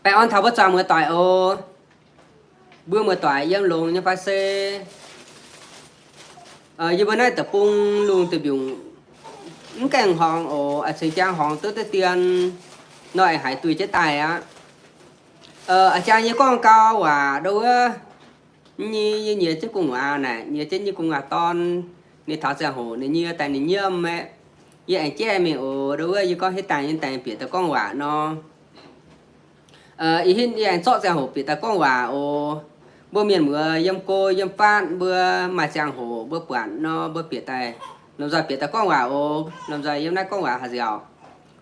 Baengh orn taux mbuo zuangx muoz-doic oc. Mbuo muoz-doic yiem longx nyei fai se yie mbuo naaiv deic-bung lungh deic-mbiungc mv gaengh horngz oc, cingx jang horngz duqv deix dien nor aengx haiz duih jienv daaih aqv. A'jang yie gorngv gau waac ndau wuov, nyei yie nyiex jienv gu'nguaaz naaic, nyiex jienv nyei gu'nguaaz dorn, ninh taux ziangh hoc ninh nyie daaih ninh nyiemv aeqv, yie aengx jaiv mingh oc. Ndau wuov yie gorngv hitv dangh nyei daaih bieqc daaih gorngv waac nor. Ih hitv yie aengx zorqv ziangh hoc bieqc daaih gorngv waac oc. Mbuo mienh muoz yiem go yiem fatv mbuo maaih ziangh hoc mbuo buatc nor mbuo bieqc daaih, lomh nzoih bieqc daaih gorngv waac oc. Lomh nzoih yiem naaiv gorngv waac haaix nziaauc.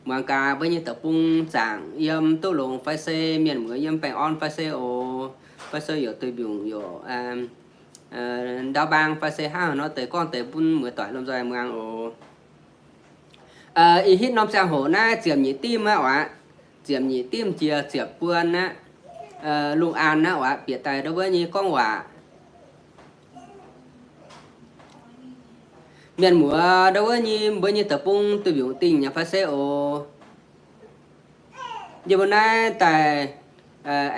Muangx gaax mbuo nyei deic-bung zaangc yiem duqv longx fai se mienh muoz yiem baengh orn fai se oc, fai se youc deic-mbiungc youc ndau mbaang fai se hnangv haaix nor deix gorngv deix bun muoz-doic lomh nzoih muangx oc. Ih hitv norm ziangh hoc naaiv ziepc nyeic dimv aqv oc, ziepc nyeic dimv jiex ziepc buon aqv, lungh aan aqv oc, bieqc daaih ndau wuov nyei gorngv waac. Mienh muoz ndau wuov nyei mbuo nyei deic-bung deic-mbiungc dingh nyei fai se oc. Yie mbuo naaiv daaih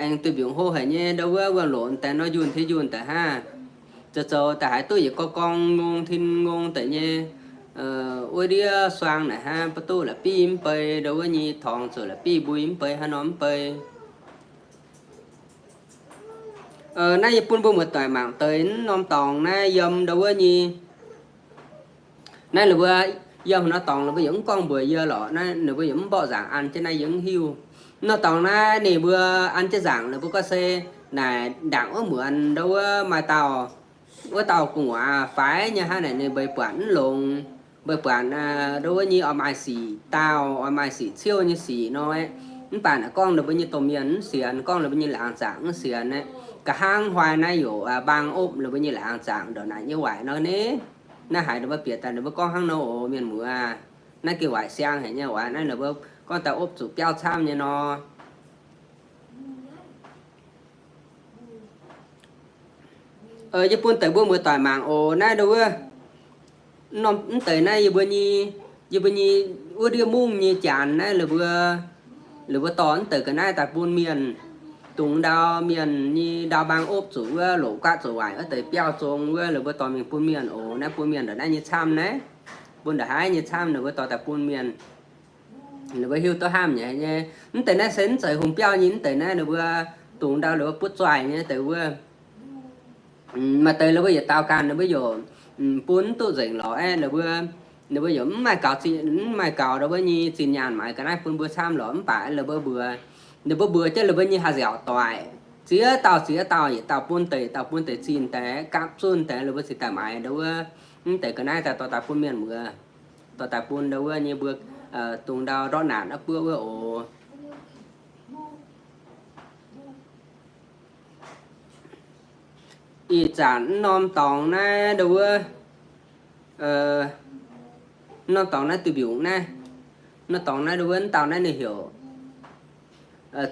aengx deic-mbiungc hlo haic nyei, ndau wuov wuom-loc deix nor njunh tengx njunh deix hnangv. Zoux zoux daaih haiz duqv yietc gorngv gorngv ngongh tin ngongh deix nyei wuov ndiev suang naaic hnangv, mv baac duqv la'biqv mv bei, ndau wuov nyei torngx zuqc la'biqv mbui mv bei hnangv nor mv bei. Naaiv yie bun mbuo muoz-doic mangc deix norm dorngx naaiv yiem ndau wuov nyei. Naaiv ninh mbuo yiem norm dorngx ninh mbuo yaac mv gorngv mbuox yie lorqc, naaiv ninh mbuo yaac mv mborqv nzaangc an jienv naaiv yie mv hiuv. Norm dorngx naaiv ninh mbuo an jienv nzaangc ninh mbuo gorngv se naaic ndaangc wuov muonz ndau wuov maaih dauh, wuov dauh gu'nguaaz faix nyei hnangv naaic, ninh mbeix buatc mv longx, mbeix buatc ndau wuov nyei oix maaih sic dauh, oix maaih sic ciouv nyei sic nor. Mv baac naaic gorngv ninh mbuo nyei domh mienh mv sienx, gorngv ninh mbuo nyei laangz zaangc mv sienx aqv. Nqa'haav hnoi naaiv yaac mbaang opv ninh mbuo nyei laangz zaangc ndongc naaic nyei waaic nor ni. Naaiv haiz ninh mbuo bieqc daaih ninh mbuo gorngv hnangv nor oc, mienh muoz aac. Naaiv gengh waaic siang haic nyei waac, naaiv ninh mbuo gorngv daaih opv zuqc biauv camv nyei nor. Yie bun deix mbuo muoz-doic mangc oc. Naaiv ndau wuov, mv deix naaiv yie mbuo nyei, yie mbuo nyei wuov ndiev mungv nyei janx naaiv, ninh mbuo dorh mv deix ga'naaiv daaih bun mienh. Dungx ndau mienh nyei ndau mbaang opv zuqc wuov loqc guaatv zoux waaic wuov deix biauv zong wuov, ninh mbuo dorh mingh bun mienh oc. Naaiv bun mienh ndongc naaiv nyei camv naaiv, bun ndongc haaix nyei camv ninh mbuo dorh daaih bun mienh. Ninh mbuo hiuv duqv hnamv nyei. Mv deix naaiv se mv zeiz hungh biauv nyei, mv deix naaiv ninh mbuo dungx ndau ninh mbuo butv zuaih nyei deix wuov. Maaih deix ninh mbuo yietc dauh ganh ninh mbuo yaac bun mv duqv nzengc lorqc aqv. Ninh mbuo, ninh mbuo yaac mv maaih gaux, mv maaih gaux ndau wuov nyei zinh nyaanh maaiz ga'naaiv bun mbuo camv lorqc. Mv baac ninh mbuo mbuox, ninh mbuo mbuox jienv ninh mbuo nyei haah nziaauc doic, ziex dauh ziex dauh, yietc dauh bun deix, yietc dauh bun deix zinh daaih, gapv zunh daaih, ninh mbuo cingx daaih maaiz ndau wuov mv deix ga'naaiv daaih dorh daaih bun mienh muoz, dorh daaih bun ndau wuov nyei mbuo dungx ndau ndortv naanc aqv buov wuov oc. Ih zanc mv norm dorngx naaiv ndau wuov, mv norm dorngx naaiv duih mbiungc naaiv, mv norm dorngx naaiv ndau wuov mv dauh naaiv ninh heuc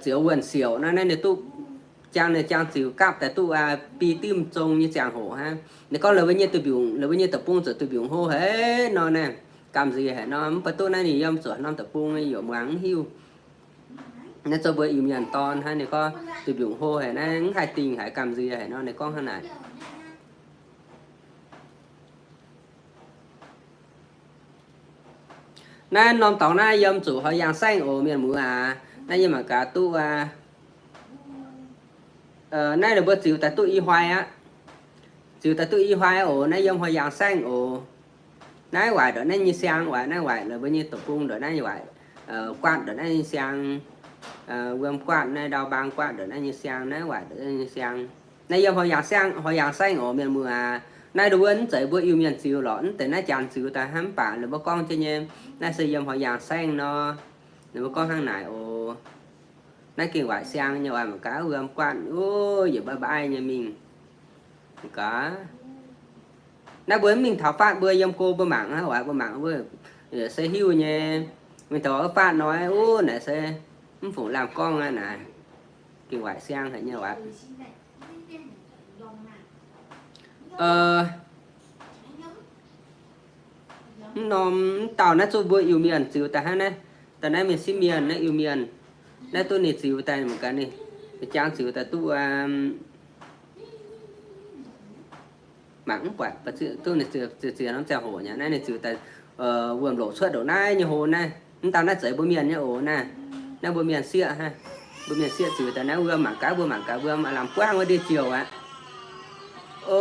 Ziouv Wuonh Siouc naaiv, naaiv ninh duqv jang, ninh jang ziux gapv daaih duqv bi dimv zong nyei ziangh hoc hnangv. Ninh gorngv la'buo nyei duih mbiungc, la'buo nyei deic-bung zoux duih mbiungc hlo haic nor naaiv, gamh nziex haic nor, mv baac duqv naaiv ninh yiem zuqc norm deic-bung yaac muangx mv hiuv. Naaiv zoux mbuo Iu-Mienh dorn hnangv, ninh gorngv duih mbiungc hlo haic naaiv, mv haih dingh haic, gamh nziex haic nor, ninh gorngv hnangv naaic. Naaiv norm dorngx naaiv yiem zuqc Hoi Yang Saengv oc, mienh muoz aac. Naaiv yie mangc gaax duqv aqv. Naaiv ninh mbuo ziux daaih duqv i hnoi aqv. Ziux daaih duqv i hnoi oc. Naaiv yiem Hoi Yang Saengv oc. Naaiv waaic ndongc naaiv nyei siang, waaic naaiv waaic la'buo nyei deic-bung ndongc naaiv waaic, guatv ndongc naaiv nyei siang, wuom guatv naaiv ndau mbaang guatv ndongc naaiv nyei siang, naaiv waaic ndongc naaiv nyei siang. Naaiv yiem Hoi Yang Saengv, Hoi Yang Saengv oc, mienh muoz aac. Naaiv ndau wuov mv zeiz mbuo Iu-Mienh ziux lorqc, mv deix naaiv janx ziux daaih hnangv, mv baac ninh mbuo gorngv jienv nyei, naaiv se yiem Hoi Yang Saengv nor. Ninh mbuo gorngv hnangv naaic oc. Naaiv gengh waaic siang nyei, waaic mangc gaax wuom guatv, o, yietc mbaaih mbaaih nyei mingh. Gaax, naaiv mbuo mv mingh taux fatv mbuo yiem go mbuo mangc hnangv, waaic mbuo mangc mbuo se hiuv nyei. Mingh taux fatv nor, o, naaic se mv fungc lamh gorngv aqv naaic. Gengh waaic siang haic nyei waaic. Mv norm mv dauh naaiv zuqc mbuo Iu-Mienh ziux daaih hnangv naaiv. Daaih naaiv mienh sieqv mienh, naaiv Iu-Mienh. Naaiv duqv ninh ziux daaih mangc gaax, ninh jangx ziux daaih duqv mangc mv buatc, duqv ninh ziux, ziux norm ziangh hoc nyei. Naaiv ninh ziux daaih wuom-loc cuotv ndongc naaiv nyei hlo naaiv. Mv dauh naaiv zeiz mbuo mienh nyei oc naaiv. Naaiv mbuo mienh sieqv hnangv. Mbuo mienh sieqv ziux daaih naaiv wuom mangc gaax, mbuo mangc gaax wuom aav lamh buangv wuov ndiev jouh aqv. O,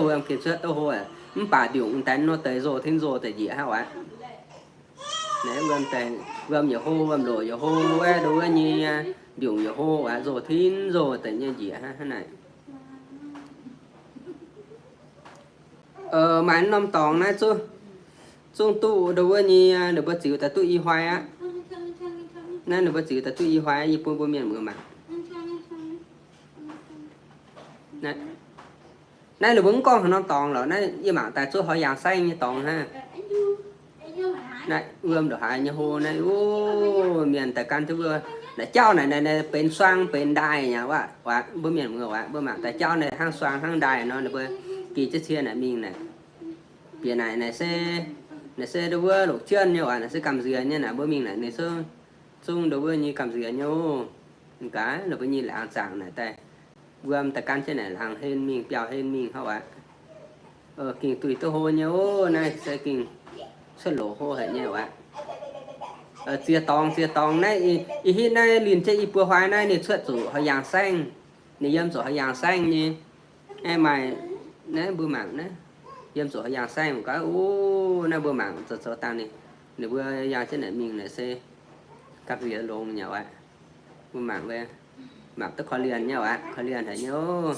wuom gengh cuotv duqv hlo aqv. Mv baac mbiungc daaih nor deix nzoh tingv nzoh deix njiec hnangv aqv. Naaiv wuom daaih, wuom yaac hlo, wuom-loc yaac hlo wuov, ndo wuov nyei, mbiungc yaac hlo aqv, nzoh tingv nzoh deix nyei njiec hnangv naaic. Maaih norm dorngx naaiv zungv, zungv duqv ndo wuov nyei, ninh mbuo ziux daaih duqv i hnoi aqv. Naaiv ninh mbuo ziux daaih duqv i hnoi, yie bun mbuo mienh muoz mangc. Naaiv ninh mbuo mv gorngv haaix norm dorngx lorqc, naaiv yie mangc daaih zuov horh yaangh saengv nyei dorngx hnangv. Naaiv wuom ndongc haaix nyei hlo naaiv, o, mienh daaih gan duqv wuov, naaiv jauv naaic, naaic benx suang benx ndaaih aqv. Mbuo mienh muoz aqv, mbuo mangc daaih jauv naaic hnangv suang hnangv ndaaih nor, ninh mbuo gih jienv cie naaic mingh naaic. Bieqc naaic, naaic se, naaic se ndo wuov loqc jienv nyei aqv, naaic se gamh nziex nyei naaic, mbuo mingh naaic ninh zungv ndo wuov nyei gamh nziex nyei oc. Gaax ninh mbuo nyei laangz zaangc naaic daaih, wuom daaih gan jienv naaic laangz hlen mingh, biauh hlen mingh hnangv aqv. Gengh duih duqv hlo nyei oc, naaiv se gengh cuotv loc hlo haic nyei aqv. Ziex dorngx, ziex dorngx naaiv, ih hitv naaiv linh jienv i buo hnoi naaiv ninh cuotv zuqc horh yaangh saengv. Ninh yiem zuqc horh yaangh saengv nyei. Aeqv, maaih naaiv mbuo mangc naaiv, yiem zuqc horh yaangh saengv gaax, o, naaiv mbuo mangc zoux zoux dangh ninh, ninh mbuo yaangh jienv naaic mingh naaic se gamh nziex longx nyei aqv. Mbuo mangc, mangc duqv korv-lienh nyei aqv, korv-lienh haic nyei oc.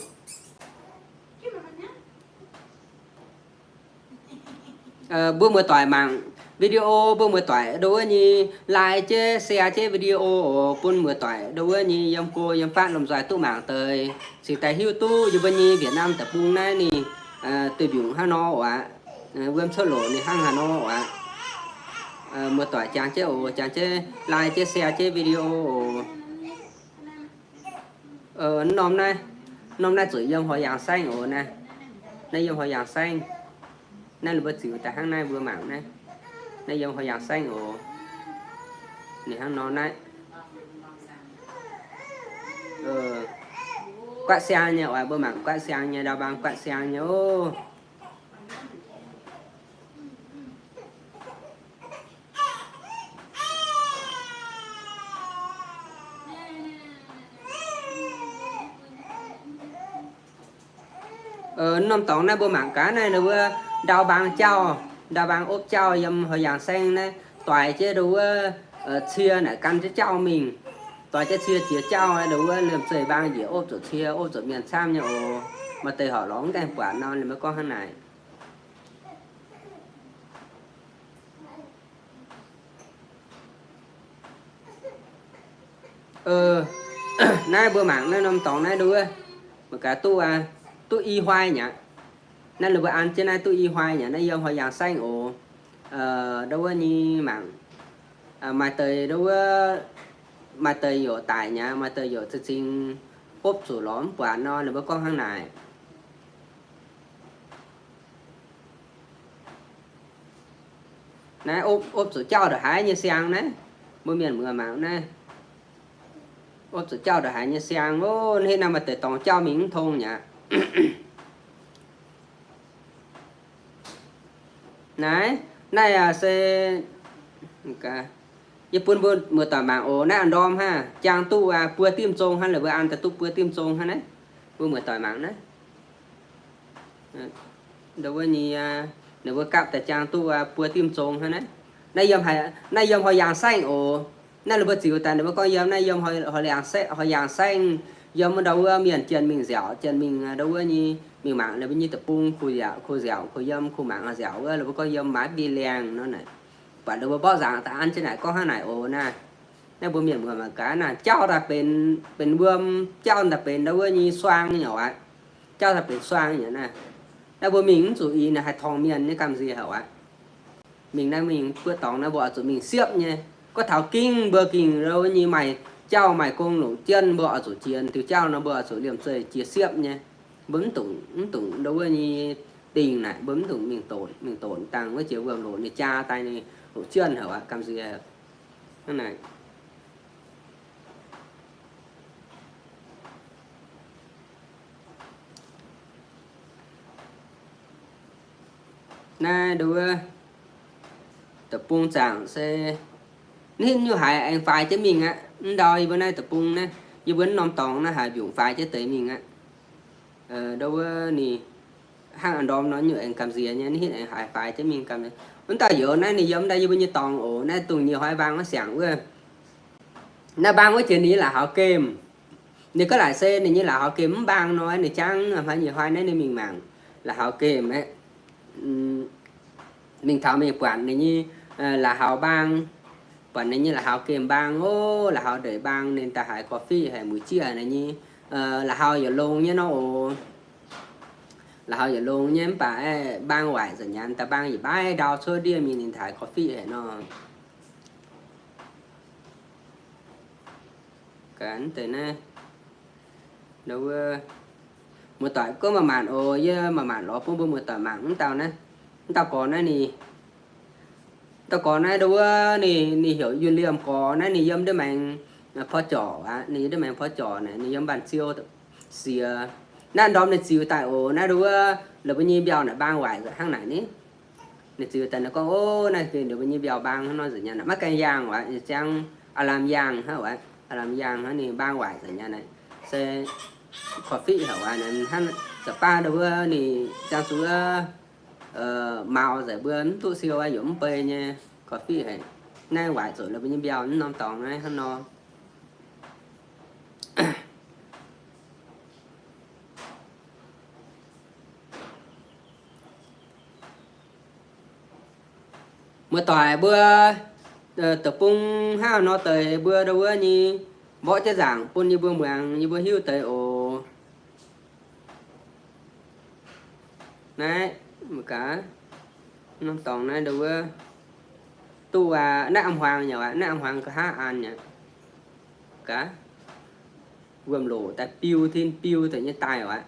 Mbuo muoz-doic mangc video, mbuo muoz-doic ndo wuov nyei like jienv share jienv video oc, bun muoz-doic ndo wuov nyei yiem go yiem fatv lomh nzoih duqv mangc deix, cingx daaih hiuv duqv yie mbuo nyei Việt Nam deic-bung naaiv ninh duih mbiungc hnangv nor oc aqv. Wuom cuotv loc ninh hnangv haaix nor oc aqv. Muoz-doic jangx jienv oc, jangx jienv like jienv share jienv video oc. Norm naaiv, norm naaiv zuqc yiem horh yaangh saengv oc naaiv. Naaiv yiem horh yaangh saengv. Naaiv ninh mbuo ziux daaih hnangv naaiv mbuo mangc naaiv. Naaiv yiem horh yaangh saengv oc. Ninh hnangv nor naaiv. Guaatv siang nyei oc, mbuo mangc guaatv siang nyei, ndau mbaang guaatv siang nyei oc. Norm dorngx naaiv mbuo mangc gaax naaiv, ndo wuov ndau mbaang jauv, ndau mbaang opv jauv yiem horh yaangh saengv naaiv, doix jienv ndo wuov cie naaic gan jienv jauv mingh. Doix jienv cie jiex jauv, ndo wuov liemh zeih mbaang njiec opv zuqc cie, opv zuqc mienh camv nyei oc. Maaih deix horpc lorz mv gaengh buatc nor, ninh mbuo gorngv hnangv naaic. Naaiv mbuo mangc naaiv norm dorngx naaiv ndo wuov, mangc gaax duqv, duqv i hnoi nyei aqv. Naaiv ninh mbuo an jienv naaiv duqv i hnoi nyei aqv. Naaiv yiem horh yaangh saengv oc. Ndo wuov nyei mangc, maaih deix ndo wuov, maaih deix youc daic nyei aqv, maaih deix youc za'gengh opv zuqc lorz mv buatc nor, ninh mbuo gorngv hnangv naaic. Naaiv opv, opv zuqc jauv ndongc haaix nyei siang naaiv, mbuo mienh muoz mangc naaiv. Opv zuqc jauv ndongc haaix nyei siang, o, hnangv naaiv maaih deix dorngx jauv mingh mv tong nyei aqv. Naaiv, naaiv se, yie bun mbuo muoz-doic mangc oc. Naaiv a'ndorm hnangv, jaang duqv buo dimv zong hnangv, laaix mbuo an daaih duqv buo dimv zong hnangv naaiv. Mbuo muoz-doic mangc naaiv. Ndo wuov nyei, ninh mbuo gapv daaih jaang duqv buo dimv zong hnangv naaiv. Naaiv yiem, naaiv yiem horh yaangh saengv oc. Naaiv ninh mbuo ziux daaih ninh mbuo gorngv yiem naaiv yiem horh yaangh saengv, yiem ndau wuov mienh jien mingh nziaauc, jien mingh ndo wuov nyei, mingh mangc ninh mbuo nyei deic-bung kuh nziaauc, kuh nziaauc, kuh yiem, kuh mangc nziaauc wuov, ninh mbuo gorngv yiem maiv bi liangh nor naaic. Buatc ninh mbuo mborqv nzaangc daaih an jienv naaic gorngv hnangv naaic oc naaiv. Naaiv mbuo mienh muoz mangc gaax naaic, jauv daaih benx, benx wuom, jauv daaih benx ndo wuov nyei suang nyei aqv. Jauv daaih benx suang nyei naaiv. Naaiv mbuo mingh mv zuqc ih naaic haih torngx mienh nyei gamh nziex haic aqv. Mingh naaiv mingh buov dorngx naaiv mbuo oix zuqc mingh siepv nyei. Gorngv taux gingv mbuo gingh ndo wuov nyei maaih jauv maaih gong longc jienv, mbuo oix zuqc jiex diuh jauv nor mbuo oix zuqc liemh zeih jiex siepv nyei. Mbuo mv dungx, mv dungx ndo wuov nyei dingh naaic, mbuo mv dungx mingh donx, mingh donx dangh wuov jiex wuom-loc ninh jaa daaih ninh longc jienv haic aqv, gamh nziex hnangv naaic. Naaiv nduov, deic-bung zaangc se ninh nyungc haiz aengx faix jienv mingh aqv. Mv ndau yie mbuo naaiv deic-bung naaiv, yie mbuo norm dorngx naaiv haiz mbiungc faix jienv deix mingh aqv. Nduov ninh hnangv ndorm nor nyungc aengx gamh nziex nyei, ninh aengx haiz faix jienv mingh gamh nziex. Wuov dauh youz naaiv ninh yiem daaih yie mbuo nyei dorngx oc. Naaiv dongh nyei hnoi mbaang wuov siangx wuov, naaiv mbaang wuov jiex ninh nyei la'haux gemh. Ninh gorngv laaic se ninh nyei la'haux gemh mv mbaang nor, ninh jangv hmai nyei hnoi naaiv ninh mingh mangc la'haux gemh aqv. Mingh taux mingh buatc ninh nyei la'haux mbaang, buatc ninh nyei la'haux gemh mbaang oc, la'haux ndeic mbaang, ninh daaih haiz korv-fiqv haic, muic jieqv ninh nyei la'haux yietc longx nyei nor oc. La'haux yietc longx nyei mv baac mbaang waaic nzengc nyanc, daaih mbaang yietc mbaiv ndau cuotv ndiev mingh, ninh haiz korv-fiqv haic nor. Gaax deix naaiv, wuov, muoz-doic gorngv maaih maanc oc. Yie maaih maanc lorz bun mbuo muoz-doic mangc mv dauh naaiv. Mv dauh gorx naaiv ninh, mv dauh gorx naaiv nduov, ninh heuc Yunh Liemh gorx naaiv, ninh yiem ndiev maengx porv jorc aqv. Ninh yiem ndiev maengx porv jorc naaic, ninh yiem Mbaan Ziou siex. Naaiv ndorm ninh ziux daaih oc. Naaiv nduov, la'buo nyei mbiauh naaic mbaang waaic hnangv naaic ni. Ninh ziux daaih ninh gorngv, ov, naaiv ninh mbuo nyei mbiauh mbaang hnangv nor nzengc nyanc, maiv gaengh yaangh aqv. Ziangx aav lamh yaangh hnangv aqv, aav lamh yaangh hnangv, ninh mbaang waaic nzengc nyanc naaic, se korv-fiqv haic aqv. Hnangv za'baav nduov ninh ziangh zuqc maux nzengc, mbuo mv duqv siou aqv, yaac mv bei nyei, korv-fiqv haic. Naaiv waaic zuqc la'buo nyei mbiauh mv norm dorngx naaiv hnangv nor. Muoz-doic mbuo, deic-bung hnangv nor deix mbuo nduov nyei, mborqv jienv nzaangc bun yie mbuo muangx, yie mbuo hiuv deix oc. Naaiv, gaax, norm dorngx naaiv nduov, duqv aqv, naaiv am hmuangx nyei aqv, naaiv am hmuangx nqa'haav an nyei. Gaax, wuom-loc daaih biu tin biu deix nyei daaih aqv.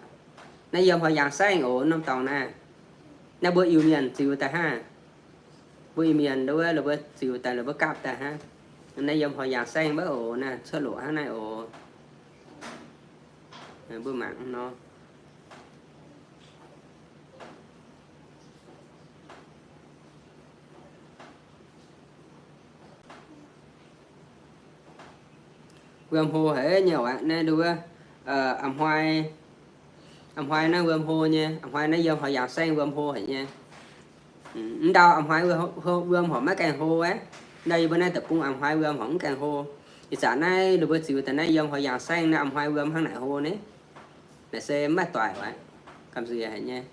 Naaiv yiem horh yaangh saengv oc, norm dorngx naaiv. Naaiv mbuo Iu-Mienh ziux daaih hnangv. Mbuo Iu-Mienh nduov, la'mbuo ziux daaih, la'mbuo gapv daaih hnangv. Naaiv yiem horh yaangh saengv mbuo oc, naaiv cuotv loc hnangv naaiv oc. Mbuo mangc nor. Wuom hlo haic nyei aqv. Naaiv nduov, am hnoi naaiv wuom hlo nyei, am hnoi naaiv yiem horh yaangh saengv wuom hlo haic nyei. Mv ndau am hnoi wuom horc maiv gaengh hlo aqv. Ndau yie mbuo naaiv deic-bung am hnoi wuom horc mv gaengh hlo. Ih zanc naaiv ninh mbuo ziux daaih naaiv yiem horh yaangh saengv naaiv am hnoi wuom hnangv naaic hlo ni. Naaic se mv maaih doic aqv. Gamh nziex haic nyei.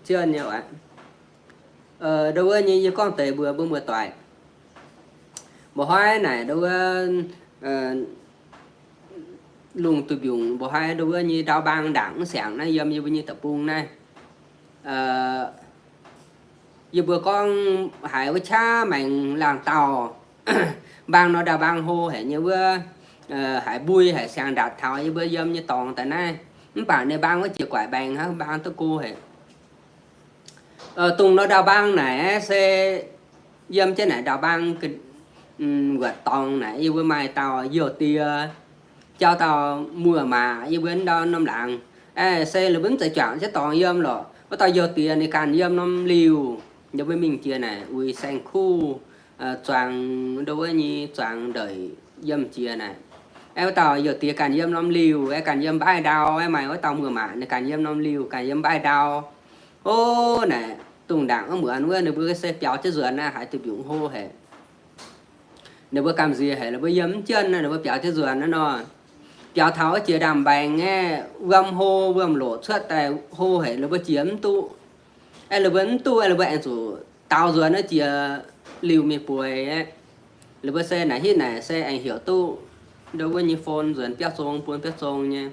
Zien nyei aqv. Nduov nyei yie gorngv deix mbuox mbuo muoz-doic. Mba'hnoi naaic nduov, lungh duih mbiungc mba'hnoi nduov nyei ndau mbaang ndaangc mv siangx naaiv yiem yie mbuo nyei deic-bung naaiv. Yie mbuo gorngv haiz wuov qaqv maengx laangh dauh, mbaang nor ndau mbaang hlo haic nyei wuov, haiz mbui haic siang-ndatc taux yie mbuo yiem nyei dorngx daaih naaiv. Mv baac ninh mbaang wuov jiex guaix mbaengx hnangv, mbaang duqv go haic. Dongh nor ndau mbaang naaic se yiem jienv naaic ndau mbaang wuotc dorngx naaic yie mbuo maaih dauh youh diex, jauv dauh muoz-maac yie mbuo ndau norm laangz. Se la'mbuo mv zeiz juangc jienv dorngx yiem lorqc. Wuov dauh youh diex ninh ganh yiem norm liuh, ninh mbuo mingh jiex naaic uix saeng-kuv, zuangx nduov nyei zuangx ndeic yiem jiex naaic. Aeqv, wuov dauh youh diex ganh yiem norm liuh, aeqv, ganh yiem mbaaih ndau, aeqv, maaih wuov dauh muoz-maac ninh ganh yiem norm liuh, ganh yiem mbaaih ndau. O, naaic dongh ndaangc wuov muonz wuov ninh mbuo se biaux jienv nzuonx naaiv haiz duih mbiungc hlo haic. Ninh mbuo gamh nziex haic, ninh mbuo yiem mv jienv naaiv, ninh mbuo biaux jienv nzuonx naaiv nor. Biaux taux wuov jiex ndaamv-mbaengx aeqv, wuom hlo wuom-loc cuotv daaih hlo haic, ninh mbuo jiex mv duqv. Aeqv, ninh mbuo mv duqv aeqv, ninh mbuo aengx zuqc daaux nzuonx wuov jiex liuh mingh bueix aeqv. Ninh mbuo se naaic hitv naaic se aengx heuc duqv nduov wuov nyei phone nzuonx biauv zong bun biauv zong nyei.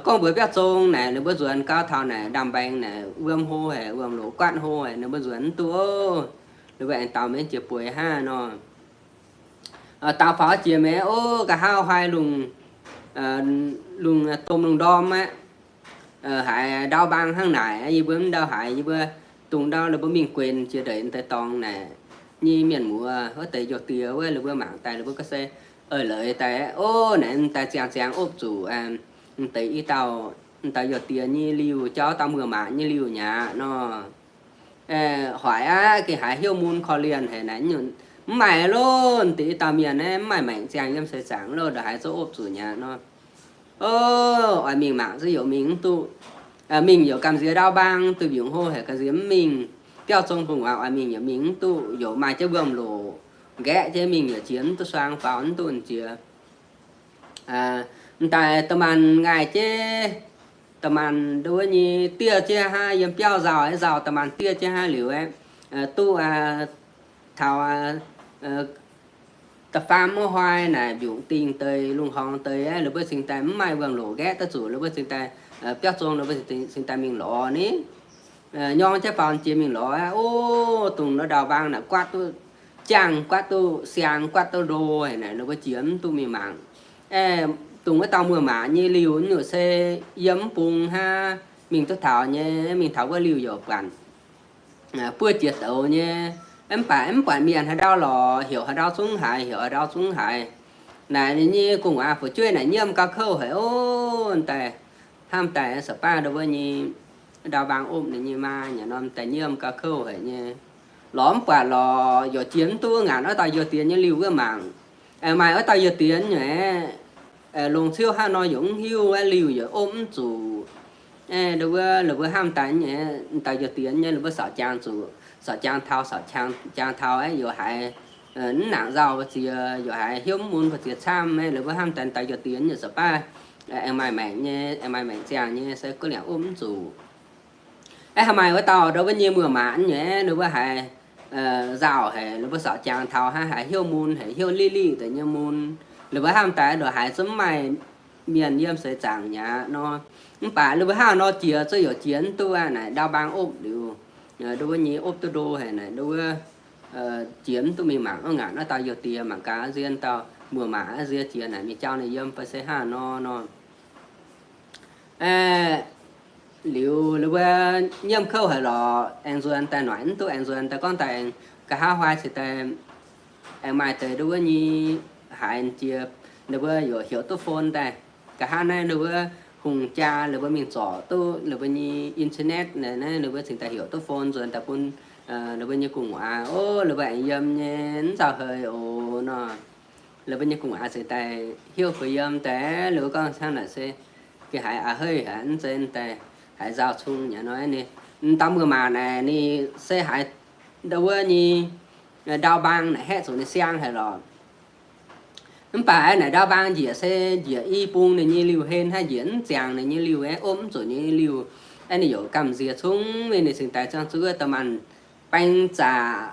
Gorngv mbuox biauv zong naaic ninh mbuo nzuonx gau taux naaic ndaamv-mbaengx naaic wuom hlo haic, wuom-loc guaatv hlo haic, ninh mbuo nzuonx mv duqv oc. Ninh mbuo aengx daaux mingh jiex bueix hnangv nor. Daaux faaux jiex mingh oc, nqa'haav hnoi lungh, lungh domh lungh ndorm aqv. Haiz ndau mbaang hnangv naaic, yie mbuo mv ndau haiz, yie mbuo dongh ndau ninh mbuo mingh guenx jiex ndeic deix dorngx naaic, nyei mienh muoz wuov deix youh diex wuov, ninh mbuo mangc daaih ninh mbuo gorngv se, eix leiz daaih, o, naaic daaih ziangh ziangx opv zuqc deix i dauh m'dauh youh diex nyei liuh, jauv dauh muoz-maac nyei liuh mi'aqv nor. Hoic aqv, gengh haiz hnyouv mun korv-lienh haic naaic, mv maaih loh, deix dauh mienh naaiv mv maaih maengc ziangh yiem seix zaangc loh, ndongc haaix zungv opv zuqc mi'aqv nor. Oix mingh mangc zungv yaac mingh mv duqv. Mingh yaac gamh nziex ndau mbaang, duih mbiungc hlo haic, gamh nziex mv mingh. Biauv zong gu'nguaaz oix mingh yaac mingh mv duqv, yaac maaih jienv wuom-loc nqaeqv jienv mingh yaac jiex mv duqv suang, faaux mv duqv jiex. M'daaih dorh maanc ngaih jienv, dorh maanc ndo wuov nyei diev jienv hnangv, yiem biauv nzauh, nzauh dorh maanc diev jienv hnangv liuz aeqv, duqv taux da'faam wuov hnoi naaic, mbiungc dingh deix, lungh horngx deix aeqv, ninh mbuo cingx daaih mv maaih wuom-loc nqaeqv daaih zuqc, ninh mbuo cingx daaih, biauv zong ninh mbuo cingx daaih mingh lorz ni. Nyorng jienv faaux jiex mingh lorz aeqv, o, dongh ndau mbaang naaic guatv duqv jangh, guatv duqv siang, guatv duqv ndo haic naaic, ninh mbuo jiex mv duqv mingh mangc. Aeqv, dongh wuov dauh muoz-maac nyei liuh nyungc se yiem mv bung hnangv, mingh duqv taux nyei, mingh taux wuov liuh yaac buatc buov jiex douz nyei. Mv baac mv buatc mienh haaix ndau lorqc, heuc haaix ndau zungv haiz, heuc haaix ndau zungv haiz. Naaic ninh nyei gu'nguaaz fu'jueiv naaic nyiemv gauh kouv haic, o, daaih hnamv daaih, sa baav ndo wuov nyei ndau mbaang opv ninh nyei maa nyei norm daaih nyiemv gauh kouv haic nyei. Lorz mv buatc lorqc, yaac jiex mv duqv ngaanc wuov dauh youh diex nyei liuh wuov mangc. Maaih wuov dauh youh diex nyei, longc ciouv hnangv nor yaac mv hiuv, liuh yaac opv mv zuqc. Ndo wuov, ninh mbuo hnamv daaih nyei, dauh youh diex nyei, ninh mbuo saauc jangx zuqc, saauc jangx taux, saauc jangx taux aeqv, yaac haiz mv nangc nzauh mbu'ziex, yaac haiz hnyouv mv mun mbu'ziex camv aeqv, ninh mbuo hnamv daaih dauh youh diex nyei sa baav aengx maaih maengc nyei, aengx maaih maengc ziangh nyei, se gorngv liangc opv mv zuqc. Aeqv, haaix maaih wuov dauh ndo wuov nyei muoz-maac nyei, ninh mbuo haiz nzauh haic, ninh mbuo saauc jangx taux hnangv, haiz hnyouv mun haic, hnyouv liqv liqv deix nyei mun. Ninh mbuo hnamv daaih ndongc haaix zungv mv maaih mienh yiem seix zaangc mi'aqv nor. Mv baac ninh mbuo hnangv nor jiex zungv yaac jiex mv duqv aqv naaic, ndau mbaang opv liuz, ndo wuov nyei opv duqv ndo haic naaic, ndo wuov jiex mv duqv mingh mangc wuov ngaanc wuov dauh youh diex, mangc gaax nzien dauh muoz-maac nziex jiex naaic mingh jauv ninh yiem fai se hnangv nor nor. Liuz ninh mbuo nyiemv kouv haic lorqc, aengx nzuonx daaih noic mv duqv, aengx nzuonx daaih gorngv daaih aengx nqa'haav huaai ceix daaih aengx maaih deix ndo wuov nyei haiz jiex, ninh mbuo yaac heuc duqv phone daaih. Nqa'haav naaiv ninh mbuo hungh jaa ninh mbuo mingh zorc duqv ninh mbuo nyei internet naaiv, ninh mbuo cingx daaih heuc duqv phone nzuonx daaih bun ninh mbuo nyei gu'nguaaz, o, ninh mbuo aengx yiem nyei, mv nzauh haic oc nor. Ninh mbuo nyei gu'nguaaz cingx daaih hnyouv bueix yiem daaih, ninh mbuo gorngv hnangv naaic se gengh haiz a'heiv haic, mv zeiz daaih haiz nzauh cung nyei nor. Ninh dauh muoz-maac naaic ninh se haiz ndo wuov nyei ndau mbaang naaic haeqv zuqc ninh siang haic lorqc. Mv baac naaic ndau mbaang njiec se njiec i bung ninh nyei liuh hlen hnangv, njiec mv ziangx ninh nyei liuh aeqv, opv mv zuqc ninh nyei liuh aeqv, ninh yaac gamh nziex cung mingh, ninh cingx daaih ziangh zuqc wuov da'maanc baeng zaqc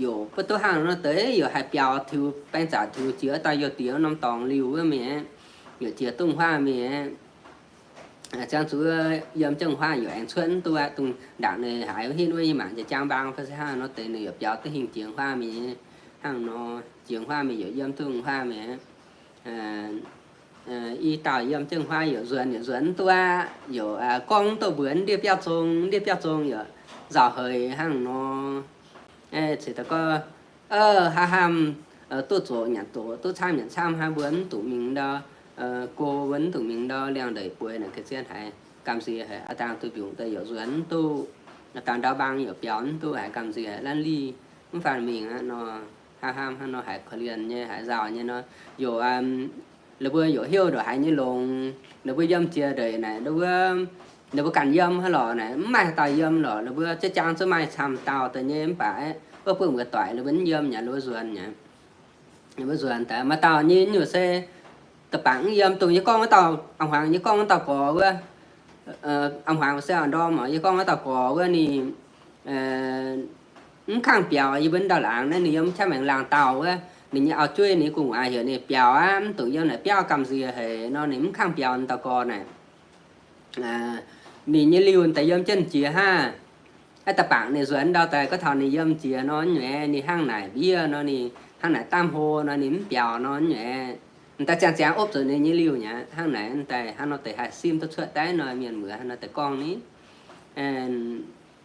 yaac mv duqv hnangv nor deix, yaac haih biaux tiux, baeng zaqc tiux jiex wuov dauh youh diex norm dorngx liuh wuov mingh aqv, yaac jiex dongh huaav mingh aqv. Ziangh zuqc yiem jienv huaav yaac aengx cuotv mv duqv aqv. Dongh ndaangc ninh haiz wuov hitv wuov nyei mangc jiex jaang mbaang fai se hnangv nor deix, ninh yaac biaux duqv hingh jiex huaav mingh hnangv nor, jiex huaav mingh yaac yiem dongh huaav mingh aqv. I dauh yiem jienv huaav yaac nzuonx yaac nzuonx mv duqv aqv, yaac gorngv mv duqv mbuox ndiev biauv zong, ndiev biauv zong yaac nzauh haic hnangv nor. Ceix daaih gorngv, haa hamh, duqv zoqc nyanc doqc, duqv camv nyanc camv, haa mbuo mv dungx mingh ndau, go mbuo mv dungx mingh ndau liangx-ndeic bueix naaic, ga'zien haiz gamh nziex haic. Aa dangh duih mbiungc daaih yaac nzuonx mv duqv, aa dangh ndau mbaang yaac biaux mv duqv, haiz gamh nziex haic, lanv lih mv faanh mingh aqv nor. Haa hamh hnangv nor haiz korv-lienh nyei, haiz nzauh nyei nor, yaac ninh mbuo yaac hnyouv ndongc haaix nyei longx. Ninh mbuo yiem jiex ndeic naaic, ninh mbuo, ninh mbuo ganh yiem hnangv lorqc naaic, mv maaih haaix dauh yiem lorqc. Ninh mbuo ziex jaang zungv maaih camv dauh deix nyei, mv baac wuov buonv muoz-doic ninh mbuo mv yiem nyei, ninh mbuo nzuonx nyei. Ninh mbuo nzuonx daaih maaih dauh nyei nyungc se da'bangc mv yiem. Dongh yie gorngv wuov dauh a'hmuangx, yie gorngv wuov dauh gorx wuov, a'hmuangx se a'ndorm oc, yie gorngv wuov dauh gorx wuov ninh mv kangh biaux yie mbuo ndau-laangz naaiv. Ninh yiem qaqv maengx laangz dauh wuov, ninh nyei auv-jueiv, ninh nyei gu'nguaaz heuc ninh biaux aqv, mv dungx yiem naaic biauv, gamh nziex haic nor, ninh mv kangh biaux. Ninh dauh gorx naaic, ninh nyei liuh daaih yiem jienv jiex hnangv. Aa, da'bangc ninh nzuonx ndau daaih, gorngv taux ninh yiem jiex nor, nyuoz ninh hnangv naaic mbiev nor, ninh hnangv naaic daamv hlo nor, ninh mv biaux nor, nyuoz daaih ziangh ziangx opv zuqc ninh nyei liuh mi'aqv. Hnangv naaic daaih hnangv nor deix haih simv duqv cuotv daaih nor, mienh muoz hnangv nor deix gorngv ni.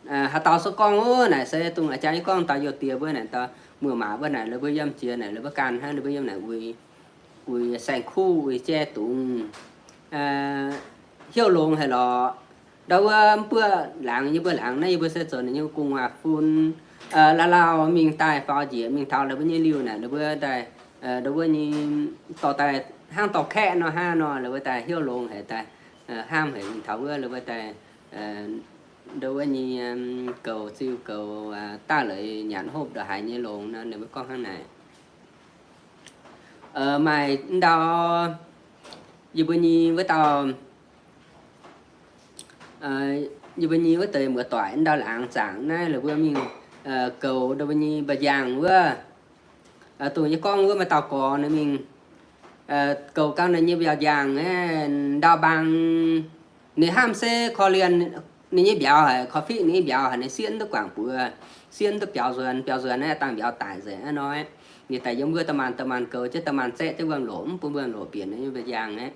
Haaix dauh se gorngv wuov naaic se dongh a'jang yie gorngv dauh youh diex mbuo naaic, dauh muoz-maac mbuo naaic, ninh mbuo yiem jiex naaic, ninh mbuo ganh hnangv, ninh mbuo yiem naaic uix, uix saeng-kuv, uix jai dungz. hnyouv longx haic lorqc. Ndau wuov mv buoqv laangz, yie mbuo laangz naaiv yie mbuo se zoux ninh nyei gu'nguaaz-fun, lauh lauh mingh daaih faaux njiec mingh taux la'buo nyei liuh naaic, la'buo daaih, ndau wuov nyei dorh daaih hnangv dorh kaeqv nor hnangv nor, la'buo daaih hnyouv longx haic daaih, hnamv haic mingh taux wuov, la'buo daaih, ndau wuov nyei goux ziuh goux daaih leiz nyanc hopv ndongc haaix nyei longx nor, ninh mbuo gorngv hnangv naaic. Maaih ndau yie mbuo nyei wuov dauh, yie mbuo nyei wuov deix muoz-doic ndau laangz zaangc naaiv la'buo mingh goux ndau mbuo nyei mba'nziaangc wuov. Dongh yie gorngv wuov maaih dauh gorx ninh mingh goux gau ninh nyei mba'nziaangc, ndau mbaang ninh hnamv se korv-lienh ninh nyei mbiauz haic, korv-fiqv ninh nyei mbiauz haic, ninh sieqv mv duqv guangc buoz, sieqv mv duqv biaux nzuonx, biaux nzuonx naaiv dangh mbiauz daic nzengc aqv nor. Ninh daaih yiem wuov da'maanc da'maanc goux jienv, da'maanc zaeqv jienv wuom-loc, mv bun wuom-loc bieqc ninh nyei mba'nziaangc aqv.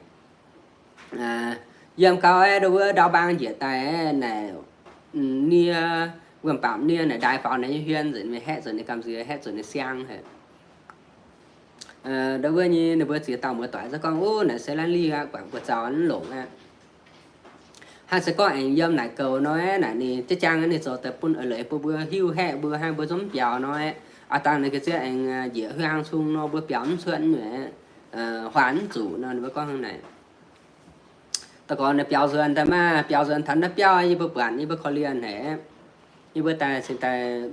Yiem gau aeqv, ndau wuov ndau mbaang njiec daaih aeqv, naaic nie, wuom-baamc nie naaic ndaix faaux ninh nyei hmien nzengc, mingh haeqv zuqc ninh gamh nziex, haeqv zuqc ninh siang haic. Ndau wuov nyei ninh mbuo ziex dauh muoz-doic se gorngv, Ov, naaic se laanh lih aqv, guangc buoz-zaux mv longc aqv. Hnangv se gorngv aengx yiem naaic goux nor aeqv, naaic ninh jaiv jaang ninh zoux daaih bun eix leiz bun mbuo hiuv haeqv mbuo hnangv, mbuo zungv mv biaux nor aeqv, aav dangh ninh ga'ziev aengx njiec hiuang cung nor mbuo biaux mv cuotv nyuoqc, huaang mv zuqc nor, ninh mbuo gorngv hnangv naaic. Da'gorx ninh biaux nzuonx daaih maah, biaux nzuonx taux naaiv biauv, yie mbuo buatc, yie mbuo korv-lienh haic. Yie mbuo daaih cingx daaih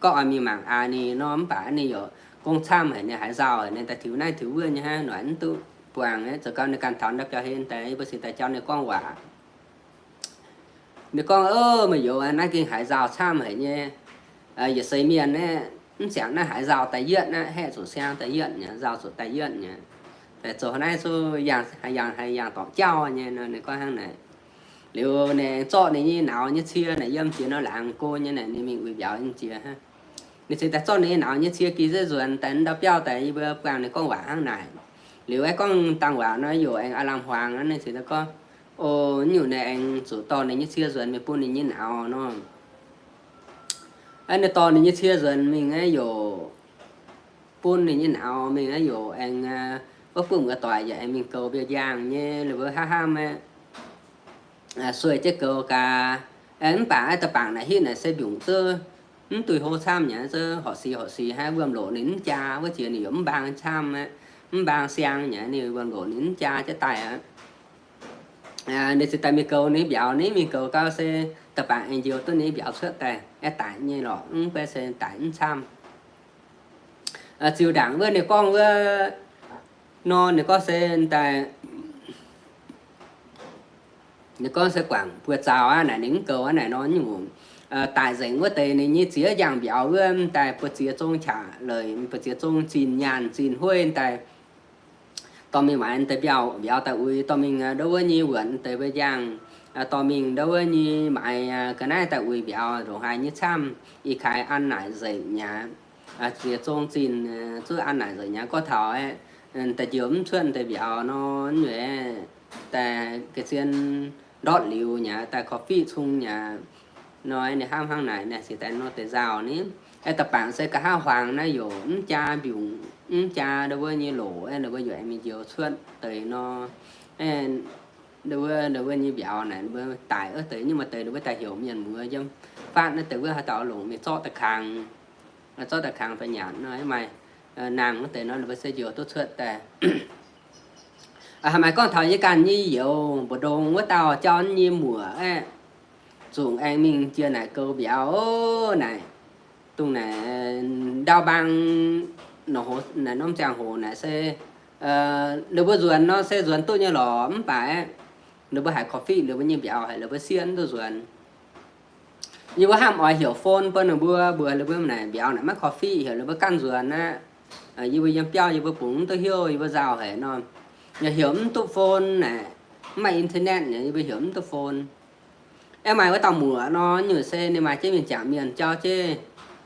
gorngv oix mingh mangc aax ninh nor, mv baac ninh yaac gong camv haic, ninh haiz nzauh haic, ninh daaih tiux naaiv tiux wuov nyei hnangv, noic mv duqv buangh. Zoux gau ninh ganh taux naaiv biauv-hlen daaih, yie mbuo cingx daaih jauv ninh gorngv waac. Ninh gorngv, Ov, meih youz, naaiv gengh haiz nzauh camv haic nyei. Yietc seix mienh aeqv, mv siangx naaiv haiz nzauh daaih yietv aqv, haeqv zuqc siang daaih yietv nyei, nzauh zuqc daaih yietv nyei. Daaih zoux naaiv zungv yangh, haiz yangh, haiz yangh dorngc jauv nyei nor, ninh gorngv hnangv naaic. Liuz ninh aengx zorqv ninh nyei nauz nyei cie naaic yiem jiex nor laangz go nyei naaic, ninh mingh uix mbiauz nyei jiex hnangv. Ninh cingx daaih zorqv ninh nyei nauz nyei cie gih ziev nzuonx daaih ndau biauv daaih, yie mbuo buangh ninh gorngv waac hnangv naaic. Liuz aeqv, gorngv dangh waac nor, yaac aengx aav lamh hmuangx nor, ninh cingx daaih gorngv, Ov, nyungc naaic aengx zuqc dorh ninh nyei cie nzuonx mingh bun ninh nyei nauz nor. Aeqv, ninh dorh ninh nyei cie nzuonx mingh aeqv, yaac bun ninh nyei nauz mingh aeqv, yaac aengx wuov buonv muoz-doic yaac aengx mingh goux mbiauz njaangh nyei, ninh mbuo hnamv hnamv aeqv, sueih jienv goux gaax. Mv baac aeqv, da'bangc naaic hitv naaic se mbiungc zouv mv duih hlo camv nyei, zouv horqc sic horqc sic hnangv, wuom-loc ninh mv jaa, wuov jiex ninh yaac mv mbaang camv aqv, mv mbaang siang nyei, ninh wuom-loc ninh mv jaa jienv daaih aqv. Ninh cingx daaih mingh goux ninh mbiauz, ninh mingh goux gau se da'bangc aengx njoux duqv ninh mbiauz cuotv daaih, aeqv, daic nyei lorqc, mv baac se daic mv camv. Ziux ndaangc wuov ninh gorngv wuov nor, ninh gorngv se daaih, ninh gorngv se guangc buoz-zaux aqv naaic, ninh mv goux aqv naaic nor, nyungc daic nzengc wuov deix ninh nyei ziex njaangh mbiauz wuov, daaih buoz-ziex zong qaqv leiz, buoz-ziex zong zinh nyaanh zinh hueiv daaih dorh mingh maaiz deix mbiauz, mbiauz daaih uix, dorh mingh ndau wuov nyei wuonc deix mbuo njaangh, dorh mingh ndau wuov nyei maaiz ga'naaiv daaih uix mbiauz ndongc haaix nyei camv, ih kaaix an naaic nzengc mi'aqv. Ziex zong zinh zuqc an naaic nzengc mi'aqv. Gorngv taux aeqv, da'njoux mv cuotv deix mbiauz nor, nyuoqc daaih ga'zien ndortv liuz mi'aqv, daaih korv-fiqv cung mi'aqv. Nor ninh hnamv hnangv naaic, ninh cingx daaih nor deix nzauh ni. Aeqv, da'bangc se nqa'haav huaangx naaiv yaac mv jaa mbiungc, mv jaa ndau wuov nyei loc, ninh mbuo yaac aengx mingh njoux cuotv deix nor. Ndau wuov, ndau wuov nyei mbiauz naaic, ninh mbuo daic wuov deix, nyungc maaih deix ninh mbuo daaih heuc mienh muoz yiem faatv naaiv deix wuov haaix dauh longc mingh zorqv da'kangx, zorqv da'kangx daaih nyanc nor, maaih nangh wuov deix nor, ninh mbuo se njoux duqv cuotv daaih. Haaix maaih gorngv taux yie ganh nyei youz mbu'ndongx wuov dauh jauv nyei muoc aeqv, zungv aengx mingh jiex naaic goux mbiauz naaic, dongh naaic ndau mbaang naaic norm ziangh hoc naaic se, ninh mbuo nzuonx nor se nzuonx duqv nyei lorqc, mv baac ninh mbuo haiz korv-fiqv ninh mbuo nyei mbiauz haic, ninh mbuo sieqv mv duqv nzuonx. Yie mbuo hnamv oix heuc phone bun ninh mbuo, mbuox ninh mbuo naaic mbiauz naaic maiv korv-fiqv, heuc ninh mbuo ganh nzuonx aqv. Yie mbuo yiem biauv yie mbuo bungx mv duqv heuc, yie mbuo nzauh haic nor. Yaac heuc mv duqv phone naaic, mv maaih internet naaic, yie mbuo heuc mv duqv phone. Aeqv, maaih wuov dauh muoc nor, nyungc se ninh maaih jienv mienh jangc mienh jauv jienv.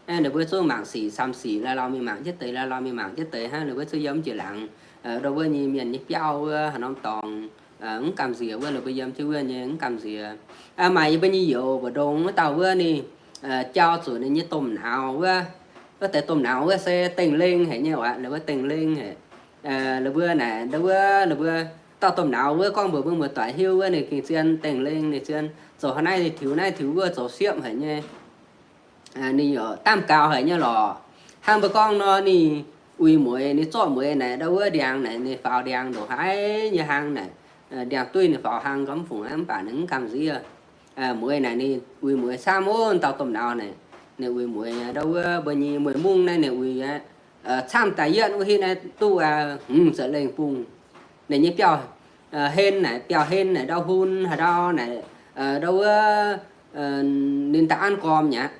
Ninh mbuo zungv mangc sic camv sic, lauh lauh mingh mangc jienv deix, lauh lauh mingh mangc jienv deix hnangv, ninh mbuo zungv yiem jiex laangz ndau wuov nyei mienh nyei biauv wuov haaix norm dorngx, mv gamh nziex wuov, ninh mbuo yiem jienv wuov nyei mv gamh nziex. Maaih yie mbuo nyei youz mbu'ndongx wuov dauh wuov ninh jauv zuqc ninh nyei domh nauz wuov, wuov deix domh nauz wuov se dengh lengh haic nyei oc, ninh mbuo dengh lengh haic. Ninh mbuo naaic ndau wuov, ninh mbuo Dauh domh nauz wuov gorngv mbuox mbuo muoz-doic hiuv wuov, ninh gengh zien dengh lengh, ninh zien zoux haaix naaiv ninh tiux naaiv tiux wuov zoux siepv haic nyei. Ninh yaac daamv gaux haic nyei lorqc. Hnangv mbuo gorngv nor, ninh uix mueiz, ninh zorqv mueiz naaic ndau wuov ndiangx naaic, ninh faaux ndiangx ndongc haaix nyei hlang naaic, ndiangx-duih ninh faaux hlang gormx fungc aqv, mv baac ninh mv gamh nziev. Mueiz naaic ninh uix mueiz camv ov, dauh domh nauz naaic, ninh uix mueiz ndau wuov mbuo nyei mueiz mungv naaiv ninh uix aqv. Camv daaih yietv wuov hitv naaiv duqv hmz za'lengh bung. Ninh nyei biauv-hlen naaic, biauv-hlen naaic ndau hun haaix ndau naaic, ndau wuov ninh daaih an gormx nyei aqv.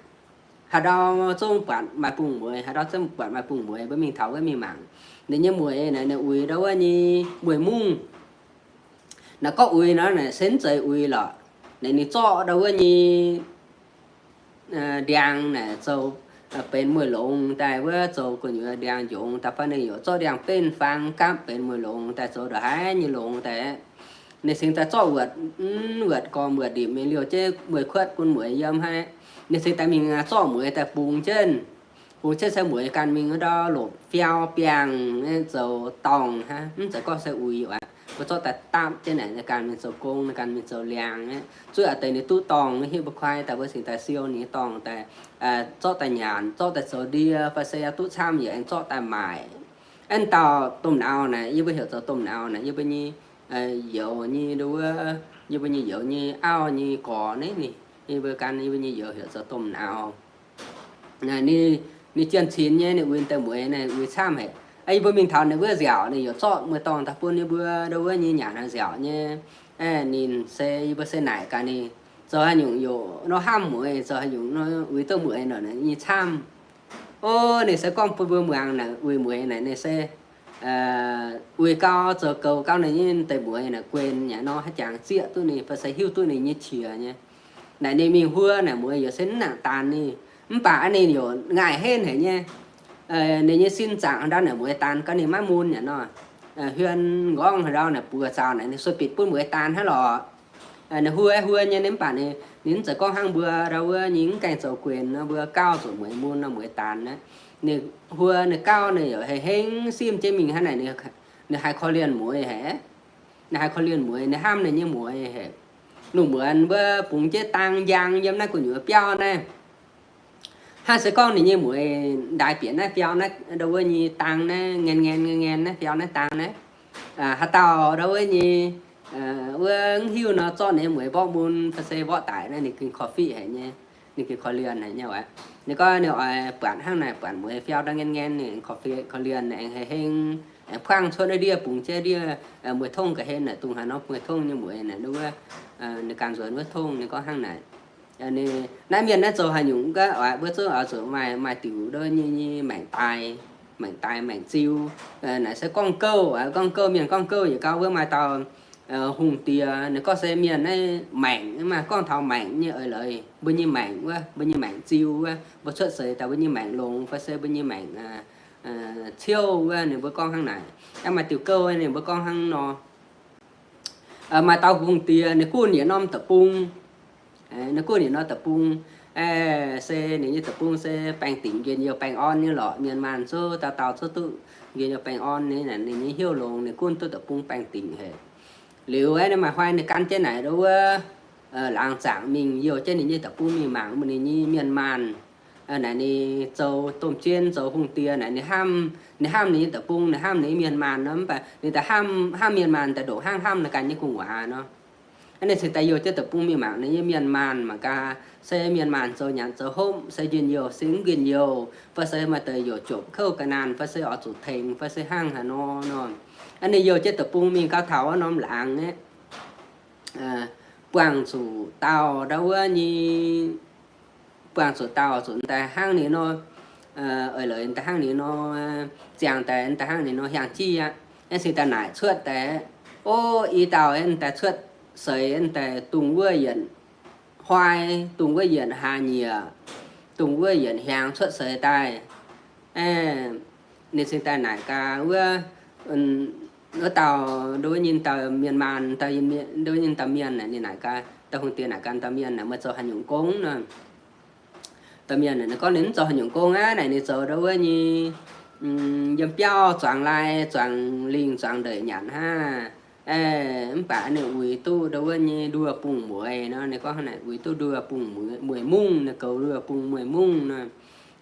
Haaix ndau zungv buatc maaih bung mueiz, haaix ndau zungv buatc maaih bung mueiz, mbuo mingh taux wuov mingh mangc. Ninh nyei mueiz naaic ninh uix ndau wuov nyei mueiz mungv. Naaic gorngv uix nor naaic se mv zeiz uix lorqc. Naaic ninh zorqv ndau wuov nyei ndiangx naaic zoux benx mueiz longx daaih wuov, zoux gu'nyuoz ndiangx njongx daaih fai ninh yaac zorqv ndiangx-benv fang gapv benx mueiz longx daaih zoux ndongc haaix nyei longx daaih. Ninh cingx daaih zorqv wuotc, wuotc gormx wuotc ndipc mingh liouh jienv mueiz kuotv bun mueiz yiem hnangv. Ninh cingx daaih mingh zorqv mueiz daaih bungx jienv, bungx jienv se mueiz ganh mingh wuov ndau lopc fiau biangh zoux dorngh hnangv, mv zeiz gorngv se uix aqv. Mbuo zorqv daaih dapv jienv naaic, ninh ganh mingh zoux gong, ninh ganh mingh zoux liangx aqv. Zuov a'deix ninh duqv dorngh hiuv mbuo kuaaiv daaih, mbuo cingx daaih siou ninh nyei dorngh daaih, zorqv daaih nyanc, zorqv daaih zoux ndie, fai se yaac duqv camv yaac aengx zorqv daaih maaic. Aeqv, dauh domh nauz naaic, yie mbuo heuc zoux domh nauz naaic, yie mbuo nyei youz nyei nduov, yie mbuo nyei youz nyei auv nyei gorx naaiv, ninh, yie mbuo gan yie mbuo nyei youz heuc zoux domh nauz. Ninh jien-cinx nyei, ninh uix deix mueiz naaic uix camv haic. Yie mbuo mingh taux ninh wuov nziaauc, ninh yaac zorqv mueiz-dorngh daaih bun yie mbuo ndau wuov nyei nyanc haaix nziaauc nyei. Ninh se, yie mbuo se naaic gaax ninh, zoux haaix nyungc yaac nor hnamv mueiz, zoux haaix nyungc nor uix duqv mueiz nor nyei camv. O, ninh se gorngv bun mbuo muangx naaic, uix mueiz naaic ninh se uix gau, zoux goux gau ninh nyei deix mueiz naaic guenx nyei nor, haaix jangx zieqv duqv ninh fai se hiuv duqv ninh nyei qiex nyei. Naaic ninh mingh huo naaic mueiz yaac se mv nangc daanx ninh. Mv baac ninh yaac ngaih henv haic nyei. Ninh nyei sin zaangc haaix ndau naaic mueiz daanx gau ninh maiv mun nyei nor. Huon nqorngv haaix ndau naaic buoz zaux naaic ninh sueih bieqc bun mueiz daanx hnangv lorqc. Ninh huo huo nyei, mv baac ninh mv zeiz gorngv hnangv mbuo ndau wuov nyei mv gaengh zoux guenx nor, mbuo gauh zuqc mueiz mun nor mueiz daanx aqv. Ninh huo ninh gauh ninh yaac hei hengv simv jienv mingh hnangv naaic, ninh haiz korv-lienh mueiz haic. Ninh haiz korv-lienh mueiz, ninh hnamv ninh nyei mueiz haic. Lungh muonz mbuo bungx jienv dang njang yiem naaiv gu'nyuoz biauv naaiv. Hnangv se gorngv ninh nyei mueiz ndaix bieqc naaiv fiau naaiv, ndau wuov nyei dang naaiv, ngaen ngaen ngaen ngaen naaiv fiau naaiv dang naaiv. Haaix dauh ndau wuov nyei, wuov mv hiuv nor zorqv ninh nyei mueiz mborqv mun fai se mborqv daic naaiv, ninh gengh korv-fiqv haic nyei. Ninh gengh korv-lienh haic nyei aqv. Ninh gorngv ninh oix buatc hnangv naaic, buatc mueiz fiau ndau ngaen ngaen, ninh korv-lienh, aengx hei hengv, aengx buangv cuotv naaiv ndiev bungx jienv ndiev, mueiz tongv ga'hlen naaic, dongh haaix nor mueiz tongv nyei mueiz naaic, wuov, ninh ganh nzuonx wuov tongv. Ninh gorngv hnangv naaic. Naaiv mienh naaiv zoux haaix nyungc gaax oc, mbuo zungv oix zuqc maaih, maaih diuc ndau wuov nyei, nyei maengc daaih, maengc daaih maengc ziu. Naaic se gorngv gouv, gorngv gouv, mienh gorngv gouv yietc gau. Wuov maaih dauh hungh diex, ninh gorngv se mienh naaiv maengc, maaih gorngv taux maengc nyei eix leiz, mbuo nyei maengc wuov, mbuo nyei maengc ziu wuov, mbuo cuotv seix daaih mbuo nyei maengc longx fai se mbuo nyei maengc ciouv wuov, ninh mbuo gorngv hnangv naaic. Aeqv, maaih diuc gouv ninh mbuo gorngv hnangv nor. Maaih dauh hungh diex ninh gunv yietc norm deic-bung. Ninh gunv yietc norm deic-bung, se ninh nyei deic-bung se baengh dingc njien-youh baengh orn nyei lorqc. Mienh maanh zungv dauh dauh zungv duqv njien-youh baengh orn nyei, ninh nyei hnyouv longx, ninh gunv duqv deic-bung baengh dingc haic. Liuz aeqv, ninh maaih hnoi ninh gan jienv naaic ndau wuov laangz zaangc mingh youh jienv ninh nyei deic-bung mingh mangc ninh nyei mienh maanh. Naaic ninh zoux domh jien, zoux hungh diex naaic, ninh hnamv, ninh hnamv ninh nyei deic-bung, ninh hnamv ninh nyei mienh maanh nor, mv baac ninh daaih hnamv, hnamv mienh maanh daaih ndongc hnangv hnamv ninh ganh nyei gu'nguaaz nor. Ninh cingx daaih youh jienv deic-bung mingh mangc ninh nyei mienh maanh mangc gaax, se mienh maanh zoux nyanc zoux hopv, se njien-youh, se mv njien-youh, fai se maaih deix youc jopc kouv ga'naanh, fai se oix zuqc tengx, fai se hnangv haaix nor nor. Ninh youh jienv deic-bung mingh gau taux wuov norm laangz aeqv, buangh zuqc dauh ndau wuov nyei, buangh zuqc dauh zuqc daaih hnangv ninh nor, eix leiz daaih hnangv ninh nor, ziangh daaih daaih hnangv ninh nor hiaang jiv aqv. Aeqv, cingx daaih naaic cuotv daaih, o, i dauh daaih cuotv seix daaih dungh wuov yienc hnoi, dungh wuov yienc hlaax nyieqc, dungh wuov yienc hiaangx cuotv seix daaih. Ninh cingx daaih naaic gaax wuov, wuov dauh, ndau wuov nyei dauh mienh maanh, ndau wuov nyei dauh mienh, ninh naaic gaax, dauh hungh diex naaic gaax dauh mienh naaic, meih zoux haaix nyungc gong nor? Dauh mienh naaic ninh gorngv ninh mv zoux haaix nyungc gong aqv. Naaic ninh zoux ndau wuov nyei, yiem biauv zuangx lai, zuangx lingh, zuangx ndeic nyanc hnangv. Mv baac ninh uix duqv ndau wuov nyei nduoh bungh mueiz nor, ninh gorngv naaic uix duqv nduoh bungh mueiz mungv, ninh goux nduoh bungh mueiz mungv nor.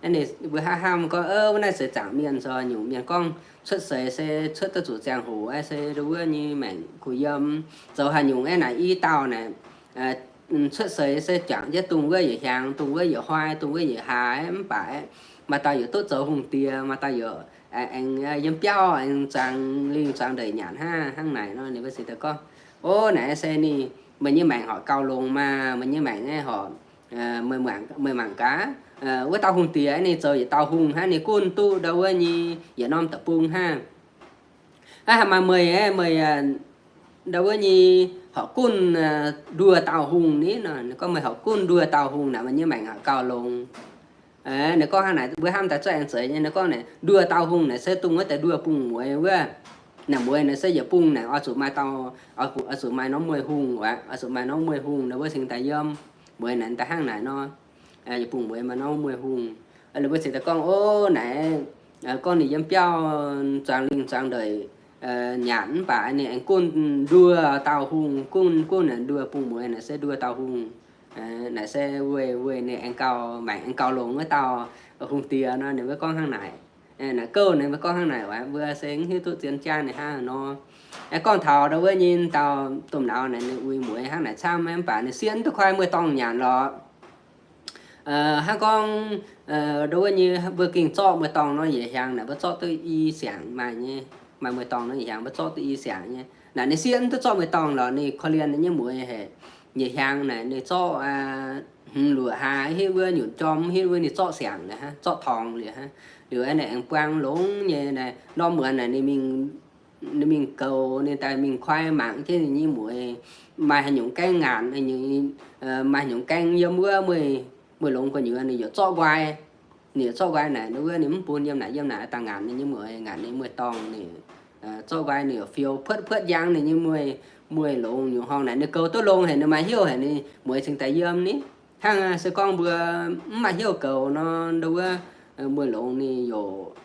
Ninh mbuo hnamv hnamv gorngv, Ov, naaiv se zaangc mienh zoux nyungc mienh gorngv cuotv seix se cuotv duqv zuqc ziangh hoc aeqv, se ndau wuov nyei maengc kuh yiem, zoux haaix nyungc aeqv, naaic i dauh naaic cuotv seix se juangc jienv dongh wuov yietc hiaangx, dongh wuov yietc hnoi, dongh wuov yietc hlaax, mv baac maaih dauh yaac duqv zoux hungh diex, maaih dauh yaac aengx yiem biauv aengx zuangx lingh zuangx ndeic nyanc hnangv, hnangv naaic nor. Ninh mbuo se daaih gorngv, Ov, naaic se ninh, meih nyei maengc horpc gauh longx maah, meih nyei maengc naaiv horpc, meih mangc gaax, wuov dauh hungh diex ninh zoux yietc dauh hungh hnangv, ninh gunv duqv ndau wuov nyei yietc norm deic-bung hnangv. Aav, haaix maaih meih aeqv, meih ndau wuov nyei horpc gunv nduoh dauh hungh ni nor. Ninh gorngv, Meih horpc gunv nduoh dauh hungh naaic, meih nyei maengc horpc gauh longx. Ninh gorngv hnangv naaic, mbuo hnamv daaih cuotv aengx zeiz nyei. Ninh gorngv naaic, nduoh dauh hungh naaic se dongh wuov deix nduoh bungh mueiz wuov. Naaic mueiz naaic se yietc bung naaic oix zuqc maaih dauh, oix zuqc maaih norm mueiz hungh aqv, oix zuqc maaih norm mueiz hungh, ninh mbuo cingx daaih yiem. Mueiz naaic daaih hnangv naaic nor, yietc bung mueiz maaih norm mueiz hungh. Ninh mbuo cingx daaih gorngv, Ov, naaic gorngv ninh yiem biauv zuangx lingh zuangx ndeic nyanc mv baac ninh aengx gunv nduoh dauh hungh, gunv gunv naaic nduoh bungh mueiz naaic se nduoh dauh hungh. Naaic se weic, weic ninh aengx gauh maengc aengx gauh longx wuov dauh hungh diex nor. Ninh mbuo gorngv hnangv naaic. Naaic gouv ninh mbuo gorngv hnangv naaic, mbuo se mv hiuv duqv zien jangv ninh hnangv nor. Gorngv taux ndau wuov nyei dauh domh nauz naaic, ninh uix mueiz hnangv naaic camv mv baac ninh sieqv mv duqv koi mueiz-dorngh nyanc lorqc. Hnangv gorngv ndau wuov nyei mbuo gengh zorqv mueiz-dorngh nor, yietc hiaangx naaic mbuo zorqv duqv i siangx maaih nyei. Maaih mueiz-dorngh nor yietc hiaangx mbuo zorqv duqv i siangx nyei. Naaic ninh sieqv mv duqv zorqv mueiz-dorngh lorqc, ninh korv-lienh ninh nyei mueiz haic. Yietc hiaangx naaic ninh zorqv hmz luoqc hlaax hitv wuov nyutc jorm, hitv wuov ninh zorqv siangx liuz hnangv, zorqv torngx liuz hnangv. Liuz naaic aengx buang longx nyei naaic, norm muonz naaic ninh mingh goux, ninh daaih mingh koi mangc jienv ninh nyei mueiz maaih haaix nyungc gaeng ngaanc, maaih haaix nyungc gaeng yiem wuov mueiz, mueiz longx gu'nyuoz ninh yaac zorqv nqoi. Ninh yaac zorqv nqoi naaic, wuov ninh mv bun yiem naaic, yiem naaic daaih ngaanc ninh nyei mueiz, ngaanc ninh mueiz-dorngh. Ninh zorqv nqoi ninh yaac fiou puotv puotv njang ninh nyei mueiz, mueiz longx nyungc horngh naaic ninh goux duqv longx haic, ninh maaih hnyouv haic, ninh mueiz cingx daaih yiem ni. Hnangv se gorngv mbuo mv maaih hnyouv goux nor, ndau wuov mueiz longx ninh yaac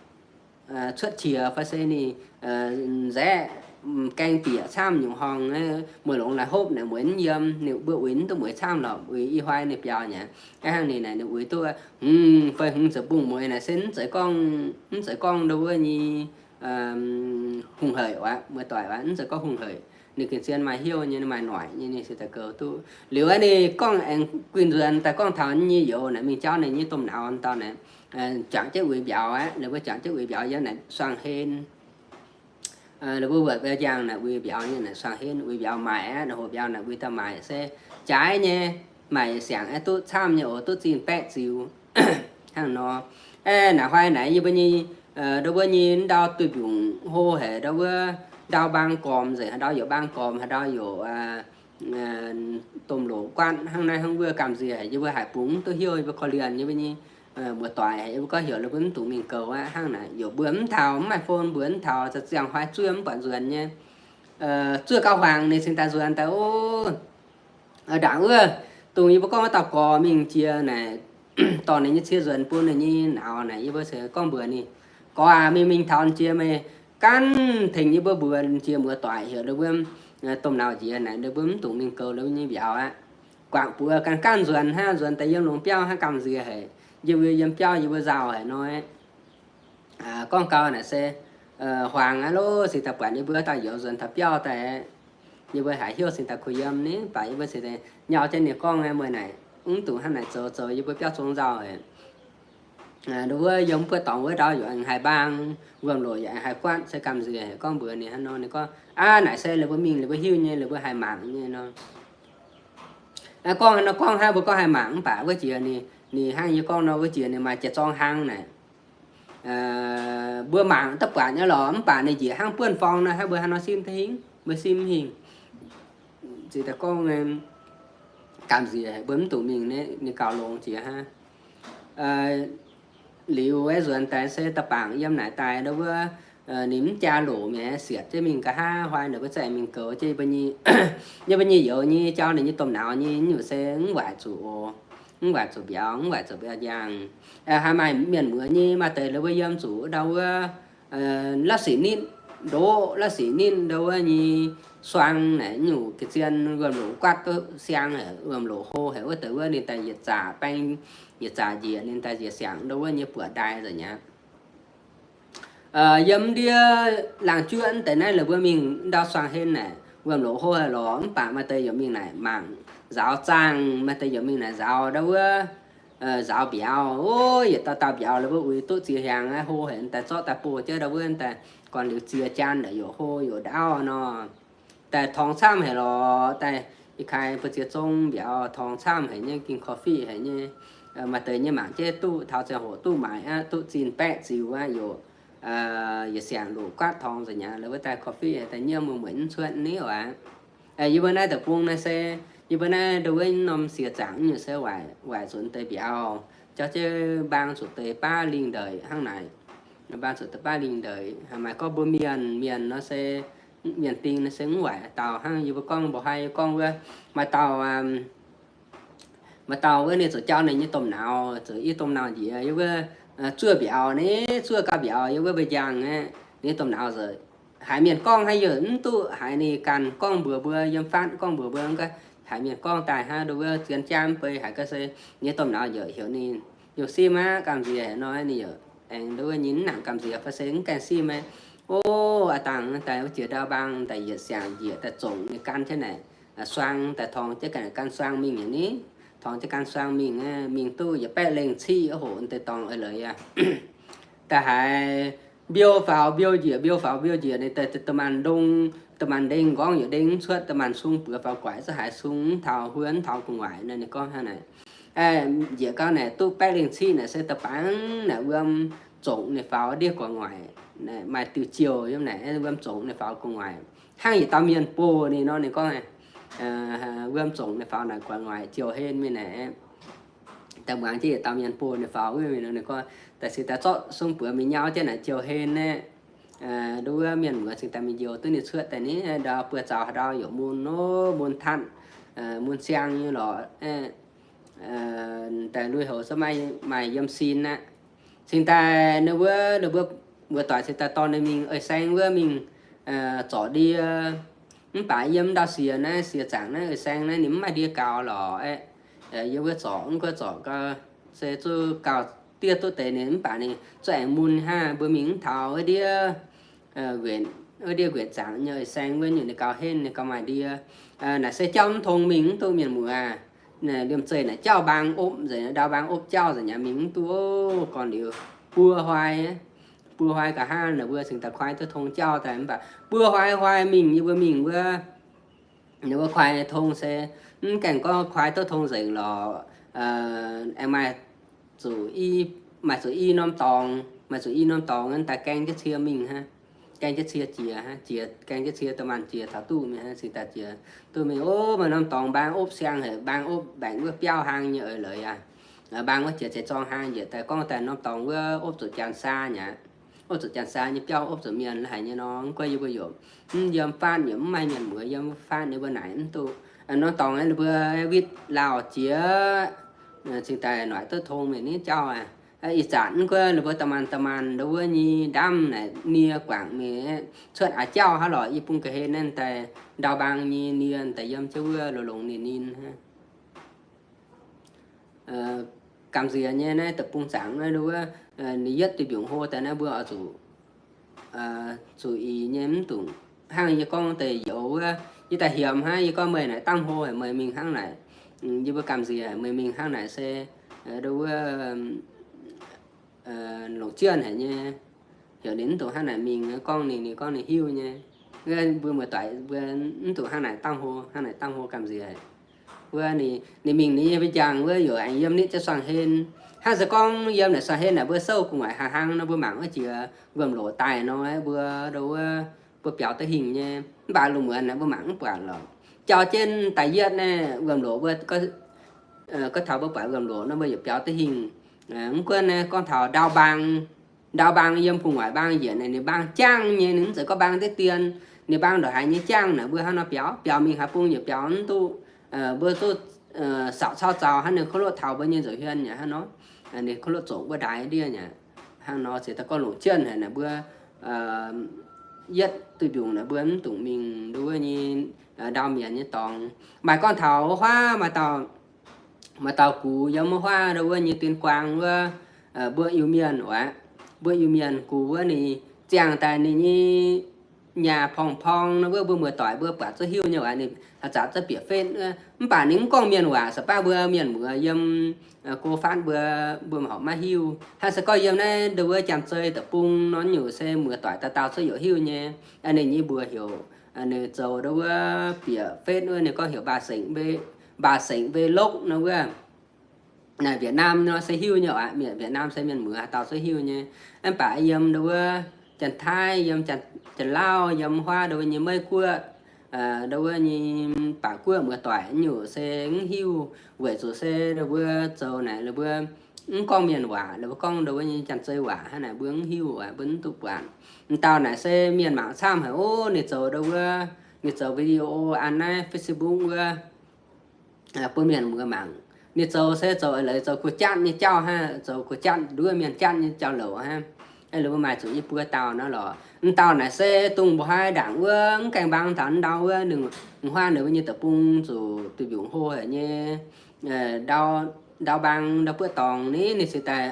cuotv qiex fai se ninh nzaeqv gaeng bieqc camv nyungc horngh, mueiz longx naaic hopv naaic mueiz mv yiem, ninh mbuo uix mv duqv mueiz camv lorqc, uix i hnoi ninh biaux nyei. Hnangv ninh naaic ninh uix duqv hmz fai hmz ziepc bung mueiz naaic se mv zeiz gorngv, mv zeiz gorngv ndau wuov nyei hungh haic aqv, mueiz doic aqv, mv zeiz gorngv hungh haic. Ninh gengh zien maaih hnyouv nyei, maaih noic nyei, ninh se daaih goux duqv. Liuz ninh gorngv aengx guinh nzuonx daaih gorngv taux nyei youz naaic mingh jauv ninh nyei domh nauz dauh naaic, juangc jienv uix mbiauz aqv. Ninh mbuo juangc jienv uix mbiauz yiem naaic suangx hlen. Ninh mbuo wuotc mbiauz njang naaic uix mbiauz nyei naaic suangx hlen, uix mbiauz maaic aqv. Naaic hoc mbiauz naaic uix daaih maaic se jaaix nyei, maaic siangx aeqv, duqv camv nyei oc, duqv zinh baeqv ziux hnangv nor. Aeqv, naaic hnoi naaic yie mbuo nyei, ndau wuov nyei ndau duih mbiungc hlo haic, ndau wuov ndau mbaang gormx nzengc, haaix ndau yaac mbaang gormx, haaix ndau yaac domh loc guatv hnangv naaiv hnangv wuov gamh nziex haic. Yie mbuo haiz bungx mv duqv hnyouv, yie mbuo korv-lienh yie mbuo nyei muoz-doic haic, yie mbuo gorngv heuc ninh mbuo mv dungx mingh goux aqv hnangv naaic. Yaac mbuo mv taux, mv maaih phone mbuo mv taux, ziangh hnoi zuov mv buatc nzuonx nyei. Zuov gauh hmuangx ninh cingx daaih nzuonx daaih, o, ndaangc wuov, dongh yie mbuo gorngv wuov dauh gorx mingh jiex naaic, dorh ninh nyei cie nzuonx bun ninh nyei nauz naaic, yie mbuo se gorngv mbuox ninh, Gorx aac, mingh mingh taux jiex meih ganh tengx yie mbuo mbuox jiex muoz-doic heuc ninh mbuo domh nauz jiex naaic, ninh mbuo mv dungx mingh goux ninh mbuo nyei mbiauz aqv. Guangc buoz ganh ganh nzuonx hnangv, nzuonx daaih yiem longx biauv hnangv gamh nziex haic. Yie mbuo yiem biauv yie mbuo nzauh haic nor. Gorngv gau naaic se hmuangx aqv loh, cingx daaih buatc yie mbuo dauh youz nzuonx taux biauv daaih, yie mbuo haiz hnyouv cingx daaih kuh yiem ni, mv baac yie mbuo cingx daaih nyau jienv ninh gorngv, Meih naaic mv dungx hnangv naaic zoux, zoux yie mbuo biauv zong nzauh haic. Nduov wuov yiem mv buov dorngx wuov ndau yaac aengx haih mbaang, wuom-loc yaac aengx haih guatv, se gamh nziex haic. Gorngv mbuox ninh hnangv nor, ninh gorngv, Aav, naaic se ninh mbuo mingh ninh mbuo hiuv nyei, ninh mbuo haih mangc nyei nor. Gorngv nor gorngv hnangv, mbuo gorngv haih mangc mv baac wuov jiex ninh, ninh hnangv yie gorngv nor, wuov jiex ninh maaih jiex zorng hnangv naaic. Mbuo mangc duqv buatc nyei lorqc, mv baac ninh njiec hnangv buonv forng nor, hnangv mbuo hnangv nor simv duqv hingh, mbuo simv hingh. Ziouc daaih gorngv, gamh nziex mbuo mv dungx mingh, ninh gauh longx jiex hnangv. Liuz aeqv, nzuonx daaih se da'bangc yiem naaic daaih ndau wuov, ninh mv jaa loc mi'aqv, sietc jienv mingh nqa'haav hnoi naaic mbuo za'gengh mingh goux jienv yie mbuo nyei youz nyei, jauv ninh nyei domh nauz nyei, nyungc se mv waaic zuqc oc. Mv waaic zuqc mbiauz, mv waaic zuqc mbiauz njang. Haaix maaih mienh muoz nyei maaih deix ninh mbuo yiem zuqc ndau wuov la'sic nitv ndoqv, la'sic nitv ndau wuov nyei suang naaic nyungc ga'zien wuom-loc guatv duqv siang haic, wuom-loc hlo haic wuov deix wuov ninh daaih yietc zaqc baeng, yietc zaqc njiec ninh daaih njiec siangx ndo wuov nyei buoqc ndaaih nzengc aqv. Yiem ndiev laangh juoqv deix naaiv la'buo mingh ndau suang hen naaic, wuom-loc hlo haic lorqc, mv baac maaih deix yaac mingh naaic mangc nzaaux zaangh, maaih deix yaac mingh naaic nzaaux ndo wuov, nzaaux mbiauz. O, yietc dauh dauh mbiauz la'buo uix duqv ziex hnyangx aqv, hlo haic, daaih zorqv daaih boh jienv ndo wuov daaih gorn liuz ziex jaan naaic yaac hlo yaac ndaauv nor. Daaih torngx camv haic lorqc, daaih i kai mbu'ziex zong mbiauz torngx camv haic nyei, ging coffee haic nyei. Maaih deix nyei mangc jienv duqv taux ziangh hoc duqv maaic aqv, duqv zinh baeqv ziux aqv, yaac, yaac siangx loc guatv torngx nzengc aqv. La'buo daaih coffee daaih nyiemv mueic mv cuotv niv aqv. Yie mbuo naaiv deic-bung naaiv se, yie mbuo naaiv ndo wuov norm siex zaangc nyungc se waaic, waaic zuqc deix mbiauz, jauv jienv mbaang zuqc deix baav lingh ndeic hnangv naaic. Mbaang zuqc deix baav lingh ndeic, maaih gorngv mbuo mienh, mienh nor se, mienh ding nor se mv waaic dauh hnangv. Yie mbuo gorngv mbuox haiz gorngv wuov, maaih dauh, maaih dauh wuov ninh zuqc jauv ninh nyei domh nauz, zuqc i domh nauz njiec yie wuov, zuov mbiauz ni, zuov gauh mbiauz yie wuov mbuo njang aqv. Ninh domh nauz nzengc, haiz mienh gorngv haiz yaac mv duqv, haiz ninh ganh gorngv mbuox mbuo, yiem faatv gorngv mbuox mbuo, haiz mienh gorngv daaih hnangv ndo wuov zien jaa mv bei haiz ga'sie, ninh domh nauz yaac heuc ninh, yaac simv aqv, gamh nziex nor ninh yaac aengx ndo wuov nyei mv nangc gamh nziex fai se mv gaengh simv aqv. O, aa dangh daaih wuov jiex ndau mbaang daaih yietc siangx njiec daaih zongc ninh gan jienv naaic, suang daaih torngx jienv gan suang mingh yaac ni, torngx jienv gan suang mingh, mingh duqv yietc baeqv lengh ciqv hoc deix dorngx eix leiz aqv. Daaih haiz mbiouh faaux mbiouh njiec, mbiouh faaux mbiouh njiec, ninh daaih da'maanh ndongh, da'maanh ndengh nqorngv yaac ndengh mv cuotv, da'maanh sung buoz faaux guaix zungv haiz sung mv taux, huo mv taux gu'nguaaic nor. Ninh gorngv hnangv naaic, njiec gau naaic duqv baeqv lengh ciqv naaic se da'bangc naaic wuom zongc ninh faaux ndiev gu'nguaaic, maaih diuh jouh yiem naaic wuom zongc ninh faaux gu'nguaaic, hnangv yietc dauh mienh boh ninh nor. Ninh gorngv wuom zongc ninh faaux naaic gu'nguaaic jouh hen mingh naaic. Daaih muangx jienv yietc dauh mienh boh ninh faaux wuov mingh nor, ninh gorngv daaih se daaih zorqv sung buoz mingh nyauv jienv naaic jouh hen aqv. Ndo wuov mienh muoz cingx daaih mingh njoux duqv ninh cuotv daaih ni, ndau buoz zaux haaix ndau yaac mun, mun tatv, mun siang nyei lorqc. Daaih lui-houx se maaih yiem sin aqv. Cingx daaih ninh wuov, ninh mbuo muoz-doic cingx daaih dorh ninh mingh eix saeng wuov mingh zorc ndie. Mv baac yiem ndau siex naaiv, siex zaangc naaiv eix saeng naaiv ninh mv maaih ndie gaux lorqc aqv. Yiem wuov zorc, mv gunv zorc gau, se zuqc gauh diev duqv deix ninh, mv baac ninh zuqc aengx mun hnangv. Mbuo mingh mv taux wuov ndiev, wuov ndiev nquetc zaangc nyei eix saeng wuov nyungc ninh gauh henv, ninh gauh maaih ndie. Naaic se jauv mv tong mingh mv duqv mienh muoz. Liemh zeih naaic jauv mbaang opv nzengc, ndau mbaang opv jauv nzengc aqv, mingh mv duqv. Gorngv liuz buo hnoi, buo hnoi nqa'haav naaic mbuo cingx daaih kuaai duqv tong jauv daaih. Mv baac buo hnoi hnoi mingh, yie mbuo mingh wuov, ninh mbuo kuaai tong se mv gaengh gorngv kuaai duqv tong nzengc lorqc. Aengx maaih zuqc i, maaih zuqc i norm dorngx, maaih zuqc i norm dorngx daaih gaeng jienv cie mingh hnangv. Gaeng jienv cie jiex hnangv, jiex gaeng jienv cie da'maanh jiex taux duqv mingh hnangv, cingx daaih jiex duqv mingh. O, maaih norm dorngx mbaang opv siang haic, mbaang opv baengc wuov biauv hlang nyei eix leiz aqv. Mbaang wuov jiex zeiz zorng hlang njiec daaih gorngv daaih norm dorngx wuov opv zuqc janx saa nyei aqv. Opv zuqc janx saa nyei biauv, opv zuqc mienh haic nyei nor. Mv gunv yie mbuo yaac mv yiem faanv, yaac mv maaih mienh muoz yiem faanv, ninh mbuo naaic mv duqv. Norm dorngx ninh mbuo witv lauh jiex, cingx daaih noic duqv tong mingh ni jauv aqv. Ih zanc mv gunv ninh mbuo da'maanh da'maanh ndo wuov nyei ndamv naaic nie guangc mingh cuotv aav jauv hnangv lorqc. I bung ga'hlen naaiv daaih ndau mbaang nyei nie daaih yiem jienv wuov longx longx ninh ninh hnangv. Gamh nziex nyei naaiv deic-bung zaangc naaiv ndo wuov, ninh yietv diuh mbiungc hlo daaih naaiv mbuo oix zuqc, zuqc ih nyei mv dungc hnangv yie gorngv deix youz wuov, yie daaih hiemx hnangv, yie gorngv meih naaic dangh hlo haic, meih mingh hnangv naaic, yie mbuo gamh nziex meih mingh hnangv naaic se ndo wuov longc jienv haic nyei. Heuc ninh mv dungx hnangv naaic mingh, gorngv ninh, ninh gorngv ninh hiuv nyei. Mbuo muoz-doic mbuo mv dungx hnangv naaic dangh hlo, hnangv naaic dangh hlo gamh nziex. Wuov ninh mingh ninh nyei mbuo njang wuov yaac aengx yiem nitv jienv suangx hlen. Hnangv se gorngv yiem naaic suangx hlen naaic mbuo souv gu'nguaaic hnangv hnangv nor, mbuo mangc wuov jiex wuom-loc daaih nor, mbuo ndo wuov, mbuo biaux duqv hingh nyei. Mv baac lungh muonz naaic mbuo mangc mv buatc lorqc. Jauv jienv da'yietv naaiv wuom-loc mbuo gorngv taux mbuo buatc wuom-loc nor mbuo yaac biaux duqv hingh. Mv gunv naaiv gorngv taux ndau mbaang, ndau mbaang yiem gu'nguaaic mbaang njiec naaic, ninh mbaang jangv nyei, ninh mv zeiz gorngv mbaang diqv dien, ninh mbaang ndongc haaix nyei jangv naaic, mbuo hnangv nor biaux, biaux mingh haaix bung yaac biaux mv duqv. Mbuo zuqc saauc cau zaux hnangv ninh kov loqv taux mbuo nyei nza'hmien nyei hnangv nor, ninh kov loqv zoqc mbuo ndaix ndiev nyei hnangv nor, se da'gorngv longc jienv haic naaic mbuo yietv duih mbiungc naaic mbuo mv dungx mingh ndo wuov nyei ndau mienh nyei dorngx. Maaih gorngv taux wuov huaav, maaih dauh gux yiem wuov huaav ndo wuov nyei Tuyên Quang wuov, mbuo Iu-Mienh oc, mbuo Iu-Mienh gux wuov ninh ziangh daaih ninh nyei nyaah porng-porng nor wuov mbuo muoz-doic mbuo buatc zuqc hiuv nyei oc, ninh haaix zanc zuqc bieqc fetv wuov, mv baac ninh mv gorngv mienh waac, se baav mbuo mienh muoz yiem go fatv mbuo, mbuo horpc maiv hiuv. Hnangv se gorngv yiem naaiv ndo wuov Janx-Zei deic-bung nor nyungc se muoz-doic dauh dauh zuqc yaac hiuv nyei. Ninh nyei mbuox heuc, ninh zoux ndo wuov bieqc fetv wuov ninh gorngv heuc Mbaa Sengc Vlog nor wuov. Naaiv Việt Nam nor se hiuv nyei oc, Việt Nam se mienh muoz haaix dauh zuqc hiuv nyei. Mv baac yiem ndo wuov Janx-Taiv, yiem Janx-Lauv, yiem huaav ndo wuov nyei Meiv Guoqv, ndo wuov nyei baac guoqv muoz-doic nyungc se mv hiuv, weic zuqc se ndo wuov zoux naaic ninh mbuo mv gorngv mienh waac, ninh mbuo gorngv ndo wuov nyei Janx-Zei waac hnangv naaic mbuo mv hiuv, mbuo mv duqv buatc. M'dauh naaic se mienh mangc camv haic ov, ninh zoux ndo wuov, ninh zoux video an naaiv Facebook wuov bun mienh muoz mangc. Ninh zoux se zoux eix leiz zoux kuv jatv nyei jauv hnangv, zoux kuv jatv nduov mienh jatv nyei jauv-louc hnangv. Ninh mbuo maaih zuqc yie buo dauh nor lorqc. M'dauh naaic se dongh mbuo haaix ndaangc wuov mv gaengh mbaang taux ndau wuov, ninh huaav ninh mbuo nyei deic-bung zuqc duih mbiungc hlo haic nyei ndau mbaang ndau buoqv dorngx ni, ninh se daaih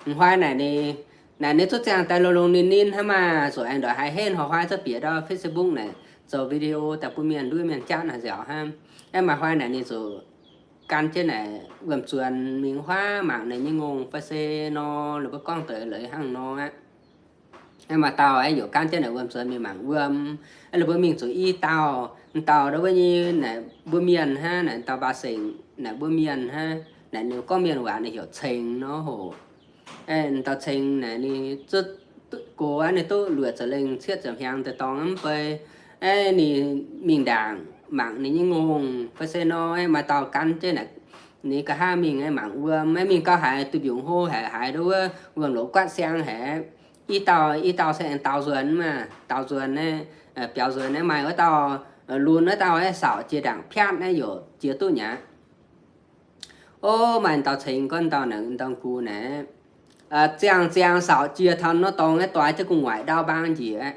m'huaav naaic ninh, naaic ninh zuqc ziangh daaih longx-longx ninh ninh hnangv maah, zuqc aengx ndongc haaix henv horpc huaav zuqc bieqc ndau Facebook naaic zoux video daaih bun mienh nduov mienh jatv naaic nziaauc hnangv. Aeqv, maaih huaav naaic ninh zuqc gan jienv naaic wuom-nzuonx mingh huaav mangc naaic nyei ngongh fai se nor, ninh mbuo gorngv deix leiz hnangv nor aqv. Aeqv, maaih dauh aeqv, yaac gan jienv naaic wuom-nzuonx mingh mangc wuom. Aeqv, ninh mbuo mingh zuqc i dauh, m'dauh ndo wuov nyei naaic mbuo mienh hnangv, naaic m'dauh Mbaa Sengc naaic mbuo mienh hnangv, naaic ninh gorngv mienh waac ninh heuc Ceng nor hoc. Aeqv, m'dauh Ceng naaic ninh zuqc gox aqv, ninh duqv luoqc ziepc lengh cietv ziepc hnyangx deix dorngx mv bei. Aeqv, ninh mingh ndaangc mangc ninh nyei ngongh fai se nor, aeqv, maaih dauh gan jienv naaic ninh nqa'haav mingh aeqv, mangc wuom aeqv, mingh gau haiz duih mbiungc hlo haic, haiz ndo wuov wuom-loc guaatv siang haic. I dauh, i dauh se aengx daaux nzuonx maah, daaux nzuonx aeqv, biaux nzuonx aeqv, maaih wuov dauh lunx wuov dauh aeqv, saauc jiex ndaangc piatv aeqv, yaac jiex duqv nyei aqv. Ov, maaih dauh Ceng gorngv dauh naaic, dauh gux naaic, ziangh ziangh saauc jiex taux norm dorngx aeqv, doix jienv gu'nguaaic ndau mbaang njiec aeqv,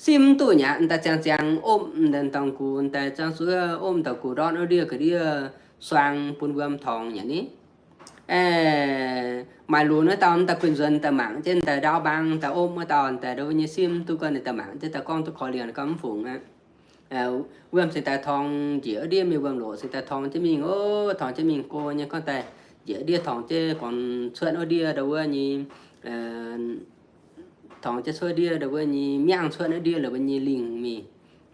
simv mv duqv nyei aqv. M'daaih ziangh ziangh opv m'daaih dorngx gux, m'daaih ziangh zuov opv m'daaih gux ndortv wuov ndiev ga'ndiev suang bun wuom torngx nyei ni. Maaih lunx wuov dauh m'daaih guinh nzuonx daaih mangc jienv m'daaih ndau mbaang daaih opv wuov dauh m'daaih ndo wuov nyei simv duqv gorngv ninh daaih mangc jienv daaih gorngv duqv korv-lienh gorngv mv fungc aqv. Wuom cingx daaih torngx njiec wuov ndiev mingh, wuom-loc cingx daaih torngx jienv mingh, ov, torngx jienv mingh go nyei gorngv daaih njiec wuov ndiev torngx jienv gorngx cuotv wuov ndiev ndo wuov nyei, torngx jienv cuotv ndiev ndo wuov nyei miangv cuotv wuov ndiev la'buo nyei lingh mingh,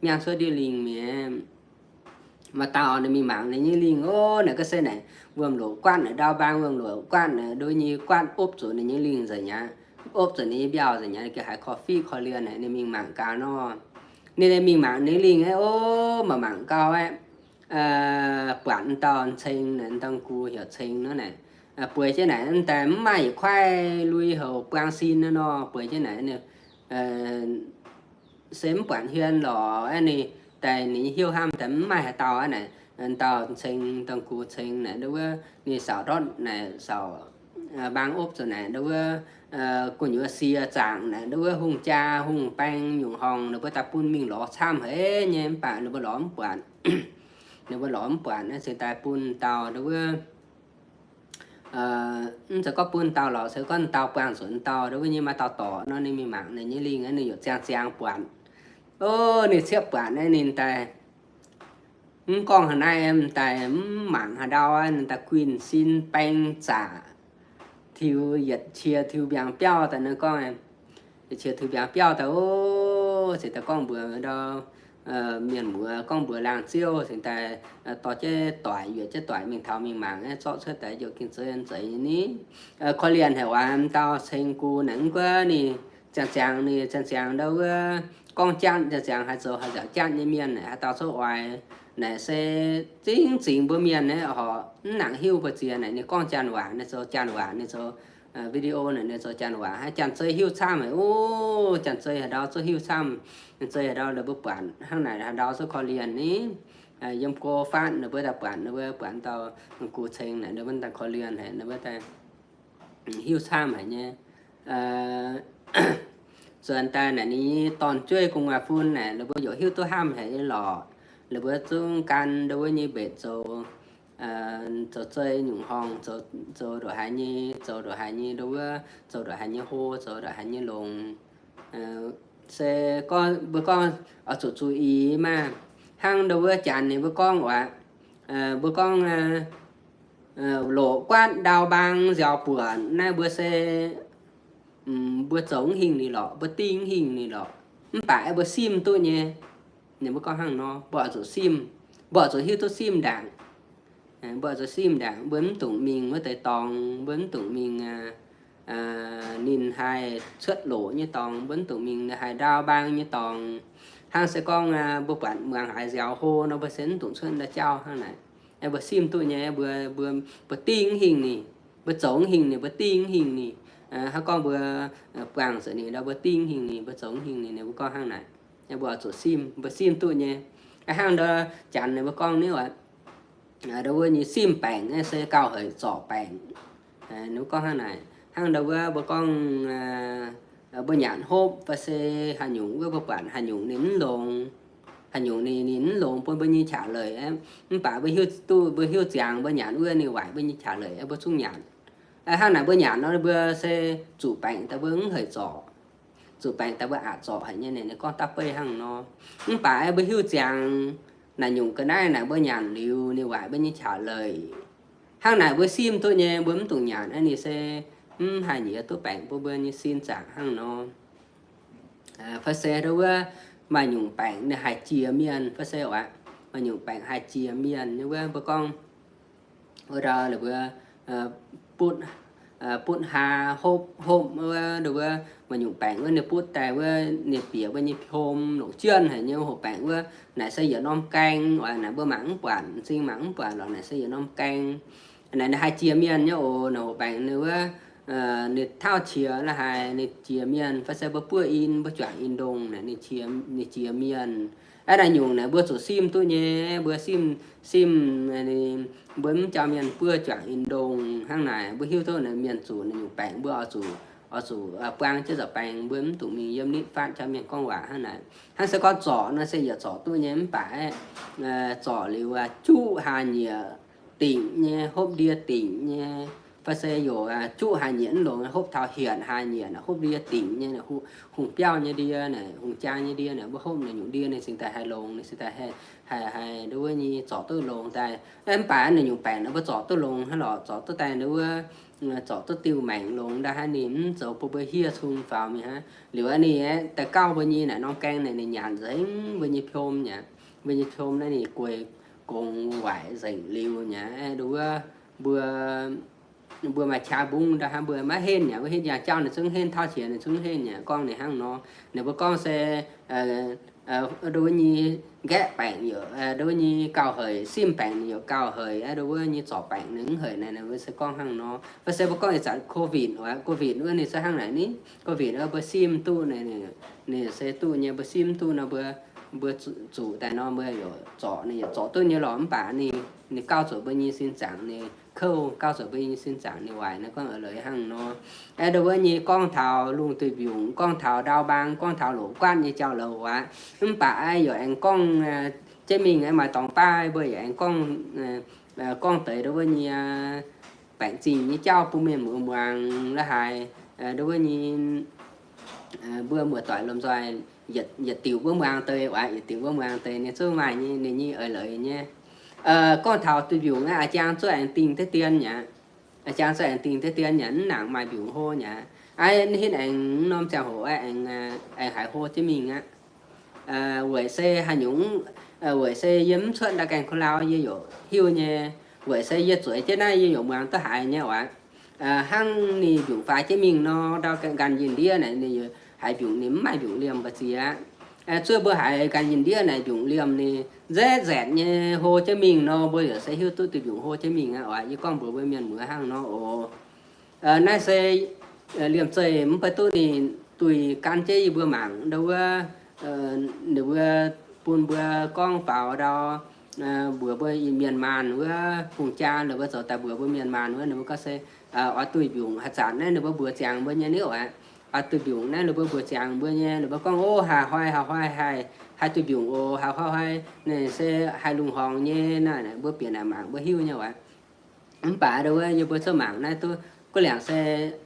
miangv cuotv ndiev lingh mingh. Maaih dauh ninh mingh mangc ninh nyei lingh, ov, naaic ga'sie naaic wuom-loc guaatv naaic ndau mbaang, wuom-loc guaatv naaic ndo wuov nyei guaatv opv zuqc ninh nyei lingh nzengc aqv, opv zuqc ninh nyei mbiauh nzengc aqv, ninh gengh haiz korv-fiqv korv-lienh naaic ninh mingh mangc gaax nor. Ninh mingh mangc ninh lingh aeqv, ov, mangc mangc gau aeqv, buatc m'dauh Ceng naaic, m'dauh gux heuc Ceng nor naaic, bueix jienv naaic m'daaih mv maaih yietc kuaaiv lui houc buang sin nor, bueix jienv naaic ninh se mv buatc hmien lorqc aqv. Ninh daaih ninh nyei hnyouv hnamv daaih mv maaih haaix dauh aqv naaic, m'dauh Ceng, m'dauh gux Ceng naaic ndo wuov ninh saauc ndortv naaic saauc mbaang opv zuqc naaic ndo wuov gu'nyuoz sie zaangc naaic ndo wuov hungh jaa hungh baeng nyungc horngc ninh mbuo daaih bun mingh lorz camv haic nyei, mv baac ninh mbuo lorz mv buatc. Ninh mbuo lorz mv buatc naaiv cingx daaih bun dauh ndo wuov mv zeiz gorngv bun dauh lorqc, se gorngv dauh buangh zuqc dauh ndo wuov nyei maaih dauh dorc nor, ninh mingh mangc ninh nyei lingh aqv, ninh yaac ziangh ziangh buatc. Ov, ninh ciepv buatc naaiv ninh daaih mv gorngv haaix naaiv, m'daaih mv mangc haaix ndau aqv, ninh daaih guinh sin baeng zaqc, tiux yietc qiex tiux mbiaangx biauv daaih nor gorngv, yietc qiex tiux mbiaangx biauv daaih, ov, cingx daaih gorngv mbuox ndau mienh muoz, gorngv mbuox laangz ziouv, cingx daaih dorh jienv doic, yuoqc jienv doic mingh taux mingh mangc, zorqv cuotv daaih jouh ging-zeiv nzeic ni. Korv-lienh haic waac, m'dauh Ceng Gu naaic mv guav ninh ziangh ziangx, ninh ziangh ziangx ndau wuov gorngv Janx, ziangh ziangx haaix zoux haaix nziaauc Janx nyei mienh naaic, haaix dauh coqv oix naaic se zingh zingh mbuo mienh naaiv horc mv nangc hiuv mbu'ziex naaic, ninh gorngv Janx waac, ninh zoux Janx waac, ninh zoux video naaic, ninh zoux Janx waac, haiz Janx-Zei hiuv camv haic. Ov, Janx-Zei haaix ndau zuqc hiuv camv, Janx-Zei haaix ndau la'buo buatc hnangv naaic haaix ndau zuqc korv-lienh ni. Yiem go fatv ninh mbuo daaih buatc, ninh mbuo buatc dauh Gu Ceng naaic, ninh mbuo daaih korv-lienh haic, ninh mbuo daaih hiuv camv haic nyei. Zuonx daaih naaic ninh nyei dorn-jueiv gu'nguaaz-fun naaic, ninh mbuo yaac hiuv duqv hnamv haic nyei lorqc. Ninh mbuo zungv gan ndau wuov nyei mbenc zoux, zoux zei nyungc horngh, zoux ndongc haaix nyei, zoux ndongc haaix nyei ndau wuov, zoux ndongc haaix nyei hlo, zoux ndongc haaix nyei longx. Se gorngv mbuo gorngv oix zuqc zuqc ih maah, hnangv ndau wuov janx ninh mbuo gorngv waac, mbuo gorngv loqc guaatv ndau mbaang nziaaux buonc naaiv mbuo se mbuo zoux mv hingh ninh lorqc, mbuo dingh mv hingh ninh lorqc, mv baac mbuo simv duqv nyei. Ninh mbuo gorngv hnangv nor, mbuo oix zuqc simv, mbuo oix zuqc hiuv duqv simv ndaangc. Mbuo oix zuqc simv ndaangc, mbuo mv dungx mingh wuov deix dorngx, mbuo mv dungx mingh ninh haih cuotv loqc nyei dorngx, mbuo mv dungx mingh ninh haih ndau mbaang nyei dorngx. Hnangv se gorngv mbuo buatc muangx haaix nziaaux hlo nor, mbuo se mv dungx cuotv ndau jauv hnangv naaic. Mbuo simv duqv nyei, mbuo, mbuo, mbuo dingh mv hingh ninh, mbuo zoux mv hingh ninh, mbuo dingh mv hingh ninh. Hnangv gorngv mbuo buangh zuqc ninh ndau, mbuo dingh mv hingh ninh, mbuo zoux mv hingh ninh, ninh mbuo gorngv hnangv naaic. Mbuo oix zuqc simv, mbuo simv duqv nyei. Hnangv ndau janx ninh mbuo gorngv niuv aqv, ndau wuov nyei simv baengc naaiv se gauh haic zorc baengc. Ninh mbuo gorngv hnangv naaic. Hnangv ndau wuov mbuo gorngv mbuo nyanc hopv fai se haaix nyungc wuov, mbuo buatc haaix nyungc ninh mv longx, haaix nyungc ninh, ninh mv longx bun mbuo nyei qaqv leiz aqv, mv baac mbuo hiuv duqv, mbuo hiuv ziangx mbuo nyanc wuov ninh waaic mbuo nyei qaqv leiz aqv, mbuo zungv nyanc. Hnangv naaic mbuo nyanc nor mbuo se zuqc baengc daaih mbuo mv haic zorc. Zuqc baengc daaih mbuo aqc zorc haic nyei. Ninh gorngv da'beiv hnangv nor. Mv baac mbuo hiuv ziangx naaic nyungc ga'naaiv naaic mbuo nyanc liuz ninh waaic mbuo nyei qaqv leiz. Hnangv naaic mbuo simv duqv nyei, mbuo mv dungx nyanc aqv, ninh se mv haih nyiex duqv baengc bun mbuo nyei sin zaangc hnangv nor. Fai se ndau wuov maaih nyungc baengc ninh haih jiex mienh, fai se aqv, maaih nyungc baengc haih jiex mienh nyei wuov, mbuo gorngv wuov ndau la'buo butv, butv haa hopv, hopv wuov ndau wuov maaih nyungc baengc wuov ninh butv daaih wuov ninh bieqc mbuo nyei piom longc jienv haic nyei. Hoqc baengc wuov naaic se yietc norm gaeng, naaic mbuo mangc mv buatc, m'zing mangc mv buatc lorqc, naaic se yietc norm gaeng. Naaic ninh haih jiex mienh nyei oc. Naaic hoqc baengc ninh wuov ninh tauv qiex la'haaix ninh jiex mienh, fai se mbuo buov in, mbuo juangc in ndongh naaic ninh jiex mienh. Aav, naaic nyungc naaic mbuo zuqc simv duqv nyei. Mbuo simv, simv, mbuo mv jauv mienh buov juangc in ndongh hnangv naaic, mbuo hiuv duqv naaic mienh zuqc naaic nyungc baengc mbuo oix zuqc, oix zuqc buang jienv nza'baengx, mbuo mv dungx mingh yiem nitv fatv jauv mienh gorngv waac hnangv naaic. Hnangv se gorngv zorc nor se yietc zorc duqv nyei, mv baac zorc liuz juqv haa nyieqc dingc nyei, hopv ndie dingc nyei, fai se youc juqv haa nyieqc mv longx, hopv taux hietc haa nyieqc, hopv ndie dingc nyei, hungh biauv nyei ndie naaic, hungh jaa nyei ndie naaic, mbuo hopv naaic nyungc ndie ninh cingx daaih haih longx, ninh cingx daaih haih, haih ndau wuov nyei zorc duqv longx daaih. Mv baac naaic nyungc baengc naaic mbuo zorc duqv longx hnangv lorqc, zorc duqv daaih ndau wuov, zorc duqv diuh maengc longx ndau hnangv, ninh mv zoux bun mbuo hieh cun faaux mingh hnangv. Liuz aqv, ninh daaih gauh mbuo nyei naaic norm gaeng naaic ninh nyanc nzengc mbuo nyei piom nyei. Mbuo nyei piom naaiv ninh gueix gongx waaic nzengc liuz nyei. Ndau wuov mbuo, mbuo maaih qaqv mbungv ndau hnangv, mbuo maiv henv nyei, mbuo henv yangh jauv ninh zungv henv, tauv qiex ninh zungv henv nyei, gorngv ninh hnangv nor. Ninh mbuo gorngv se ndau wuov nyei nqaeqv baengc yaac, ndau wuov nyei gauh haic, simv baengc ninh yaac gauh haic, ndau wuov nyei zorc baengc ninh mv haic naaic, ninh mbuo se gorngv hnangv nor. Fai se mbuo gorngv ih zanc COVID, COVID wuov ninh se hnangv naaic ni, COVID wuov mbuo simv duqv naaic, ninh se duqv nyei, mbuo simv duqv nor mbuo, mbuo zuqc daaih nor mbuo yaac zorc, ninh yaac zorc duqv nyei lorqc. Mv baac ninh, ninh gauh zuqc mbuo nyei sin zaangc ninh kouv, gauh zuqc mbuo nyei sin zaangc ninh waaic, ninh gorngv eix leiz hnangv nor. Aeqv, ndau wuov nyei gorngv taux lungh duih mbiungc, gorngv taux ndau mbaang, gorngv taux loqc guaatv nyei jauv-louc aqv. Mv baac yaac aengx gorngv jienv mingh, maaih dorngx baav mbuo yaac aengx gorngv, gorngv deix ndau wuov nyei baengc zingh nyei jauv bun mienh muoz muangx la'haaix, ndau wuov nyei mbuo muoz-doic lomh nzoih yietc diuc mbuo muangx deix, yietc diuc mbuo muangx deix ninh zungv maaih nyei ninh nyei eix leiz nyei. Gorngv taux duih mbiungc aqv, a'jang zuov aengx dingh deix dien aqv. A'jang zuov aengx dingh deix dien aqv, mv nangc maaih mbiungc hlo aqv. Aav, hitv aengx norm ziangh hoc aengx, aengx haiz hlo jienv mingh aqv. Weic se haaix nyungc, weic se yie mv cuotv ndau gaengh ko lau yie yaac hiuv nyei. Weic se yie zueiz jienv naaiv yie yaac muangx duqv haiz nyei oc. Hnangv ninh mbiungc faaux jienv mingh nor, ndau nqan yinh ndiev naaic ninh haiz mbiungc ninh mv maaih mbiungc liemh mbu'ziex aqv. Zuov mbuo haiz nqan yinh ndiev naaic mbiungc liemh ninh nzetv nzetc nyei hlo jienv mingh nor, mbuo yaac se hiuv duqv duih mbiungc hlo jienv mingh aqv oc. Yie gorngv mbuox mbuo mienh muoz hnangv nor oc. Naaiv se liemh zeih mv baac duqv ninh duih gan jienv yie mbuo mangc ndau wuov, ninh mbuo bun mbuo gorngv faaux ndau, mbuox mbuo mienh maanh wuov hungh jaa ninh mbuo zoux daaih mbuox mbuo mienh maanh wuov, ninh mbuo gorngv se oix duih mbiungc haaix zanc naaiv ninh mbuo mbuox ziangx mbuo nyei niuv aqv. Aa, duih mbiungc naaiv ninh mbuo mbuox ziangx mbuo nyei, ninh mbuo gorngv, Ov, haaix hnoi haaix hnoi haih, haih duih mbiungc oc, haaix hnoi haaix, naaiv se haih lungh horngx nyei naaiv, mbuo bieqc naaic mangc mbuo hiuv nyei waac. Mv baac ndau wuov yie mbuo cuotv mangc naaiv duqv, guv liangc se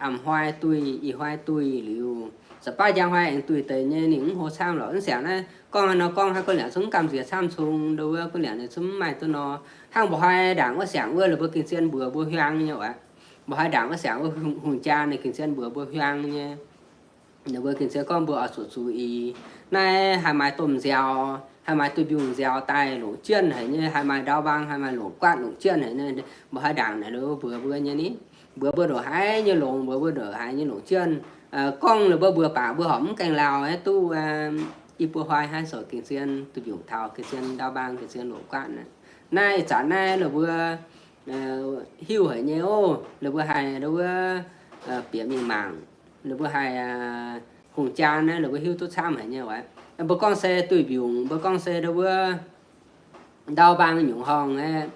a'hnoi duih, ih hnoi duih liuz, za'baav njang hnoi aengx duih deix nyei, ninh mv hlo camv lorqc. Mv siangx naaiv gorngv haaix nor gorngv hnangv, guv liangc zungv mv gamh nziex camv cung, ndau wuov guv liangc ninh zungv mv maaih duqv nor. Hnangv mba'hnoi ndaangc wuov siangx wuov, ninh mbuo gengh zien mbuox mbuo hiuang nyei waac. Mba'hnoi ndaangc wuov siangx wuov hungh, hungh jaa ninh gengh zien mbuox mbuo hiuang nyei. Ninh mbuo gengh zien gorngv mbuo oix zuqc zuqc ih, naaiv haih maaih domh nziaaux, haih maaih duih mbiungc nziaaux daaih longc jienv haic nyei, haih maaih ndau mbaang, haih maaih longc guaatv longc jienv haic nyei. Mba'hnoi ndaangc naaic ninh mbuo mbuox mbuo nyei ni, mbuox mbuo ndongc haaix nyei longx, mbuox mbuo ndongc haaix nyei longc jienv. Gorngv ninh mbuo mbuox baac mbuo horpc mv gaengh lauh aeqv, duqv i buo hnoi haaix zoux gengh zien duih mbiungc taux, gengh zien ndau mbaang, gengh zien longc guaatv naaic. Naaiv ih zanc naaiv ninh mbuo hiuv haic nyei ov, ninh mbuo haih ndau wuov bieqc mingh mangc, ninh mbuo haih hungh jaa naaiv ninh mbuo hiuv duqv camv haic nyei waac. Mbuo gorngv se duih mbiungc, mbuo gorngv se ndau wuov ndau mbaang nyungc horngh aeqv,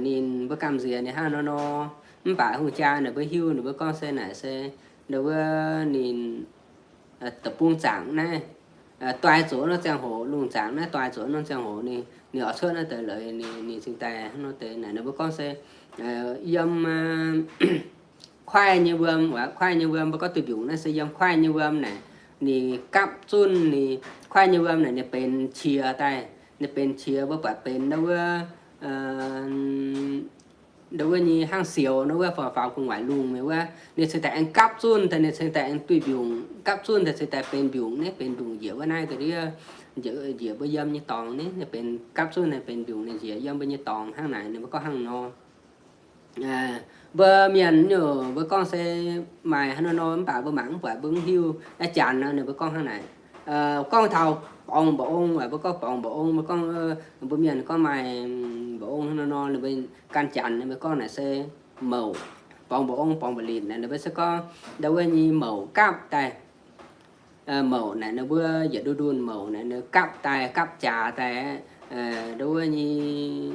ninh mbuo gamh nziex ninh hnangv nor nor. Mv baac hungh jaa ninh mbuo hiuv, ninh mbuo gorngv se naaic se ndau wuov ninh deic-bung zaangc naaiv, doix zoux nor ziangh hoc, lungh zaangc naaiv doix zoux nor ziangh hoc ninh, ninh oix cuotv naaiv deix leiz, ninh cingx daaih hnangv nor deix naaic. Ninh mbuo gorngv se yiem kuaaiv nyei wuom, kuaaiv nyei wuom, mbuo gorngv duih mbiungc naaiv se yiem kuaaiv nyei wuom naaic, ninh gapv zunh, ninh kuaaiv nyei wuom naaic ninh benx qiex daaih, ninh benx qiex, mbuo buatc benx ndau wuov ndau wuov nyei hnangv sioux ndau wuov faaux, faaux gu'nguaaic lungh mingh wuov, ninh cingx daaih aengx gapv zunh daaih, ninh cingx daaih aengx duih mbiungc, gapv zunh daaih cingx daaih benx mbiungc, naaiv benx mbiungc njiec wuov naaiv ga'ndiev, njiec mbuo yiem nyei dorngx ni, ninh benx gapv zunh naaiv benx mbiungc, ninh njiec yiem mbuo nyei dorngx hnangv naaic, ninh mbuo gorngv hnangv nor. Mbuo mienh nyungc mbuo gorngv se maaih hnangv nor nor, mv baac mbuo mangc mv buatc, mbuo mv hiuv. Naaiv janx nor ninh mbuo gorngv hnangv naaic, gorngv taux borngz mba'ong, mbuo gorngv borngz mba'ong, mbuo gorngv, mbuo mienh gorngv maaih mba'ong hnangv nor nor, ninh mbuo gan janx ninh mbuo gorngv naaic se mouc, borngz mba'ong, borngz mba'litc naaic, ninh mbuo se gorngv ndau wuov nyei mouc gapv daaih. Mouc naaic ninh mbuo yietc ndunh ndunh mouc naaic ninh gapv daaih, gapv jaax daaih, ndau wuov nyei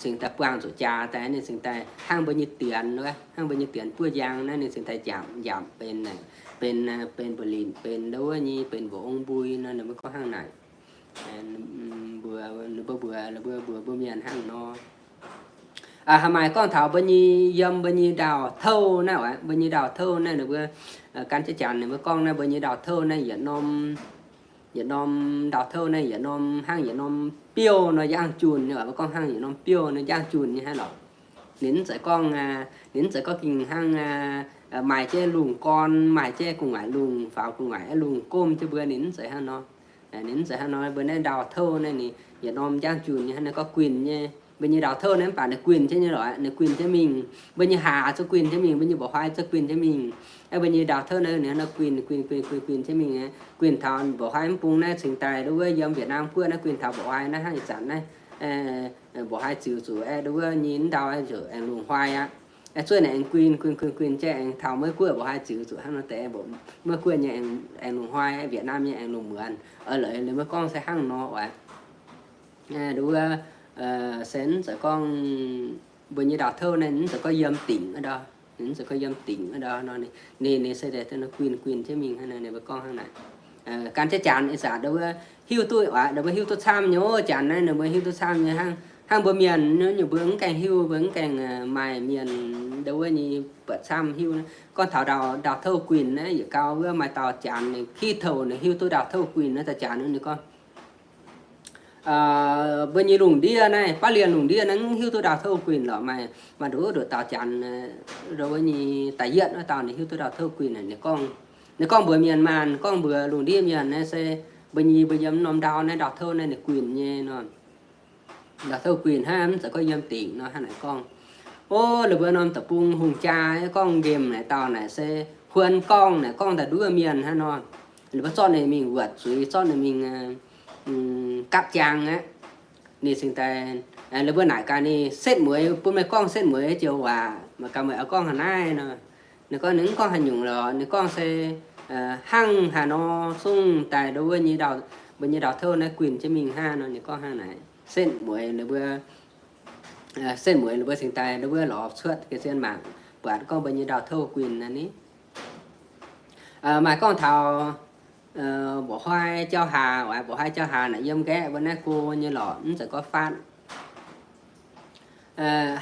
cingx daaih buangh zuqc jaax daaih, ninh cingx daaih hnangv mbuo nyei dienx, hnangv mbuo nyei dienx buov njang naaiv, ninh cingx daaih njapc, njapc benx, benx, benx mba'litc, benx ndau wuov nyei benx mba'ong mbui nor, ninh mbuo gorngv hnangv naaic. Mbuox, ninh mbuo mbuox, mbuox mbuo mienh hnangv nor. Haaix maaih gorngv taux mbuo nyei, yiem mbuo nyei ndaauh touv naaiv, mbuo nyei ndaauh touv naaiv ninh mbuo gan jienv janx ninh mbuo gorngv naaiv, mbuo nyei ndaauh touv naaiv yietc norm, yietc norm ndaauh touv naaiv yietc norm hnangv yietc norm biouv nor, yangh junh nyei, mbuo gorngv hnangv yietc norm biouv nor yangh junh nyei hnangv lorqc. Ninh mv zeiz gorngv, ninh mv zeiz gorngv ging hnangv maaih jienv lungh gorn, maaih jienv gu'nguaaic lungh, faaux gu'nguaaic lungh gomv jienv mbuo, ninh mv zeiz hnangv nor. Ninh mv zeiz hnangv nor, mbuo naaiv ndaauh touv naaiv ninh yietc norm yangh junh nyei hnangv, ninh gorngv guinh nyei. Mbuo nyei ndaauh touv naaiv mv baac ninh guinh jienv nyei lorqc, ninh guinh jienv mingh. Mbuo nyei haax zungv guinh jienv mingh, mbuo nyei mba'huai zungv guinh jienv mingh. Mbuo nyei ndaauh touv naaiv ninh hnangv nor guinh, guinh, guinh, guinh, guinh jienv mingh. Guinh taux mba'huai mv bung naaiv cingx daaih ndau wuov yiem Việt Nam guoqv naaiv guinh taux mba'huai naaiv hnangv ih zanc naaiv, mba'huai ziux zuqc aeqv, ndau wuov nyei ndau ziouc aengx lungh huai aqv. Aeqv, zuov naaic aengx guinh, guinh, guinh, guinh jienv aengx taux Meiv Guoqv mba'huai ziux zuqc hnangv nor deix, Meiv Guoqv nyei aengx lungh huai, Việt Nam nyei aengx lungh muonz. Aa, lorqc, ninh mbuo gorngv se hnangv nor oc. Ndau wuov se mv zeiz gorngv mbuo nyei ndaauh touv naaiv mv zeiz gorngv yiem dingc wuov ndau, mv zeiz gorngv yiem dingc wuov ndau nor, ninh, ninh se deix guinh, guinh jienv mingh hnangv nor, ninh mbuo gorngv hnangv naaic. Gan jienv janx ih zanc ndau wuov hiuv duqv oc, ninh mbuo hiuv duqv camv nyei oc. Janx naaiv ninh mbuo hiuv duqv camv nyei hnangv, hnangv mbuo mienh nyei, mbuo mv gaengh hiuv, mbuo mv gaengh maaih mienh ndau wuov nyei buatc camv hiuv. Gorngv taux ndaauh, ndaauh touv guinh naaiv yietc gau wuov maaih dauh janx ninh ki touc ninh hiuv duqv ndaauh touv guinh naaiv, dauh janx ninh gorngv, mbuo nyei lungh ndiev naaiv, baav lienh lungh ndiev naaiv mv hiuv duqv ndaauh touv guinh lorqc. Maaih, maaih nduqc nduqc dauh janx, ndau wuov nyei da'yietv wuov dauh ninh hiuv duqv ndaauh touv guinh. Ninh gorngv, ninh gorngv mbuox mienh maanh, gorngv mbuox lungh ndiev mienh naaiv se mbuo nyei, mbuo yiem norm ndau naaiv ndaauh touv naaiv ninh guinh nyei nor. Ndaauh touv guinh hnangv, mv zeiz gorngv yiem dingc nor hnangv naaic gorngv. O, ninh mbuo norm deic-bung hungh jaa gorngv nqemh naaic dauh naaic se huon gorngv naaic, gorngv daaih nduov mienh hnangv nor. Ninh mbuo zorqv ninh mingh wuotc zuiz, zorqv ninh mingh gapv jaang aqv. Ninh cingx daaih, ninh mbuo naaic gaax ninh setv mueiz, bun meih gorngv setv mueiz joux waac, mangc gaax meih oix gorngv haaix naaiv nor. Ninh gorngv ninh mv gorngv haaix nyungc lorqc, ninh gorngv se hnangv haaix nor zungv daaih ndau wuov nyei, mbuo nyei ndaauh touv naaiv guinh jienv mingh hnangv nor. Ninh gorngv hnangv naaic, setv mueiz ninh mbuo, setv mueiz ninh mbuo cingx daaih ndau wuov lorz cuotv ga'sie mangc, buatc gorngv mbuo nyei ndaauh touv guinh naaiv ni. Maaih gorngv taux mbuoqc hnoi jauv hlaax, mbuoqc hnoi jauv hlaax naaic yiem nqaeqv mbuo naaiv go nyei lorqc, mv zeiz gorngv faatv.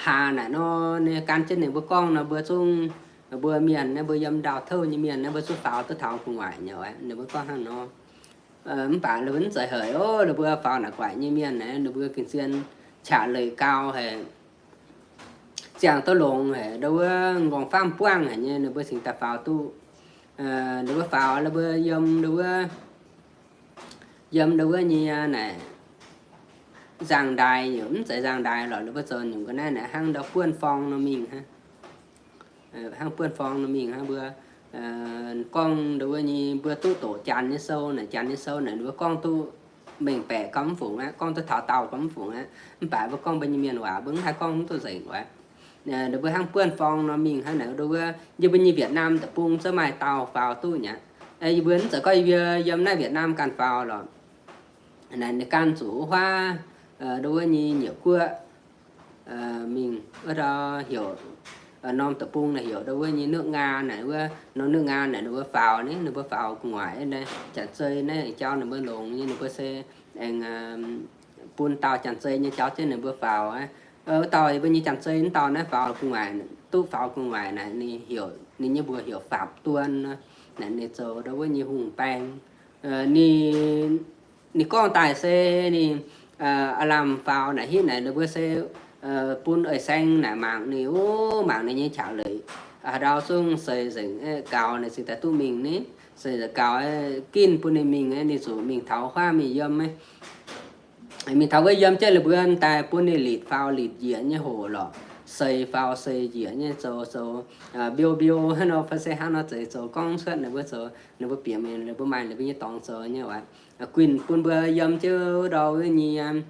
Hlaax naaic nor, ninh gan jienv ninh mbuo gorngv nor, mbuo zungv, mbuo mienh naaiv, mbuo yiem ndau-touv nyei mienh naaiv, mbuo zungv faaux duqv taux gu'nguaaic nyei. Ninh mbuo gorngv hnangv nor. Mv baac ninh mbuo mv zeiz haic oc. Ninh mbuo faaux naaic guaaic nyei mienh naaic, ninh mbuo gengh zien qaqc leic gau haic, ziangh duqv longx haic, ndau wuov nqorngv faamv buangv haic nyei, ninh mbuo cingx daaih faaux duqv. Ninh mbuo faaux, ninh mbuo yiem ndau wuov, yiem ndau wuov nyei naaic nzangc-ndaaix, yaac mv zeiz nzangc-ndaaix lorqc, ninh mbuo zoux nyungc ga'naaiv naaic hnangv ndau buonv forng nor mingh hnangv. Hnangv buonv forng nor mingh hnangv. Mbuo gorngv ndau wuov nyei, mbuo duqv doqc Janx nyei sou naaic, Janx nyei sou naaic ninh mbuo gorngv duqv mengh baeqc gauh mv fungc aqv, gorngv duqv taux daauh gauh mv fungc aqv. Mv baac mbuo gorngv mbuo nyei mienh waac mbuo mv haih gorngv mv duqv nzengc wuov. Ninh mbuo hnangv buonv forng nor mingh hnangv naaic, ndau wuov yie mbuo nyei Việt Nam deic-bung zungv maaih dauh faaux duqv nyei aqv. Yie mbuo mv zeiz gorngv yie mbuo yiem naaiv Việt Nam ganh faaux lorqc. Naaic ninh ganh zuqc wuov huaav, ndau wuov nyei nyiec guoqv mingh wuov ndau heuc, norm deic-bung naaic heuc ndau wuov nyei nước Nga naaic, wuov norm nước Nga naaic ninh mbuo faaux ni, ninh mbuo faaux gu'nguaaic naaiv, janx-zei naaiv aengx jauv ninh mbuo longx nyei, ninh mbuo se aengx bun dauh janx-zei nyei jauv jienv ninh mbuo faaux aqv. Wuov dauh yie mbuo nyei janx-zei wuov dauh naaiv faaux gu'nguaaic, duqv faaux gu'nguaaic naaic ninh heuc, ninh nyei mbuox heuc Phạm Tuân nor. Naaic ninh zoux ndau wuov nyei hungh baeng. Ninh, ninh gorngv daaih se ninh aav lamh faaux naaic hitv naaic ninh mbuo se bun eix saeng naaic mangc ninh, o, mangc ninh nyei qaqc leic, haaix ndau zungv seix nzengc gaux ninh cingx daaih duqv mingh ni. Seix nzengc gaux ginv bun ninh mingh, ninh zuqc mingh taux huaav mingh yiem. Mingh taux wuov yiem jienv ninh mbuo daaih bun ninh litc faaux litc njiec nyei hoc lorqc, seix faaux seix njiec nyei, zoux zoux mbiou mbiou hnangv nor, fai se hnangv nor, zeiz zoux gorngv cuotv ninh mbuo zoux, ninh mbuo bieqc mingh, ninh mbuo maaih ninh mbuo nyei dorngx zoux nyei waac. Guinh bun mbuo yiem jienv ndau wuov nyei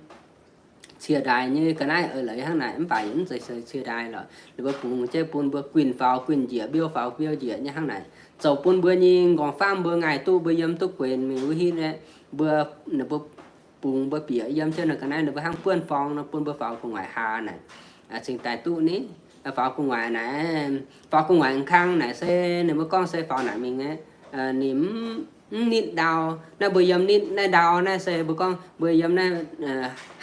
cie ndaaix nyei ga'naaiv eix leiz hnangv naaic, mv baac yaac mv zeiz cie ndaaix lorqc. Ninh mbuo bungx jienv bun mbuo guinh faaux guinh njiec, mbiou faaux mbiou njiec nyei hnangv naaic, zoux bun mbuo nyei nqorngv faamv mbuo ngaih duqv mbuo yiem duqv guenx mingh wuov hitv aqv. Mbuo, ninh mbuo bungx mbuo bieqc yiem jienv nor ga'naaiv ninh mbuo hnangv buonv forng nor bun mbuo faaux gu'nguaaic hlaax naaic, cingx daaih duqv ni. Faaux gu'nguaaic naaic, faaux gu'nguaaic kang naaic se ninh mbuo gorngv se faaux naaic mingh aqv. Ninh mv nitv ndau. Naaiv mbuo yiem nitv naaiv ndau naaiv se mbuo gorngv mbuo yiem naaiv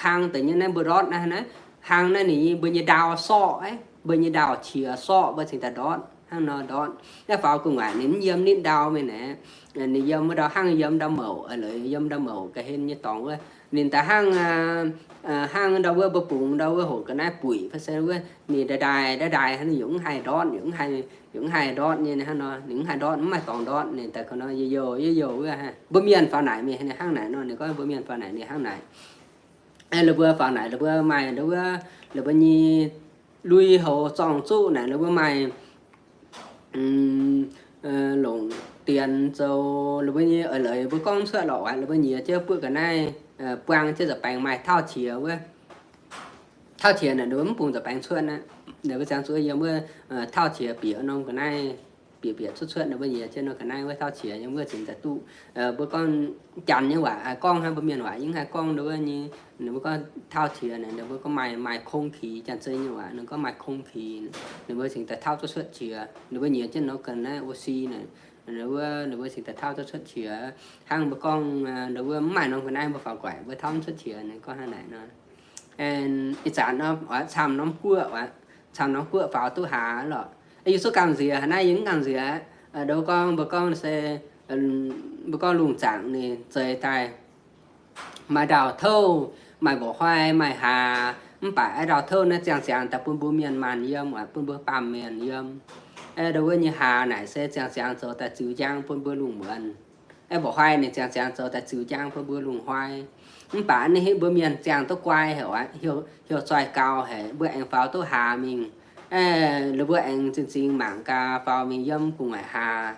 hlang deix nyei naaiv mbuo ndortv naaiv, naaiv hlang naaiv ninh mbuo nyei ndau sorqv, mbuo nyei ndau qiex sorqv mbuo cingx daaih ndortv hnangv nor ndortv. Naaiv faaux gu'nguaaic ninh mv yiem nitv ndau mingh naaic, ninh yiem wuov ndau hnangv yiem ndau mouc, eix leiz yiem ndau mouc ga'hlen nyei dorngx wuov. Ninh daaih hnangv, hnangv ndau wuov mbuo bungx ndau wuov hoc ga'naaiv buic fai se wuov ninh ndaaih ndaaih ndaaih ndaaih hnangv, ninh yaac mv haih ndortv, yaac mv haih ndortv nyei hnangv nor, ninh mv haih ndortv, mv maaih dorngx ndortv. Ninh daaih ka'nor youh youh youh youh wuov. Mbuo mienh faaux naaic mingh ninh hnangv naaic nor, ninh gorngv mbuo mienh faaux naaic ninh hnangv naaic. La'buo faaux naaic la'buo maaih ndau wuov, la'buo nyei lui-houx zorng-zuqv naaic la'buo maaih longc dienx zoux la'buo nyei eix leiz mbuo gorngv cuotv lorqc aqv. La'buo nyiex jienv buoqv ga'naaiv, buang jienv nza'baengx maaih tauv qiex wuov. Tauv qiex naaic ninh mbuo mv bungx nza'baengx cuotv aqv. Ninh mbuo ziangh zuqc yiem wuov tauv qiex bieqc norm ga'naaiv, bieqc bieqc cuotv cuotv ninh mbuo nyiex jienv norm ga'naaiv wuov tauv qiex yiem wuov cingx daaih duqv. Mbuo gorngv janx nyei waac haih gorngv hnangv, mbuo mienh waac yie mv haih gorngv ndau wuov nyei. Ninh mbuo gorngv tauv qiex naaic ninh mbuo gorngv maaih, maaih 空氣, janx-zei nyei waac ninh gorngv maaih 空氣. Ninh mbuo cingx daaih tauv cuotv cuotv qiex, ninh mbuo nyiex jienv norm ga'naaiv oxy naaic, ninh mbuo, ninh mbuo cingx daaih tauv cuotv cuotv qiex. Hnangv mbuo gorngv ndau wuov mv maaih norm ga'naaiv mbuo faaux guaic mbuo tauv mv cuotv qiex, ninh gorngv hnangv naaic nor. Ih zanc nor camv norm guoqv, camv norm guoqv faaux duqv hlaax lorqc. Yie zuqc gamh nziex haaix naaiv yie mv gamh nziex. Ndau gorngv mbuo gorngv se, mbuo gorngv lungh zaangc ninh zeix daaih maaih ndau-touv, maaih mbuoqc hnoi, maaih hlaax, mv baac ndau-touv naaiv ziangh ziangx daaih bun mbuo mienh maanh yiem, bun mbuo baamh mienh yiem. Ndau wuov nyei hlaax naaic se ziangh ziangx zoux daaih ziux njang bun mbuo lungh muonz. Mbuoqc hnoi ninh ziangh ziangx zoux daaih ziux njang bun mbuo lungh hnoi. Mv baac ninh hitv mbuo mienh ziangh duqv guai haic, heuc zoih gaux haic, mbuo aengx faaux duqv hlaax mingh. La'mbuo aengx zinh zingx mangc gaax faaux mingh yiem gu'nguaaic hlaax,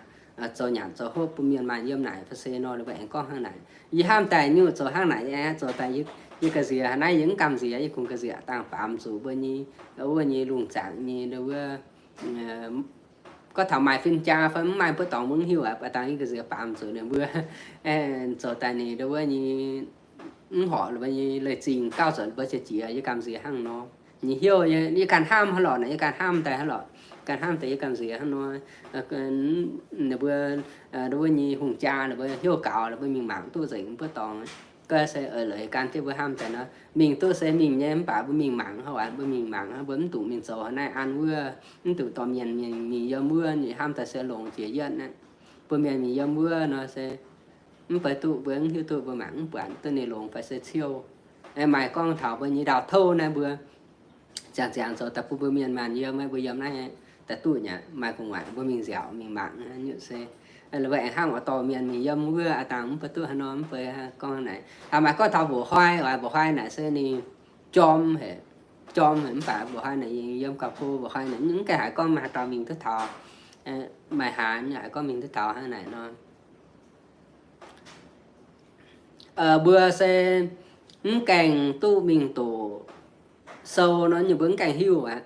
zoux nyanc zoux hopv bun mienh maanh yiem naaic fai se nor, la'mbuo aengx gorngv hnangv naaic. Yie hnamv daaih nyungc zoux hnangv naaic aqv, zoux daaih yie ga'nziex haaix naaiv yie mv gamh nziex, yie kungx ga'nziex dangh baamz zuqc mbuo nyei, wuov nyei lungh zaangc nyei ndau wuov, gorngv taux maaih fin-jaa fai mv maaih mbuo dorngx mbuo mv hiuv aqv, baac dangh yie ga'nziex baamz zuqc ninh mbuo zoux daaih ninh ndau wuov nyei mv horpc la'mbuo nyei leiz-zingh gauh zoux la'mbuo qiex jiez, yie gamh nziex hnangv nor. Nyei hnyouv yie ganh hnamv hnangv lorqc naaic, yie ganh hnamv daaih hnangv lorqc. gan hnamv deix yie gamh nziex hnangv nor. Ninh mbuo, ndo wuov nyei hungh jaa, ninh mbuo hnyouv gaux, ninh mbuo mingh mangc duqv nzengc mbuo dorngx. Ga'naaiv se eix leiz gan jienv mbuo hnamv daaih nor, mingh duqv se mingh nyei, mv baac mbuo mingh mangc hnangv, mbuo mingh mangc hnangv, mbuo mv dungx mingh zoux hnangv naaiv an wuov, mv dungx dorh mienh mingh yiem wuov, hnamv daaih se longx jiex yietv naaiv. Mbuo mienh mingh yiem wuov nor se mv bei duqv, mbuo mv hiuv duqv, mbuo mangc mv buatc duqv ninh longx fai se ciouv. Maaih gorngv taux mbuo nyei ndau-touv naaiv mbuo ziangh ziangx zoux daaih bun mbuo mienh maanh yiem, mbuo yiem naaiv daaih duqv nyei, maaih gu'nguaaic mbuo mingh nziaauc mingh mangc se, mbuo aengx hnangv oix dorh mienh mingh yiem wuov aqv dangh mv bei duqv haaix nor, mv bei gorngv naaic. Maaih gorngv taux mbuoqc hnoi, mbuoqc hnoi naaic se ninh jorm haic, jorm haic, mv baac mbuoqc hnoi naaic yiem gauh go, mbuoqc hnoi naaic mv gaengh haiz gorngv maaih haaix dauh mingh duqv taux, maaih haaix nyungc haiz gorngv mingh duqv taux hnangv naaic nor. Mbuo se mv gaengh duqv mingh doqc sou nor, mbuo mv gaengh hiuv aqv.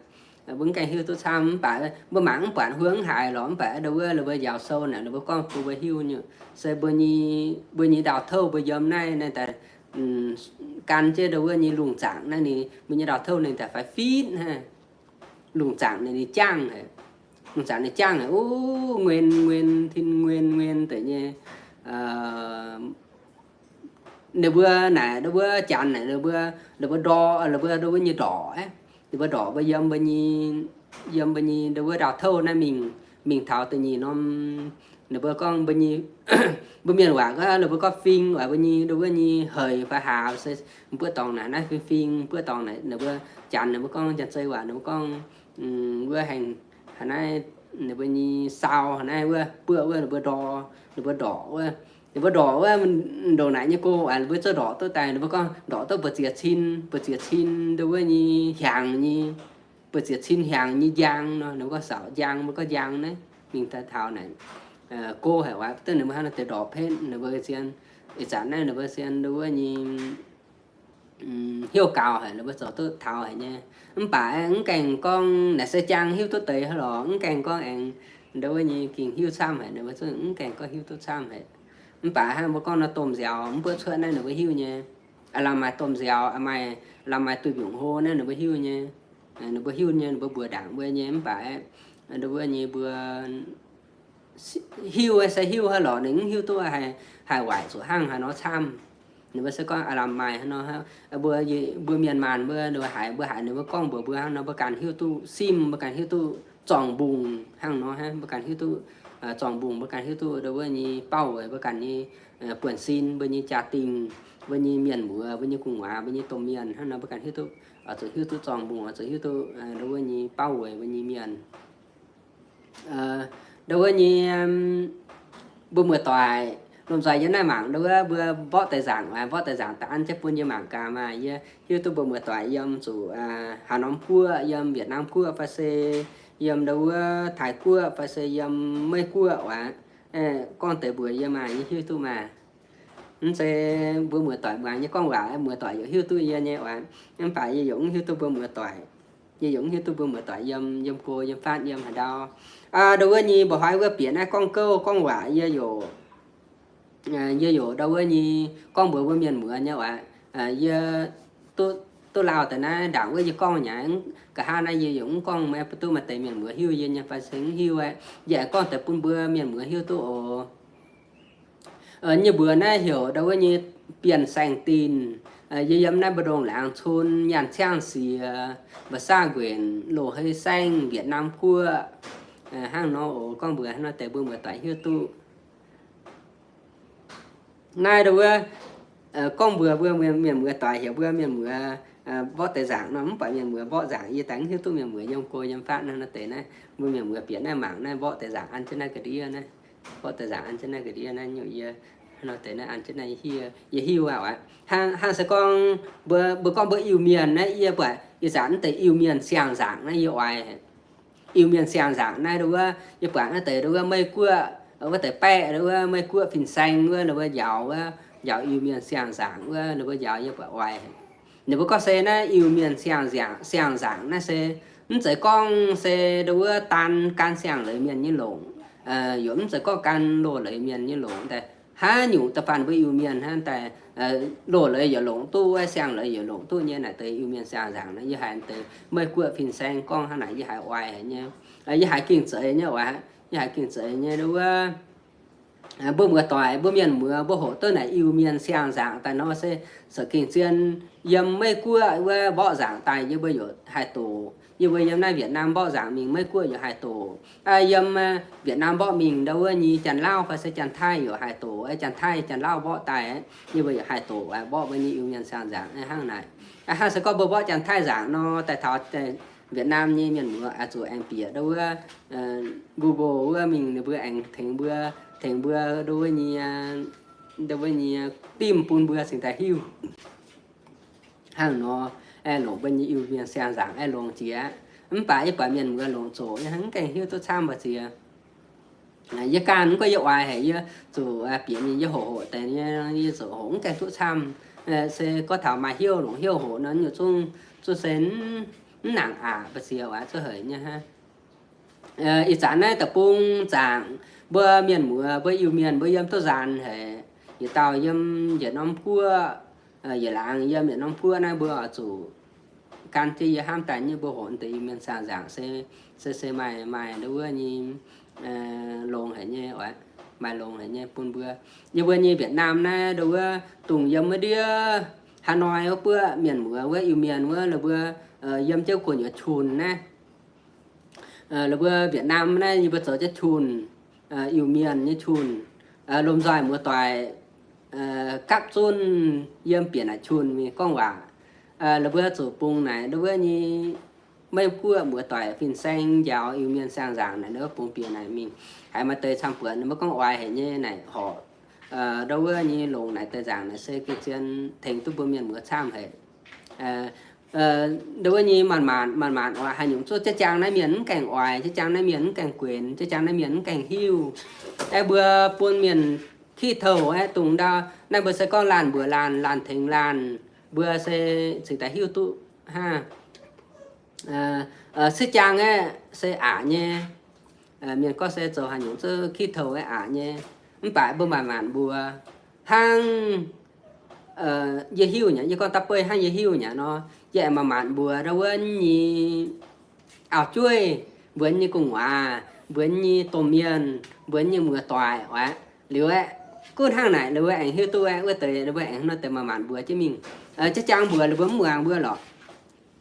Mbuo mv gaengh hiuv duqv camv, mv baac mbuo mangc mv buatc huo mv haiz lorqc, mv baac ndo wuov ninh mbuo njaaux sou naaic ninh mbuo gorngv bun mbuo hiuv nyei. Se mbuo nyei, mbuo nyei ndau-touv mbuo yiem naaiv, naaiv daaih gan jienv ndo wuov nyei lungh zaangc naaiv ninh, mbuo nyei ndau-touv ninh daaih faix fitv hnangv. Lungh zaangc ninh, ninh jangv haic. Lungh zaangc ninh jangv haic, o, nguen nguen, tin nguen nguen deix nyei. Ninh mbuo naaic, ndo wuov janx naaic, ninh mbuo, ninh mbuo ndor, ninh mbuo ndo wuov nyei ndorqc, ninh mbuo ndorqc mbuo yiem mbuo nyei, yiem mbuo nyei ndo wuov ndau-touv naaiv mingh, mingh taux da'nyeic norm, ninh mbuo gorngv mbuo nyei, mbuo mienh waac gorngv, ninh mbuo gorngv fing, waac mbuo nyei ndo wuov nyei heix fai haax se mbuo dorngx naaic naaiv fing fing, mbuo dorngx naaic, ninh mbuo janx ninh mbuo gorngv janx-zei waac ninh mbuo gorngv wuov haengh haaix naaiv, ninh mbuo nyei sau haaix naaiv wuov buoqv wuov ninh mbuo ndor, ninh mbuo ndorqc wuov, ninh mbuo ndorqc wuov, ndongc naaic nyei go, ninh mbuo zuov ndorqc duqv daaih, ninh mbuo gorngv ndorqc duqv mbu'ziex cin, mbu'ziex cin ndo wuov nyei hiaangx nyei, mbu'ziex cin hiaangx nyei njang nor, ninh mbuo gorngv saauc njang, mbuo gorngv njang naaiv, mingh daaih taux naaic go haic waac, duqv ninh mbuo hnangv nor deix ndorqc petv, ninh mbuo zien, ih zanc naaiv ninh mbuo zien ndo wuov nyei hnyouv gaux haic, ninh mbuo zoux duqv taux haic nyei. Mv baac mv gaengh gorngv naaic se jang hiuv duqv deix hnangv lorqc, mv gaengh gorngv aengx ndo wuov nyei ging hiuv camv haic, ninh mbuo zungv mv gaengh gorngv hiuv duqv camv haic. Mv baac hnangv mbuo gorngv nor domh nziaaux mv buov cuotv naaiv ninh mbuo hiuv nyei. Aav lamh maaih domh nziaaux, aav maaih, lamh maaih duih mbiungc hlo naaiv ninh mbuo hiuv nyei. Ninh mbuo hiuv nyei, ninh mbuo mbuox ndaangc mbuo nyei, mv baac ndo wuov nyei mbuo hiuv se hiuv hnangv lorqc, ninh mv hiuv duqv haih waaic zuqc hnangv haaix nor camv. Ninh mbuo se gorngv aav lamh maaih hnangv nor, mbuo, mbuo mienh maanh mbuo, mbuo haiz, mbuo haiz ninh mbuo gorngv mbuox mbuo hnangv nor, mbuo ganh hiuv duqv simv, mbuo ganh hiuv duqv zorngh mbungh hnangv nor, mbuo ganh hiuv duqv zorngh mbungh, mbuo ganh hiuv duqv ndo wuov nyei bauv weic, mbuo ganh nyei buonv-sin, mbuo nyei jaa-dingh, mbuo nyei mienh muoz, mbuo nyei gu'nguaaz, mbuo nyei domh mienh hnangv nor, mbuo ganh hiuv duqv, zuqc hiuv duqv zorngh mbungh, zuqc hiuv duqv ndo wuov nyei bauv weic mbuo nyei mienh. Ndo wuov nyei, mbuo muoz-doic lomh nzoih yiem naaiv mangc ndo wuov mbuo mborqv deix nzaangc, mborqv deix nzaangc daaih an jienv bun yie mangc gaax maah. Yie hiuv duqv mbuo muoz-doic yiem zuqc haaix norm guoqv, yiem Vietnam guoqv fai se yiem ndo wuov Taiv guoqv fai se yiem Meiv guoqv waac. Gorngv deix mbuox yie maah, yie hiuv duqv maah. Mv zeiz mbuo muoz-doic muangx nyei gorngv waac muoz-doic yaac hiuv duqv yie nyei waac. Mv baac yie yaac mv hiuv duqv mbuo muoz-doic, yie yaac mv hiuv duqv mbuo muoz-doic yiem, yiem go yiem fatv yiem haaix ndau. Ndo wuov nyei mbuo hnoi wuov bieqc naaiv gorngv gouv gorngv waac yie yaac, yie yaac ndo wuov nyei gorngv mbuox mbuo mienh muoz nyei waac. Yie duqv, duqv lauh deix naaiv ndaangc wuov yie gorngv nyei, nqa'haav naaiv yie yaac mv gorngv maiv duqv maaih deix mienh muoz hiuv yie nyei fai se mv hiuv aqv. Yie aengx gorngv deix bun mbuo mienh muoz hiuv duqv oc. Nyei mbuox naaiv heuc ndo wuov nyei Bienh Saeng Dinc. Yie yiem naaiv Mbu'ndongx Laangz Cun, Nyaanh Ciangv Siex, Mba'saav Nquenc, Loz-Hei Saengv, Vietnam Guoqv. Hnangv nor oc, gorngv mbuox hnangv nor deix mbuo muoz-doic hiuv duqv. Naaiv ndo wuov gorngv mbuox mbuo mienh muoz-doic heuc mbuo mienh muoz mborqv deix nzaangc nor, mv baac mienh muoz mborqv nzaangc yie daaih mv hiuv duqv mienh muoz yiem go yiem fatv hnangv nor deix naaiv, mbuo mienh muoz bieqc naaiv mangc naaiv mborqv deix nzaangc an jienv naaiv ga'ndiev naaiv. Mborqv deix nzaangc an jienv naaiv ga'ndiev naaiv nyungc yie hnangv nor deix naaiv an jienv naaiv yie hiuv, yie hiuv aqv. Hnangv se gorngv mbuo, mbuo gorngv mbuo Iu-Mienh naaiv yie buatc ih zanc mv deix Iu-Mienh siang-nzaangc naaiv yie oix. Iu-Mienh siang-nzaangc naaiv ndo wuov yie buatc naaiv deix ndo wuov Meiv Guoqv wuov deix baeqv ndo wuov Meiv Guoqv fin-saeng wuov ninh mbuo njaaux wuov, njaaux Iu-Mienh siang-nzaangc wuov ninh mbuo njaaux yie buatc oix. Ninh mbuo gorngv se naaiv Iu-Mienh siang-nzaangc, siang-nzaangc naaiv se mv zeiz gorngv se ndo wuov daan gan siang-leiz mienh nyei longc, yaac mv zeiz gorngv gan loz-leiz mienh nyei longc daaih. Haaix nyungc da'faanh mbuo Iu-Mienh hnangv daaih, loz-leiz yaac longc duqv, siang-leiz yaac longc duqv nyei naaic deix Iu-Mienh siang-nzaangc naaic, yie haiz deix Meiv-Guoqv fin-saeng gorngv hnangv naaic, yie haiz oix haic nyei, yie haiz gengh zeiz nyei oc, yie haiz gengh zeiz nyei wuov. Mbuo muoz-doic, mbuo mienh muoz, mbuo hoqc duqv naaic Iu-Mienh siang-nzaangc daaih nor se, se gengh zien yiem Meiv-Guoqv wuov mborqv nzaangc daaih yie mbuo yaac haih doqc. Yie mbuo yiem naaiv Việt Nam mborqv nzaangc mingh Meiv-Guoqv yaac haih doqc. Yiem Việt Nam mborqv mingh ndau wuov nyei Janx-Lauv fai se Janx-Taiv yaac haih doqc. Janx-Taiv Janx-Lauv mborqv daaih, yie mbuo yaac haih doqc, mborqv mbuo nyei Iu-Mienh siang-nzaangc hnangv naaic. Hnangv se gorngv mbuo mborqv Janx-Taiv nzaangc nor, daaih taux Việt Nam nyei mienh muoz oix zuqc aengx bieqc ndau wuov Google wuov mingh, ninh mbuo aengx tengx mbuo, tengx mbuo ndau wuov nyei, ndau wuov nyei dimv bun mbuo cingx daaih hiuv. Hnangv nor, longc mbuo nyei Iu-Mienh siang-nzaangc aengx longx jiex. Mv baac yie buatc mienh muoz longc zoqc nyei hnangv, mv gaengh hiuv duqv camv mbu'ziex. Yie ganh mv gorngv yie oix haic, yie zuqc bieqc mingh yie hoqc hoqc deix nyei, yie zuqc hoqc mv gaengh duqv camv. Se gorngv taux maaih hnyouv longc hnyouv hoqc nor, nyungc zungv zuqc se mv nangc aqc mbu'ziex oix zuqc haic nyei hnangv. Ih zanc naaiv deic-bung zaangc, mbuo mienh muoz, mbuo Iu-Mienh mbuo yiem duqv nzaanx haic. Yietc dauh yiem yietc norm guoqv, yietc laangz yiem yietc norm guoqv naaiv, mbuo oix zuqc gan jienv yie hnamv daaih nyei mbuo hoqc deix Iu-Mienh siang-nzaangc se, se, se maaih, maaih ndau wuov nyei longx haic nyei, maaih longx haic nyei bun mbuo. Yie mbuo nyei Việt Nam naaiv ndau wuov dongh yiem wuov ndiev Hà Nội wuov buoqv mienh muoz wuov Iu-Mienh wuov la'buo yiem jienv gu'nyuoz qun naaiv. La'buo Việt Nam naaiv yie mbuo zoux jienv qun, Iu-Mienh nyei qun, lomh nzoih muoz-doic gapv zunv yiem bieqc naaic qun mingh gorngv waac. La'buo zuqc bungx naaic ndau wuov nyei Meiv-Guoqv muoz-doic fin-saeng njaaux Iu-Mienh siang-nzaangc naaic, ndau wuov bungx bieqc naaic mingh. Haiz maaih deix camv-buonc ninh mbuo gorngv oix haic nyei naaic horpc ndau wuov nyei longc naaic deix nzaangc naaic se gengh zien tengx duqv mbuo mienh muoz camv haic. Ndau wuov nyei maanc maanc, maanc maanc oix haaix nyungc zuqc jiex jaang naaiv mienh mv gaengh oix, jiex jaang naaiv mienh mv gaengh guenx, jiex jaang naaiv mienh mv gaengh hiuv. Aeqv, mbuo bun mienh kih touh aeqv, dongh ndau naaiv mbuo se gorngv laanh mbuox laanh, laanh tengx laanh, mbuo se cingx daaih hiuv duqv hnangv. Se jaang aeqv, se aqc nyei. Mienh gorngv se zoux haaix nyungc zuqc kih touh aeqv, aqc nyei. Mv baac mbuo maanc maanc mbuox hnangv yie hiuv nyei, yie gorngv da'beiv hnangv yie hiuv nyei nor, yie aengx maanc maanc mbuox ndau wuov nyei auv-jueiv, mbuox nyei gu'nguaaz, mbuox nyei domh mienh, mbuox nyei muoz-doic oc. Liuz aeqv, gunv hnangv naaic ninh mbuo aengx hiuv duqv aeqv, wuov deix ninh mbuo aengx nor deix maanc maanc mbuox jienv mingh. Jiex jaang mbuox ninh mbuo mv muangx mbuo lorqc.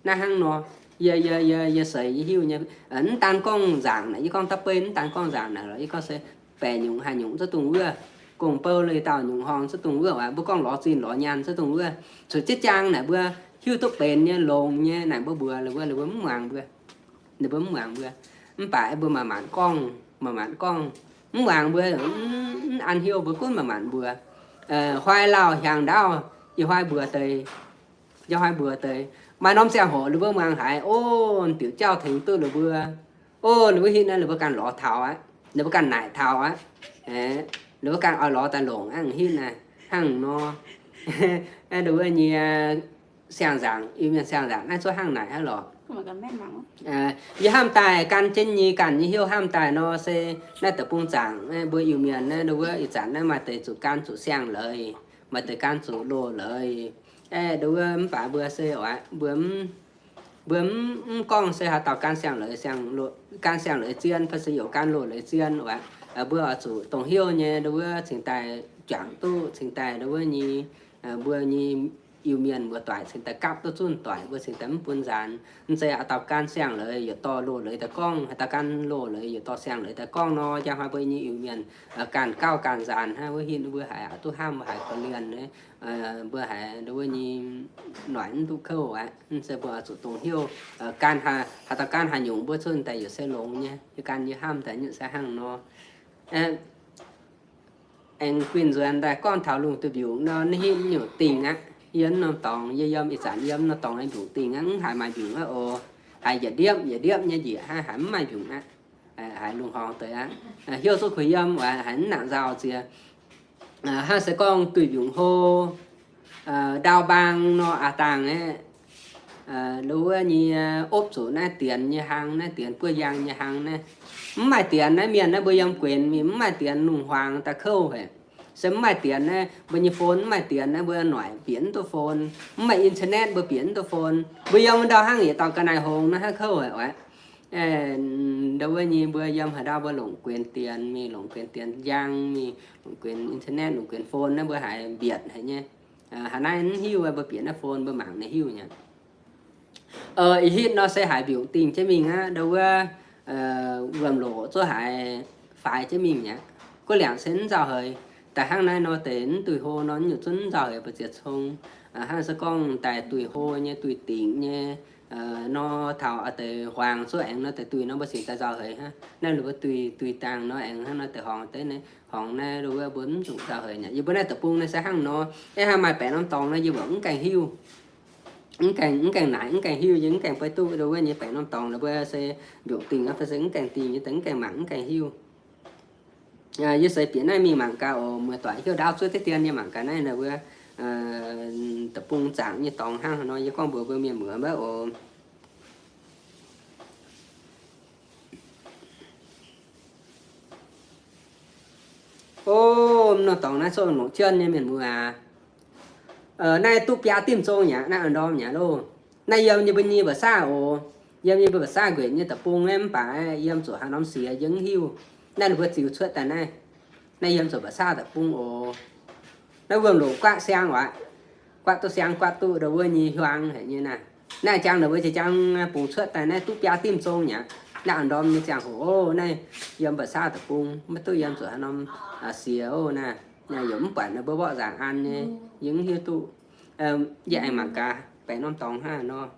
Naaiv hnangv nor, yie, yie, yie, yie seix yie hiuv nyei, mv daan gorngv nzaangc naaic, yie gorngv da'beiv mv daan gorngv nzaangc naaic lorqc, yie gorngv se baeqc nyungc haaix nyungc zuqc dongh wuov, gong-bou leiz-dauh nyungc horngh zuqc dongh wuov, mbuo gorngv lorz zinh lorz nyaanh zuqc dongh wuov. Cuotv jiex jaang naaic mbuo hiuv duqv benx nyei, longx nyei naaic mbuo mbuox ninh mbuo, ninh mbuo mv muangx mbuo. Ninh mbuo mv muangx mbuo. Mv baac mbuo maanc maanc gorngv, maanc maanc gorngv, mv muangx mbuo, mv an heuc mbuo gunv maanc maanc mbuox. Hnoi lauh hiaangx ndaauv, yie hnoi mbuox deix, yie hnoi mbuox deix, maaih norm ziangh hoc ninh mbuo muangx haiz, o, diuc jauv tengx duqv ninh mbuo. O, ninh mbuo hitv naaiv ninh mbuo ganh lorz taux aqv, ninh mbuo ganh naaic taux aqv. Ninh mbuo ganh oix lorz daaih longc aqv, hitv naaiv hnangv nor. Ninh mbuo nyei siang-nzaangc, Iu-Mienh siang-nzaangc naaiv zuqc hnangv naaic aqv lorqc. Yie hnamv daaih gan jienv nyei ganh nyei hnyouv hnamv daaih nor se naaiv deic-bung zaangc mbuo Iu-Mienh naaiv, ndau wuov ih zanc naaiv maaih deix zuqc gan zuqc siang-leiz, maaih deix gan zuqc loz-leiz. Aeqv, ndau wuov mv baac mbuo se oc, mbuo mv, mbuo mv, mv gorngv se haaix dauh gan siang-leiz, gan siang-leiz zien fai se youc gan loz-leiz zien oc. Mbuo oix zuqc dongh hnyouv nyei ndau wuov cingx daaih juangc duqv, cingx daaih ndau wuov nyei, mbuo nyei Iu-Mienh muoz-doic cingx daaih gapv duqv zunh doic, mbuo cingx daaih mv bun nzaanx. Mv zeiz haaix dauh gan siang-leiz yaac dorh loz-leiz daaih gorngv, haaix dauh gan loz-leiz yaac dorh siang-leiz daaih gorngv nor, njang hnoi mbuo nyei Iu-Mienh ganh gauh ganh nzaanx hnangv, wuov hitv mbuo haiz duqv hnamv, mbuo haiz korv-lienh, mbuo haiz ndau wuov nyei noic mv duqv kouv aqv. Mv zeiz mbuo oix zuqc dongh hnyouv, gan haaix, haaix dauh gan haaix nyungc mbuo zunh daaih yaac se longx nyei. Yie gan yie hnamv daaih nyungc se hnangv nor. Aengx guinh nzuonx daaih gorngv taux lungh duih mbiungc nor, naaiv hitv nyungc dingh aqv. Yiem norm dorngx, yie yiem ih zanc yiem norm dorngx aengx mbiungc dingh aqv, mv haiz maaih mbiungc aqv oc. Haiz yietc ndiepv yietc ndiepv nyei njiec hnangv, haiz mv maaih mbiungc aqv. Haiz lungh horngx deix aqv. Hnyouv zuqc kuh yiem, haiz mv nangc nzauh ziex. Hnangv se gorngv duih mbiungc hlo, ndau mbaang nor aqv dangh aeqv, lo wuov nyei opv zuqc naaiv dienx nyei hlang, naaiv dienx buov yaang nyei hlang naaiv. Mv maaih dienx naaiv mienh naaiv mbuo yiem guenx mingh mv maaih dienx lungh huaang daaih kouv haic. Se mv maaih dienx naaiv, mbuo nyei phone mv maaih dienx naaiv, mbuo noic bieqc mv duqv phone. Mv maaih internet mbuo bieqc mv duqv phone. Mbuo yiem ndau hnangv yietc dauh ga'naaiv hngongx naaiv hnangv kouv haic oc. Ndau wuov nyei mbuo yiem haaix ndau mbuo longc guenx dienx mingh, longc guenx dienx njang mingh, longc guenx internet, longc guenx phone naaiv mbuo haiz mbietc haic nyei. Haaix naaiv mv hiuv mbuo bieqc naaiv phone mbuo mangc ninh hiuv nyei. Ih hitv nor se haiz mbiungc dingh jienv mingh aqv, ndau wuov wuom-loc zuov haiz faix jienv mingh mi'aqv. Guv liangc se mv nzauh heix. Daaih hnangv naaiv nor deix mv duih hlo nor, nyungc zunv mv nzauh heix mbu'ziex cong. Hnangv se gorngv daaih duih hlo nyei, duih dingc nyei nor, taux deix huaang zuov aengx nor deix duih nor mbuo cingx daaih nzauh heix hnangv. Naaiv ninh mbuo duih, duih dangh nor aengx hnangv nor deix horngz deix naaiv, horngz naaiv ndau wuov mbuo mv zuqc nzauh heix mi'aqv. Yie mbuo naaiv deic-bung naaiv se hnangv nor, ih hnangv maaih baeqc norm dorngx nor yie mbuo mv gaengh hiuv. Mv gaengh, mv gaengh naaic, mv gaengh hiuv, yie mv gaengh beiv duqv ndau wuov nyei baeqc norm dorngx nor mbuo se mbiungc dingh aqv fai se mv gaengh dingh nyei, mv gaengh mangc, mv gaengh hiuv. Yie se bieqc naaiv mingh mangc gaax oc. Muoz-doic hiuv ndaauv zuov deix dien yie mangc gaax naaiv ndau wuov deic-bung zaangc nyei dorngx hnangv haaix nor, yie gorngv mbuox mbuo mienh muoz maiv oc. O, norm dorngx naaiv zorqv longc jienv nyei mienh muoz aac. Naaiv duqv biaa dimv zong mi'aqv, naaiv ndorm mi'aqv loh. Naaiv yiem nyei mbuo nyei mba'saav oc. Yiem nyei mbuo mba'saav nquenc nyei deic-bung naaiv mv baac yiem zuqc haaix norm siex yie mv hiuv. Naaiv ninh mbuo ziux cuotv daaih naaiv. Naaiv yiem zuqc mba'saav deic-bung oc. Naaiv wuom-loc guaatv siang waac. Guaatv duqv siang, guaatv duqv ndau wuov nyei hiuang haic nyei naaiv. Naaiv jangx ndau wuov jiex jangx bungx cuotv daaih naaiv duqv biaa dimv zong mi'aqv. Naaiv ndorm nyei ziangh hoc oc, naaiv yiem mba'saav deic-bung maiv duqv yiem zuqc haaix norm siex oc naaiv. Naaiv yaac mv buatc naaiv mbuo mborqv nzaangc an nyei, yie mv hiuv duqv. Yie aengx mangc gaax baeqc norm dorngx hnangv nor.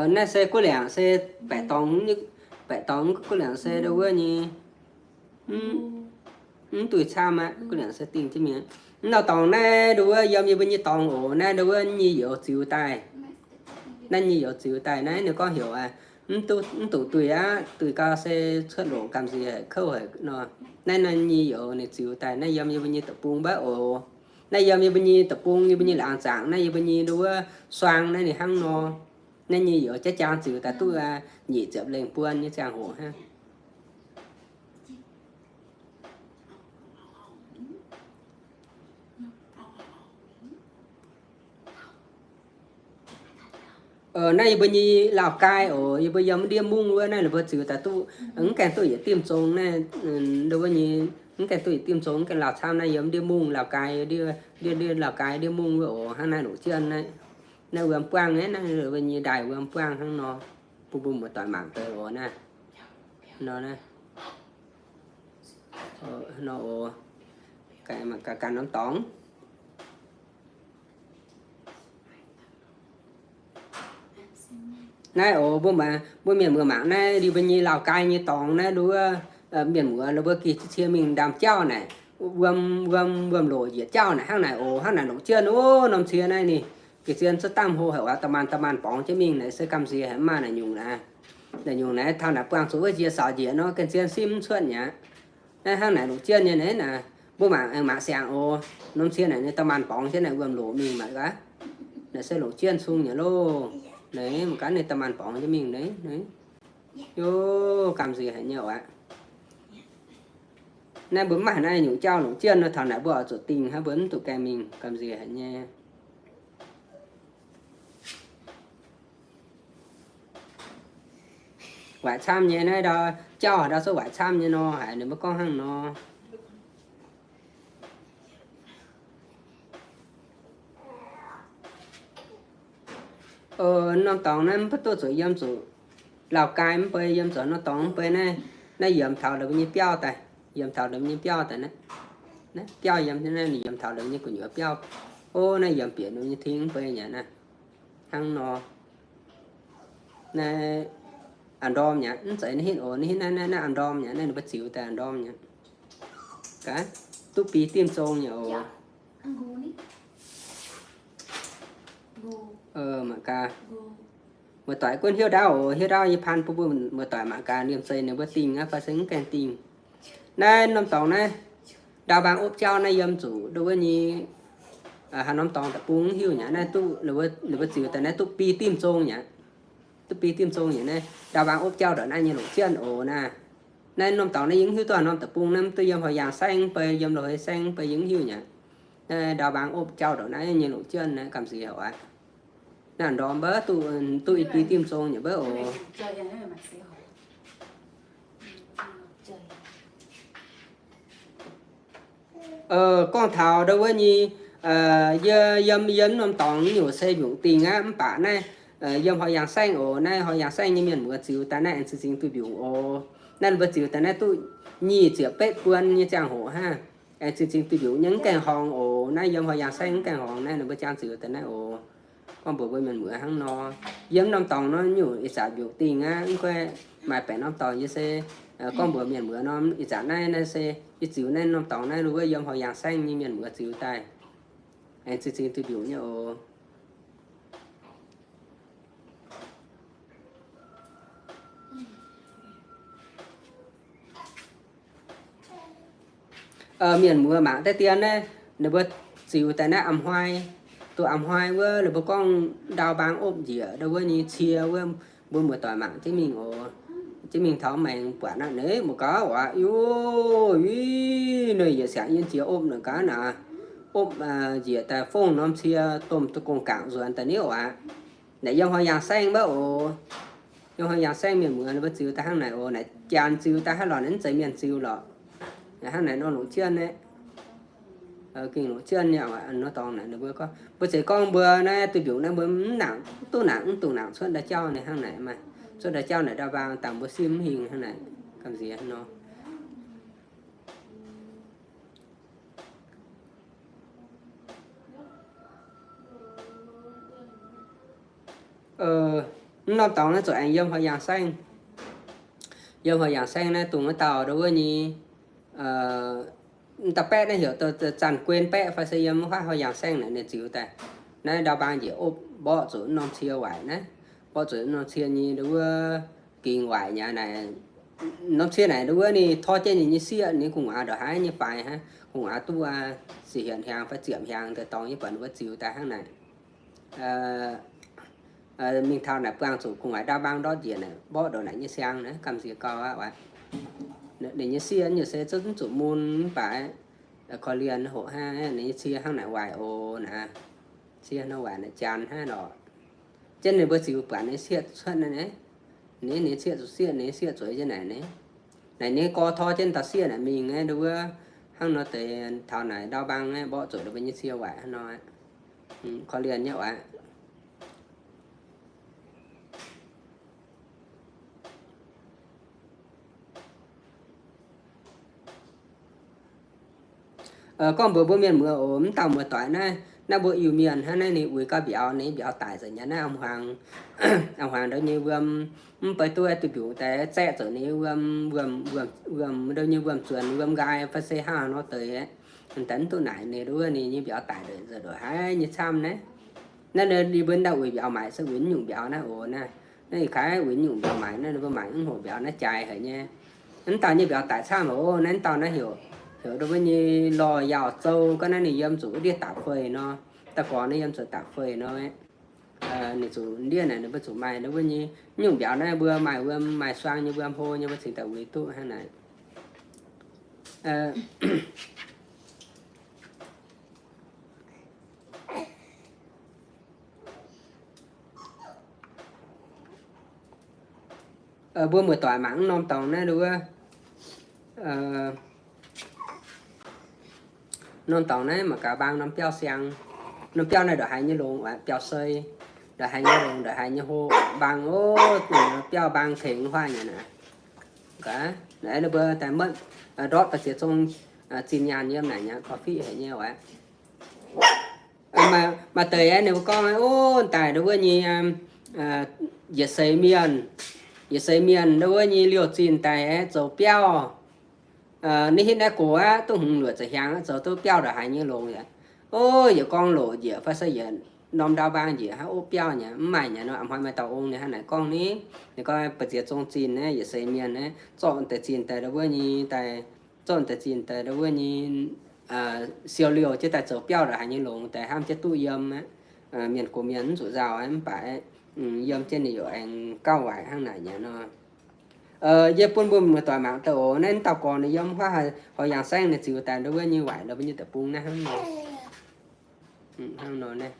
Naaiv se guv liangc se baeqc dorngx, baeqc dorngx guv liangc se ndau wuov nyei, mv duih camv aqv. Guv liangc se dingh jienv mingh. Mv norm dorngx naaiv ndau wuov yiem yie mbuo nyei dorngx oc. Naaiv ndau wuov nyei youz ziux daaih. Naaiv nyei youz ziux daaih naaiv ninh gorngv heuc mv duqv duih aqv. Duih gau se cuotv longc gamh nziex haic, kouv haic nor. Naaiv naaiv nyei youz ninh ziux daaih naaiv yiem yie mbuo nyei deic-bung maiv oc. Naaiv yiem yie mbuo nyei deic-bung, yie mbuo nyei laangz zaangc naaiv, yie mbuo nyei ndau wuov suang naaiv ninh hnangv nor. Naaiv nyei youz jaav jaang ziux daaih duqv nyic ziepc lengh buon nyei ziangh hoc hnangv. Naaiv yie mbuo nyei Lào Cai oc, yie mbuo yiem ndiev mungv wuov naaiv ninh mbuo ziux daaih duqv mv gaengh duqv yietc dimv zong naaiv, ndau wuov nyei mv gaengh duqv yietc dimv zong, mv gaengh lauh camv naaiv yiem ndiev mungv Lào Cai, ndiev, ndiev Lào Cai ndiev mungv wuov oc. Hnangv naaiv longc jienv naaiv, naaiv wuom buangh naaiv, naaiv wuom nyei ndaaih wuom buangh hnangv nor, bun mbuo muoz-doic mangc deix oc naaiv. Nor naaiv, nor oc, ganh norm dorngx. Naaiv oc, mbuo, mbuo mienh muoz mangc naaiv, yie mbuo nyei Lào Cai nyei dorngx naaiv, mienh muoz mbuo gih cie mingh ndaamv-jauv naaic, wuom, wuom, wuom-loc njiec jauv naaic hnangv naaic oc. Hnangv naaic longc jienv oc. Norm cie naaiv ninh ga'zien zuov damh hlo haic oc. Da'maanh da'maanh borngz jienv mingh naaic se gamh nziex haic, mv maaih naaic nyungc naaic. Naaic nyungc naaic taux naaic buangh zuqc wuov njiec sauc njiec nor, ga'zien simv mv cuotv mi'aqv. Naaiv hnangv naaic longc jienv nyei naaiv naaic, mbuo mangc, mangc siang oc. Norm cie naaic ninh da'maanh borngz jienv naaic wuom-loc mingh mangc gaax. Naaic se longc jienv cung nyei loh. Naaiv mangc gaax ninh da'maanh borngz jienv mingh naaiv. Yo, gamh nziex haic nyei oc aqv. Naaiv mbuo mv maaih naaiv nyungc jauv longc jienv nor, taux naaic mbuo oix zuqc dingh hnangv, mbuo mv zuqc gaengh mingh, gamh nziex haic nyei. Waaic camv nyei naaiv ndau, jauv haaix ndau cuotv waaic camv nyei nor, haiz ninh mbuo gorngv hnangv nor. Norm dorngx naaiv mv baac duqv zuqc yiem zuqc Lào Cai mv bei, yiem zuqc norm dorngx mv bei naaiv, naaiv yiemx taux ninh mbuo nyei biauv daaih, yiemx taux ninh mbuo nyei biauv daaih naaiv. Naaiv biauv yiem naaiv, ninh yiemx taux ninh mbuo nyei gu'nyuoz biauv. O, naaiv yiemx bieqc ninh mbuo nyei ting mv bei nyei naaiv. Hnangv nor, naaiv a'ndorm nyei, mv zeiz naaiv hitv oc, naaiv hitv naaiv, naaiv, naaiv a'ndorm nyei, naaiv ninh mbuo ziux daaih a'ndorm nyei. Gaax, duqv biei dimv zong nyei oc. Mangc gaax, muoz-doic gunv hiuv ndaauv oc, hiuv ndaauv yie pan bun mbuo muoz-doic mangc gaax, liemh zeih ninh mbuo dingh aqv fai se mv gaengh dingh. Naaiv norm dorngx naaiv, ndau mbaang opv jauv naaiv yiem zuqc nduov wuov nyei haaix norm dorngx deic-bung mv hiuv nyei. Naaiv duqv ninh mbuo ziux daaih naaiv duqv bi dimv zong nyei. Duqv bi dimv zong nyei naaiv ndau mbaang opv jauv ndongc naaiv nyei longc jienv oc naaiv. Naaiv norm dorngx naaiv yie mv hiuv duqv haaix norm deic-bung naaiv, mv duqv yiem Hoic Yaangh Saengv mv bei, yiem Loz-Hei Saengv mv bei, yie mv hiuv nyei. Naaiv ndau mbaang opv jauv ndongc naaiv nyei longc jienv naaiv gamh nziex oc aqv. Naaiv ndorm mbuo duqv, duqv i bi dimv zong nyei mbuo oc. Gorngv taux ndau wuov nyei, yie yiem, yiem norm dorngx nyungc se mbiungc dingh aqv, mv baac naaiv yiem Hoic Yaangh Saengv oc. Naaiv Hoic Yaangh Saengv nyei mienh muoz ziux daaih naaiv aengx zinh zingx duih mbiungc oc. Naaiv mbuo ziux daaih naaiv duqv nyic ziepc betv buon nyei ziangh hoc hnangv. Aengx zinh zingx duih mbiungc nyei, mv gaengh horngz oc. Naaiv yiem Hoic Yaangh Saengv mv gaengh horngz naaiv, ninh mbuo jangx ziux daaih naaiv oc. Gorngv mbuox mbuo mienh muoz hnangv nor, yiem norm dorngx nor nyungc ih zanc mbiungc dingh aqv, mv guaih maaih baeqc norm dorngx yie se gorngv mbuox mienh muoz norm ih zanc naaiv, naaiv se yie ziux naaiv norm dorngx naaiv, wuov yiem Hoic Yaangh Saengv nyei mienh muoz ziux daaih, aengx zinh zingx duih mbiungc nyei oc. Mienh muoz mangc deix dien naaiv, ninh mbuo ziux daaih naaiv a'hnoi, duqv a'hnoi wuov ninh mbuo gorngv ndau mbaang opv njiec ndau wuov nyei cie wuov, mbuo muoz-doic mangc jienv mingh oc. Jienv mingh taux maengx buatc naaiv, ninh muoz-gaax oc, yu, ih, ninh yietc siangx yiem jiex opv naaic gaax naaic, opv njiec daaih fongv norm cie domh duqv gong-gaangc nzuonx daaih niouv aqv. Naaic yiem Hoic Yaangh Saengv mbuo oc. Yiem Hoic Yaangh Saengv mienh muoz ninh mbuo ziux daaih hnangv naaic oc. Naaic janx ziux daaih hnangv lorqc, naaiv mv zeiz mienh ziux lorqc. Hnangv naaic nor longc jienv naaiv, gengh longc jienv nyei. Nor dorngx naaic ninh mbuo gorngv, mbuo zeiz gorngv mbuo naaiv duih mbiungc naaiv mbuo mv nangc, mv duqv nangc, mv dungx nangc cuotv ndau jauv naaic hnangv naaic maah. Cuotv ndau jauv naaic ndau mbaang dangh mbuo simv mv hingh hnangv naaic, gamh nziex nor. Mv norm dorngx naaiv zuqc aengx yiem Hoic Yaangh Saengv. Yiem Hoic Yaangh Saengv naaiv dongh wuov dauh ndau wuov nyei, dauh baeqv naaiv heuc Zanc Guen baeqv fai se yiem wuov Hoic Yaangh Saengv naaic ninh ziux daaih. Naaiv ndau mbaang njiec opv mborqv zuqc norm cie waaic naaiv, mborqv zuqc norm cie nyei ndau wuov gingx waaic nyei naaic. Norm cie naaic ndau wuov ninh tor jienv ninh nyei sieqv, ninh gu'nguaaz ndongc haaix nyei faix hnangv, gu'nguaaz duqv se hietc hnyangx fai ziepc hnyangx deix dorngx nyei buatc ninh mbuo ziux daaih hnangv naaic. Mingh taux naaic buangh zuqc gu'nguaaic ndau mbaang ndortv njiec naaic mborqv ndongc naaic nyei siang naaic, gamh nziex gau aqv. Ninh nyei sieqv nyei se zuqc, zuqc mun mv baac korv-lienh hoqc hnangv, ninh nyei cie hnangv naaic waaic oc naaic. Cie hnangv waaic naaic janx hnangv lorqc. Jienv ninh mbuo ziux buatc ninh sieqv cuotv naaiv, ninh, ninh sieqv zuqc sieqv, ninh sieqv zueiz jienv naaic ni. Naaic ninh gorx tor jienv dauh sieqv naaic mingh aeqv, ndau wuov hnangv nor deix taux naaic ndau mbaang aeqv, mborqv zuqc ninh mbuo nyei cie waaic hnangv nor. Korv-lienh nyei oc. Gorngv mbuox mbuo mienh muoz oc, mv dauh muoz-doic naaiv, naaiv mbuo Iu-Mienh hnangv naaiv ninh uix gau mbiauz, ninh mbiauz daic nzengc nyei naaiv. A'hmuangx ndau nyei wuom, mv bei duqv duih mbiungc daaih zaeqv zuqc ninh wuom, wuom, wuom, ndau nyei wuom-zuonx, wuom-nqaai fai se hnangv nor deix. Daaih mv duqv naaic ninh ndau wuov ninh nyei mbiauz daic nzengc ndongc haaix nyei camv naaiv. Naaiv ninh mbuo ndau uix mbiauz maaic se uix nyungc mbiauz naaiv oc naaiv. Naaiv ih kaaix uix nyungc mbiauz maaic naaiv, ninh mbuo maaic mv hoc mbiauz naaiv jaaix haic nyei. Mv dauh nyei mbiauz daic camv oc. Naaiv mv dauh naaiv heuc, heuc ndau wuov nyei lorh yaauh zou, ga'naaiv ninh yiem zuqc wuov ndiev daaih feix nor. Daaih gorx naaiv yiem zuqc daaih feix nor. Ninh zuqc ndiev naaic ninh mbuo zuqc maaih ndau wuov nyei nyungc mbiauz naaiv mbuo maaih wuom, maaih suang nyei wuom hlo nyei mbuo cingx daaih uix duqv hnangv naaic. Mbuo muoz-doic mangc mv norm dorngx naaiv wuov, norm dorngx naaiv mangc gaax mbaang norm biauv siang. Norm biauv naaiv ndongc haaix nyei longx, biauv sei, ndongc haaix nyei longx, ndongc haaix nyei hlo, mbaang oc, biauv mbaang tengx huaav nyei naaic. Naaiv ninh mbuo daaih maiv ndortv daaih ziex zong zinh nyaanh yiem naaic nyei, korv-fiqv haic nyei oc. Maaih deix aeqv, ninh mbuo gorngv, o, daaih ndau wuov nyei yietc seix mienh, yietc seix mienh ndau wuov nyei liouh zinh daaih aeqv, zoux biauv. Ninh hitv naaiv gox aqv, duqv hmz luoqc ziepc hnyangx aqv, zoux duqv biauv ndongc haaix nyei longx aqv. O, yietc gorngv loc njiec fai se yietc norm ndau mbaang njiec hnangv opv biauv nyei, mv maaih nyei nor. A'hnoi maaih dauh ong ninh hnangv naaic gorngv ni, ninh gorngv ba'ziex zong zinh naaiv, yietc seix mienh naaiv zorqv deix zinh daaih ndau wuov nyei daaih, zorqv deix zinh daaih ndau wuov nyei siou liouh jienv daaih zoux biauv ndongc haaix nyei longx deix hnamv jienv duqv yiem aqv. Mienh gox mienh mv zuqc nzauh aqv, mv baac yiem jienv ninh yaac aengx gauh waaic hnangv naaic nyei nor. Yie bun mbuo muoz-doic mangc deix oc. Naaiv dauh gorx ninh yiem huaav hoi yangh saengv ninh ziux daaih ndo wuov nyei waaic lorz mbuo nyei deic-bung naaiv hnangv nor. Hnangv nor naaiv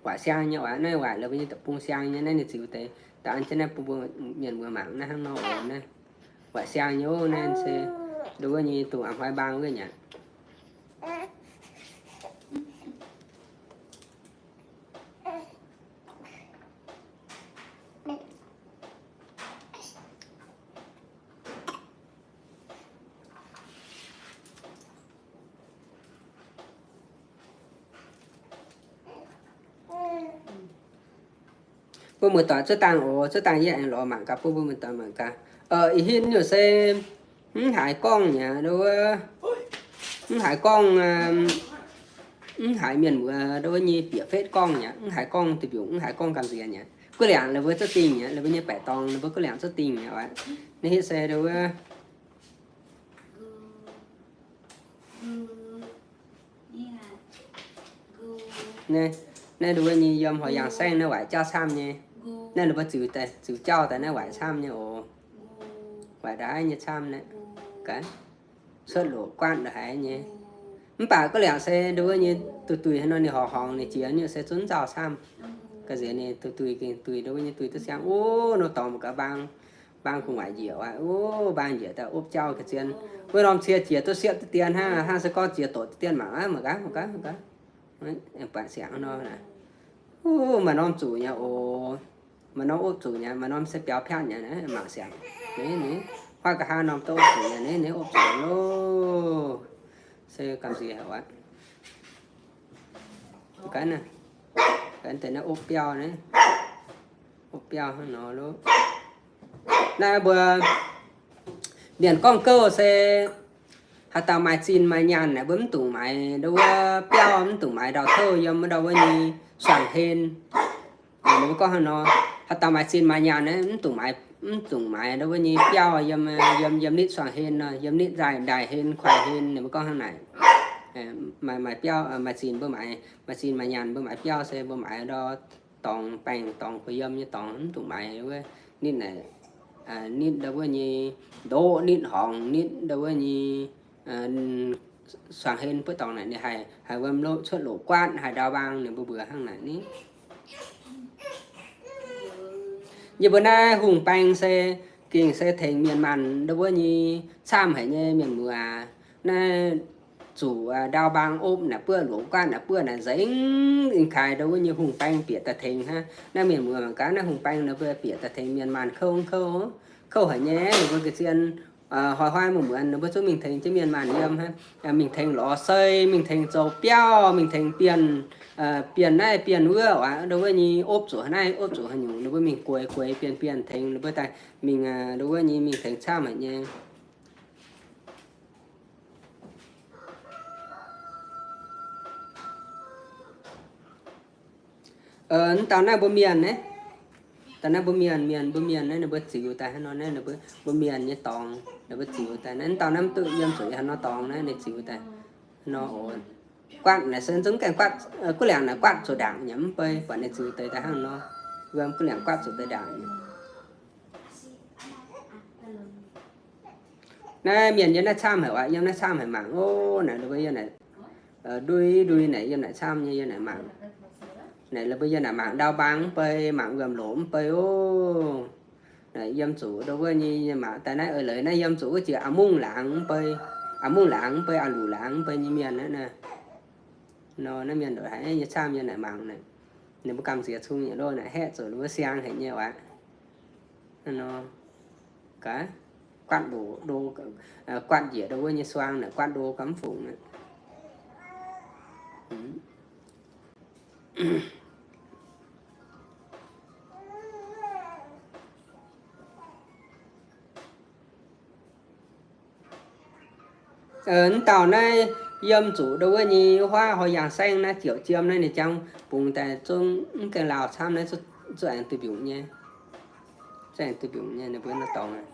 waaic siang nyei oc. Naaiv waaic lorz mbuo nyei deic-bung siang nyei naaiv ninh ziux deix daaih an jienv naaiv bun mbuo mienh muoz mangc naaiv hnangv nor oc. Naaiv waaic siang nyei oc. Naaiv se ndo wuov nyei dongh a'hnoi mbaang wuov nyei aqv. Mbuo muoz-doic zuov dangh oc, zuov dangh yie aengx lorz mangc gaax, bun mbuo muoz-doic mangc gaax. Ih hitv nyungc se mv haiz gorngv nyei, mv haiz gorngv, mv haiz mienh muoz ndo wuov nyei bieqc fetv gorngv nyei, mv haiz gorngv deic-mbiungc, mv haiz gorngv gamh nziex nyei. Guv liangc la'buo zuov dingh nyei, la'buo nyei baeqc dorngx, la'buo guv liangc zuov dingh nyei oc. Naaiv hitv se ndo wuov naaiv, naaiv ndo wuov nyei yiem hoi yangh saengv naaiv waaic jauv camv nyei. Naaiv ninh mbuo ziux daaih, ziux jauv daaih naaiv waaic camv nyei oc. Waaic ndaaih nyei camv naaiv, gaax cuotv loc guaatv ndongc haaix nyei. Mv baac guv liangc se ndo wuov nyei duih duih haaix nor ninh horngc horngc ninh jiex nyungc se zunv nzauh camv. Ga'nziex ninh duih duih gengh duih ndo wuov nyei duih duqv siang. Ov, nor dorngx mangc gaax mbaang, mbaang gu'nguaaic njiec aqv. Ov, mbaang njiec daaih opv jauv ga'zien. Wuov norm cie jiex duqv siepv duqv dien hnangv, hnangv se gorngv jiex doqc duqv dien mangc aqv, mangc gaax, mangc gaax, mangc gaax. Buatc siangx nor naaic. Ov, maaih norm zuqc nyei oc. Maaih norm opv zuqc nyei, maaih norm se biaux piatv nyei naaiv, mangc siangx. Ninh, ninh, huaav nqa'haav norm duqv opv zuqc nyei, ninh, ninh opv zuqc loh. Se gamh nziex haic aqv. Gaax naaiv, gaax deix naaiv opv biauv naaiv, opv biauv hnangv nor loh. Naaiv mbuo mienh gorngv gouv se haaix dauh maaih zinh maaih nyaanh naaic, mbuo mv dungx maaiz ndo wuov biauv, mv dungx maaiz ndau-touv yiem ndau wuov nyei suangx hlen. Ninh mbuo gorngv hnangv nor, haaix dauh maaih zinh maaih nyaanh naaic, mv dungx maaiz, mv dungx maaiz ndo wuov nyei biauv yiem, yiem, yiem nitv suangx hlen nor, yiem nitv ndaaih, ndaaih hlen, kuaix hlen. Ninh mbuo gorngv hnangv naaic. Maaih, maaih biauv, maaih zinh mbuo maaiz, maaih zinh maaih nyaanh mbuo maaiz biauv se mbuo maaiz ndau dorngx, baengh dorngx, gu'yiem nyei dorngx, mv dungx maaiz wuov nitv naaic, nitv ndo wuov nyei ndoqv, nitv horngc, nitv ndo wuov nyei suangx hlen buov dorngx naaic ninh haih, haih wuom loh cuotv loc guaatv, haih ndau mbaang ninh mbuo mbuox hnangv naaic ni. Yie mbuo naaiv hungh baeng se gengh se tengx mienh maanh ndo wuov nyei camv haic nyei mienh muoz aac. Naaiv zuqc ndau mbaang opv naaic buov, loc guaatv naaic buov naaic nzengc, ih kaaix ndo wuov nyei hungh baeng bieqc daaih tengx hnangv. Naaiv mienh muoz mangc gaax, naaiv hungh baeng ninh mbuo bieqc daaih tengx mienh maanh kouv kouv, kouv haic nyei. Ninh mbuo ga'zien hnoi-hnoi muonz-muonz ninh mbuo zungv mingh tengx jienv mienh maanh yiem hnangv, mingh tengx lorz sei, mingh tengx zoux biauv, mingh tengx bienh, bienh naaiv bienh wuov, ndo wuov nyei opv zuqc naaiv opv zuqc haaix nyungc, ninh mbuo mingh gueix gueix bienh bienh tengx ninh mbuo daaih mingh, ndo wuov nyei mingh tengx camv haic nyei. Mv dauh naaiv mbuo mienh naaiv, dauh naaiv mbuo mienh, mienh mbuo mienh naaiv ninh mbuo ziux daaih hnangv nor naaiv, ninh mbuo mienh nyei dorngx ninh mbuo ziux daaih naaiv. Mv dauh naaiv mv duqv yiem zuqc hnangv nor dorngx naaiv, ninh ziux daaih hnangv nor oc. Guatv naaic se zungv gaengh guatv, guv liangc naaic guatv zuqc ndaangc nyei mv bei, buatc ninh ziux deix daaih hnangv nor, wuom guv liangc guatv zuqc deix ndaangc nyei. Naaiv mienh yiem naaiv camv haic aqv, yiem naaiv camv haic mangc oc. Naaic ninh mbuo yiem naaic ndui ndui naaic yiem naaic camv nyei, yiem naaic mangc. Naaic ninh mbuo yiem naaic mangc ndau mbaang mv bei, mangc wuom loc mv bei oc. Naaic yiem zuqc ndo wuov nyei mangc daaih naaiv eix leiz naaiv yiem zuqc wuov jiex a'mungv laangz mv bei, a'mungv laangz mv bei, a'luc laangz mv bei nyei mienh naaiv. Nor naaiv mienh ndongc haaix nyei camv yiem naaic mangc naaic. Ninh mbuo gamh nziex cung nyei loh naaic, haeqv zuqc ninh mbuo siang haic nyei aqv. Nor gaax, guatv loc ndo, guatv njiec ndo wuov nyei suang naaic, guatv ndo gaax mv fungc naaic. Mv dauh naaiv yiem zuqc ndo wuov nyei huaav hoi yangh saengv naaiv ziouc jiem naaiv, ninh jangx bungx daaih zungv mv gaengh lauh camv naaiv, zuqc aengx duih mbiungc nyei, zuqc aengx duih mbiungc nyei ninh mbuo nor dorngx.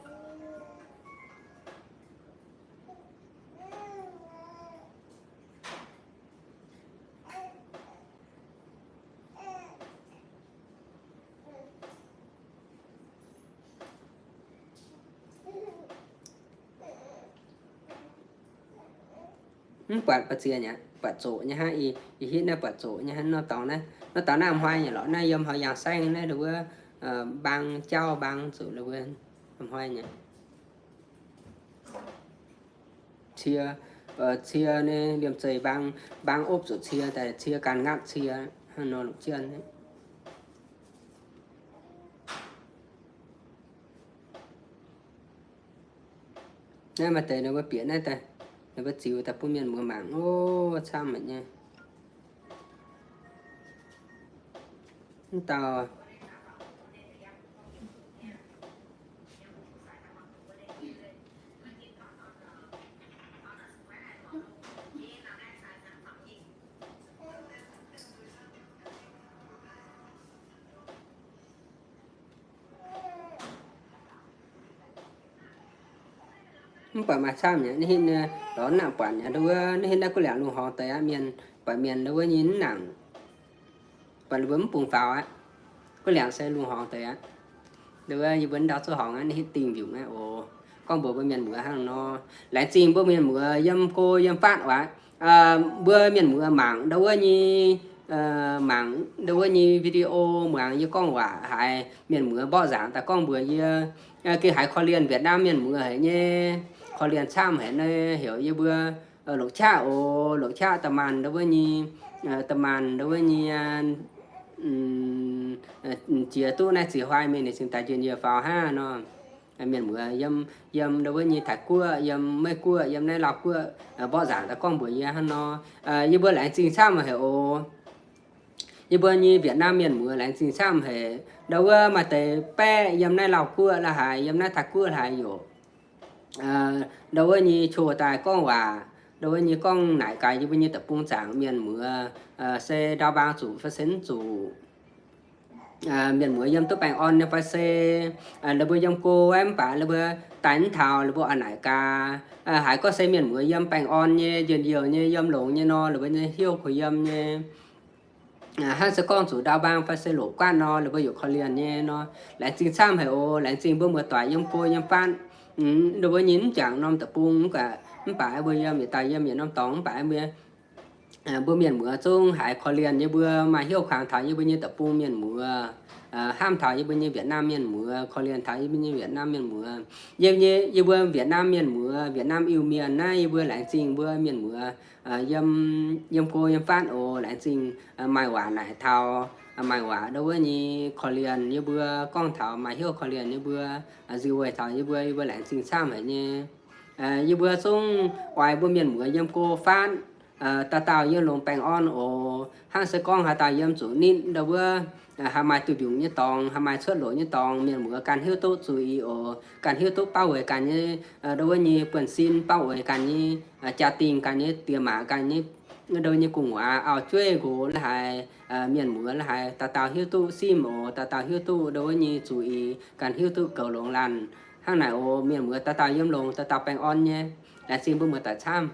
Mv buatc ba'ziex nyei, buatc zoqc nyei hnangv. Ih hitv naaiv buatc zoqc nyei hnangv. Norm dorngx naaiv, norm dorngx naaiv a'hnoi nyei lorqc. Naaiv yiem haaix yangh saengv naaiv, wuov mbaang jauv mbaang zuqc wuov a'hnoi nyei. Cie, cie nyei liemh zeih mbaang, mbaang opv zuqc cie daaih, cie ganh ngatv cie, hnangv nor longc jienv. Naaiv maaih deix ninh mbuo bieqc naaiv daaih, ninh mbuo ziux daaih bun mienh muoz mangc. Ov, camv haic nyei. Mv dauh Mv buatc maaih camv nyei, naaiv hitv lorz nangc buatc nyei, wuov naaiv hitv naaiv guv liangc lungh horngz deix aqv. Mienh, buatc mienh wuov nyei mv nangc, buatc ninh mbuo mv bungx faaux aqv. Guv liangc se lungh horngz deix aqv. Wuov yie mbuo ndau zuov horngz aqv, naaiv hitv dingh mbiungc aqv oc. Gorngv mbuox mbuo mienh muoz hnangv nor, laengz zingh mbuo mienh muoz yiem go yiem fatv aqv. Mbuo mienh muoz mangc ndau wuov nyei, mangc ndau wuov nyei video, muangx yie gorngv waac haiz mienh muoz mborqv nzaangc daaih gorngv mbuox yie, gengh haiz korv-lienh Việt Nam mienh muoz haic nyei, korv-lienh camv haic nyei, heuc yie mbuo longc qaqv oc, longc qaqv da'maanh ndau wuov nyei, da'maanh ndau wuov nyei jiex duqv naaiv ziex huaai mingh ninh cingx daaih njien-youh faaux hnangv nor. Mienh muoz yiem, yiem ndau wuov nyei Taiv Guoqv, yiem Meiv Guoqv, yiem naaiv Lauh Guoqv mborqv nzaangc daaih gorngv mbuox yie hnangv nor. Yie mbuo laengz zingh camv haic oc. Yie mbuo nyei Việt Nam mienh muoz laengz zingh camv haic. Ndau wuov maaih deix baeqv yiem naaiv Lauh Guoqv la'haaix, yiem naaiv Taiv Guoqv la'haaix yoc. Ndau wuov nyei qo daaih gorngv waac, ndau wuov nyei gorngv naaic gaax yie mbuo nyei deic-bung zaangc mienh muoz, se ndau mbaang zuqc fai se mv zuqc. Mienh muoz yiem duqv baengh orn nyei fai se, ninh mbuo yiem go mv baac ninh mbuo daaih mv taux, ninh mbuo oix naaic gaax. Haiz gorngv se mienh muoz yiem baengh orn nyei, njien-youh nyei, yiem longx nyei nor, ninh mbuo nyei hnyouv kuh yiem nyei. Hnangv se gorngv zuqc ndau mbaang fai se loqc guaatv nor, ninh mbuo yaac korv-lienh nyei nor. Laengz zingh camv haic oc. Laengz zingh mbuo muoz-doic yiem go yiem fatv. Ninh mbuo nyei mv jangc norm deic-bung, mv baac mbuo yiem yietc dauh yiem yietc norm dorngx, mv baac mbuo mienh muoz zungv haiz korv-lienh yie mbuo, maaih hnyouv kangx taux yie mbuo nyei deic-bung mienh muoz, hnamv taux yie mbuo nyei Việt Nam mienh muoz, korv-lienh taux yie mbuo nyei Việt Nam mienh muoz. Yie, yie mbuo Việt Nam mienh muoz, Việt Nam Iu-Mienh naaiv, yie mbuo laengz zingh mbuo mienh muoz yiem, yiem go yiem fatv oc. Laengz zingh maaih waac naaic taux, maaih waac ndau wuov nyei korv-lienh yie mbuo, gorngv taux maaih hnyouv korv-lienh yie mbuo, nziux weic taux yie mbuo, yie mbuo laengz zingh camv haic nyei. Yie mbuo zungv oix mbuo mienh muoz yiem go fatv, dauh dauh yiem longx baengh orn oc. Hnangv se gorngv haaix dauh yiem zuqc nitv ndau wuov, haaix maaih duih mbiungc nyei dorngx, haaix maaih cuotv loc nyei dorngx, mienh muoz ganh hiuv duqv zuiz oc. Ganh hiuv duqv bauv weic ganh nyei ndau wuov nyei buonv-sin, bauv weic ganh nyei jaa-dingh, ganh nyei diex maac, ganh nyei ndau wuov nyei gu'nguaaz, auv-jueiv nqox la'haaix, mienh muoz la'haaix, dauh dauh hiuv duqv simv oc. Dauh dauh hiuv duqv ndau wuov nyei zuiz, ganh hiuv duqv goux longx laanh. Hnangv naaic oc, mienh muoz dauh dauh yiem longx, dauh dauh baengh orn nyei. Laengz zingh mbuo muoz-doic camv.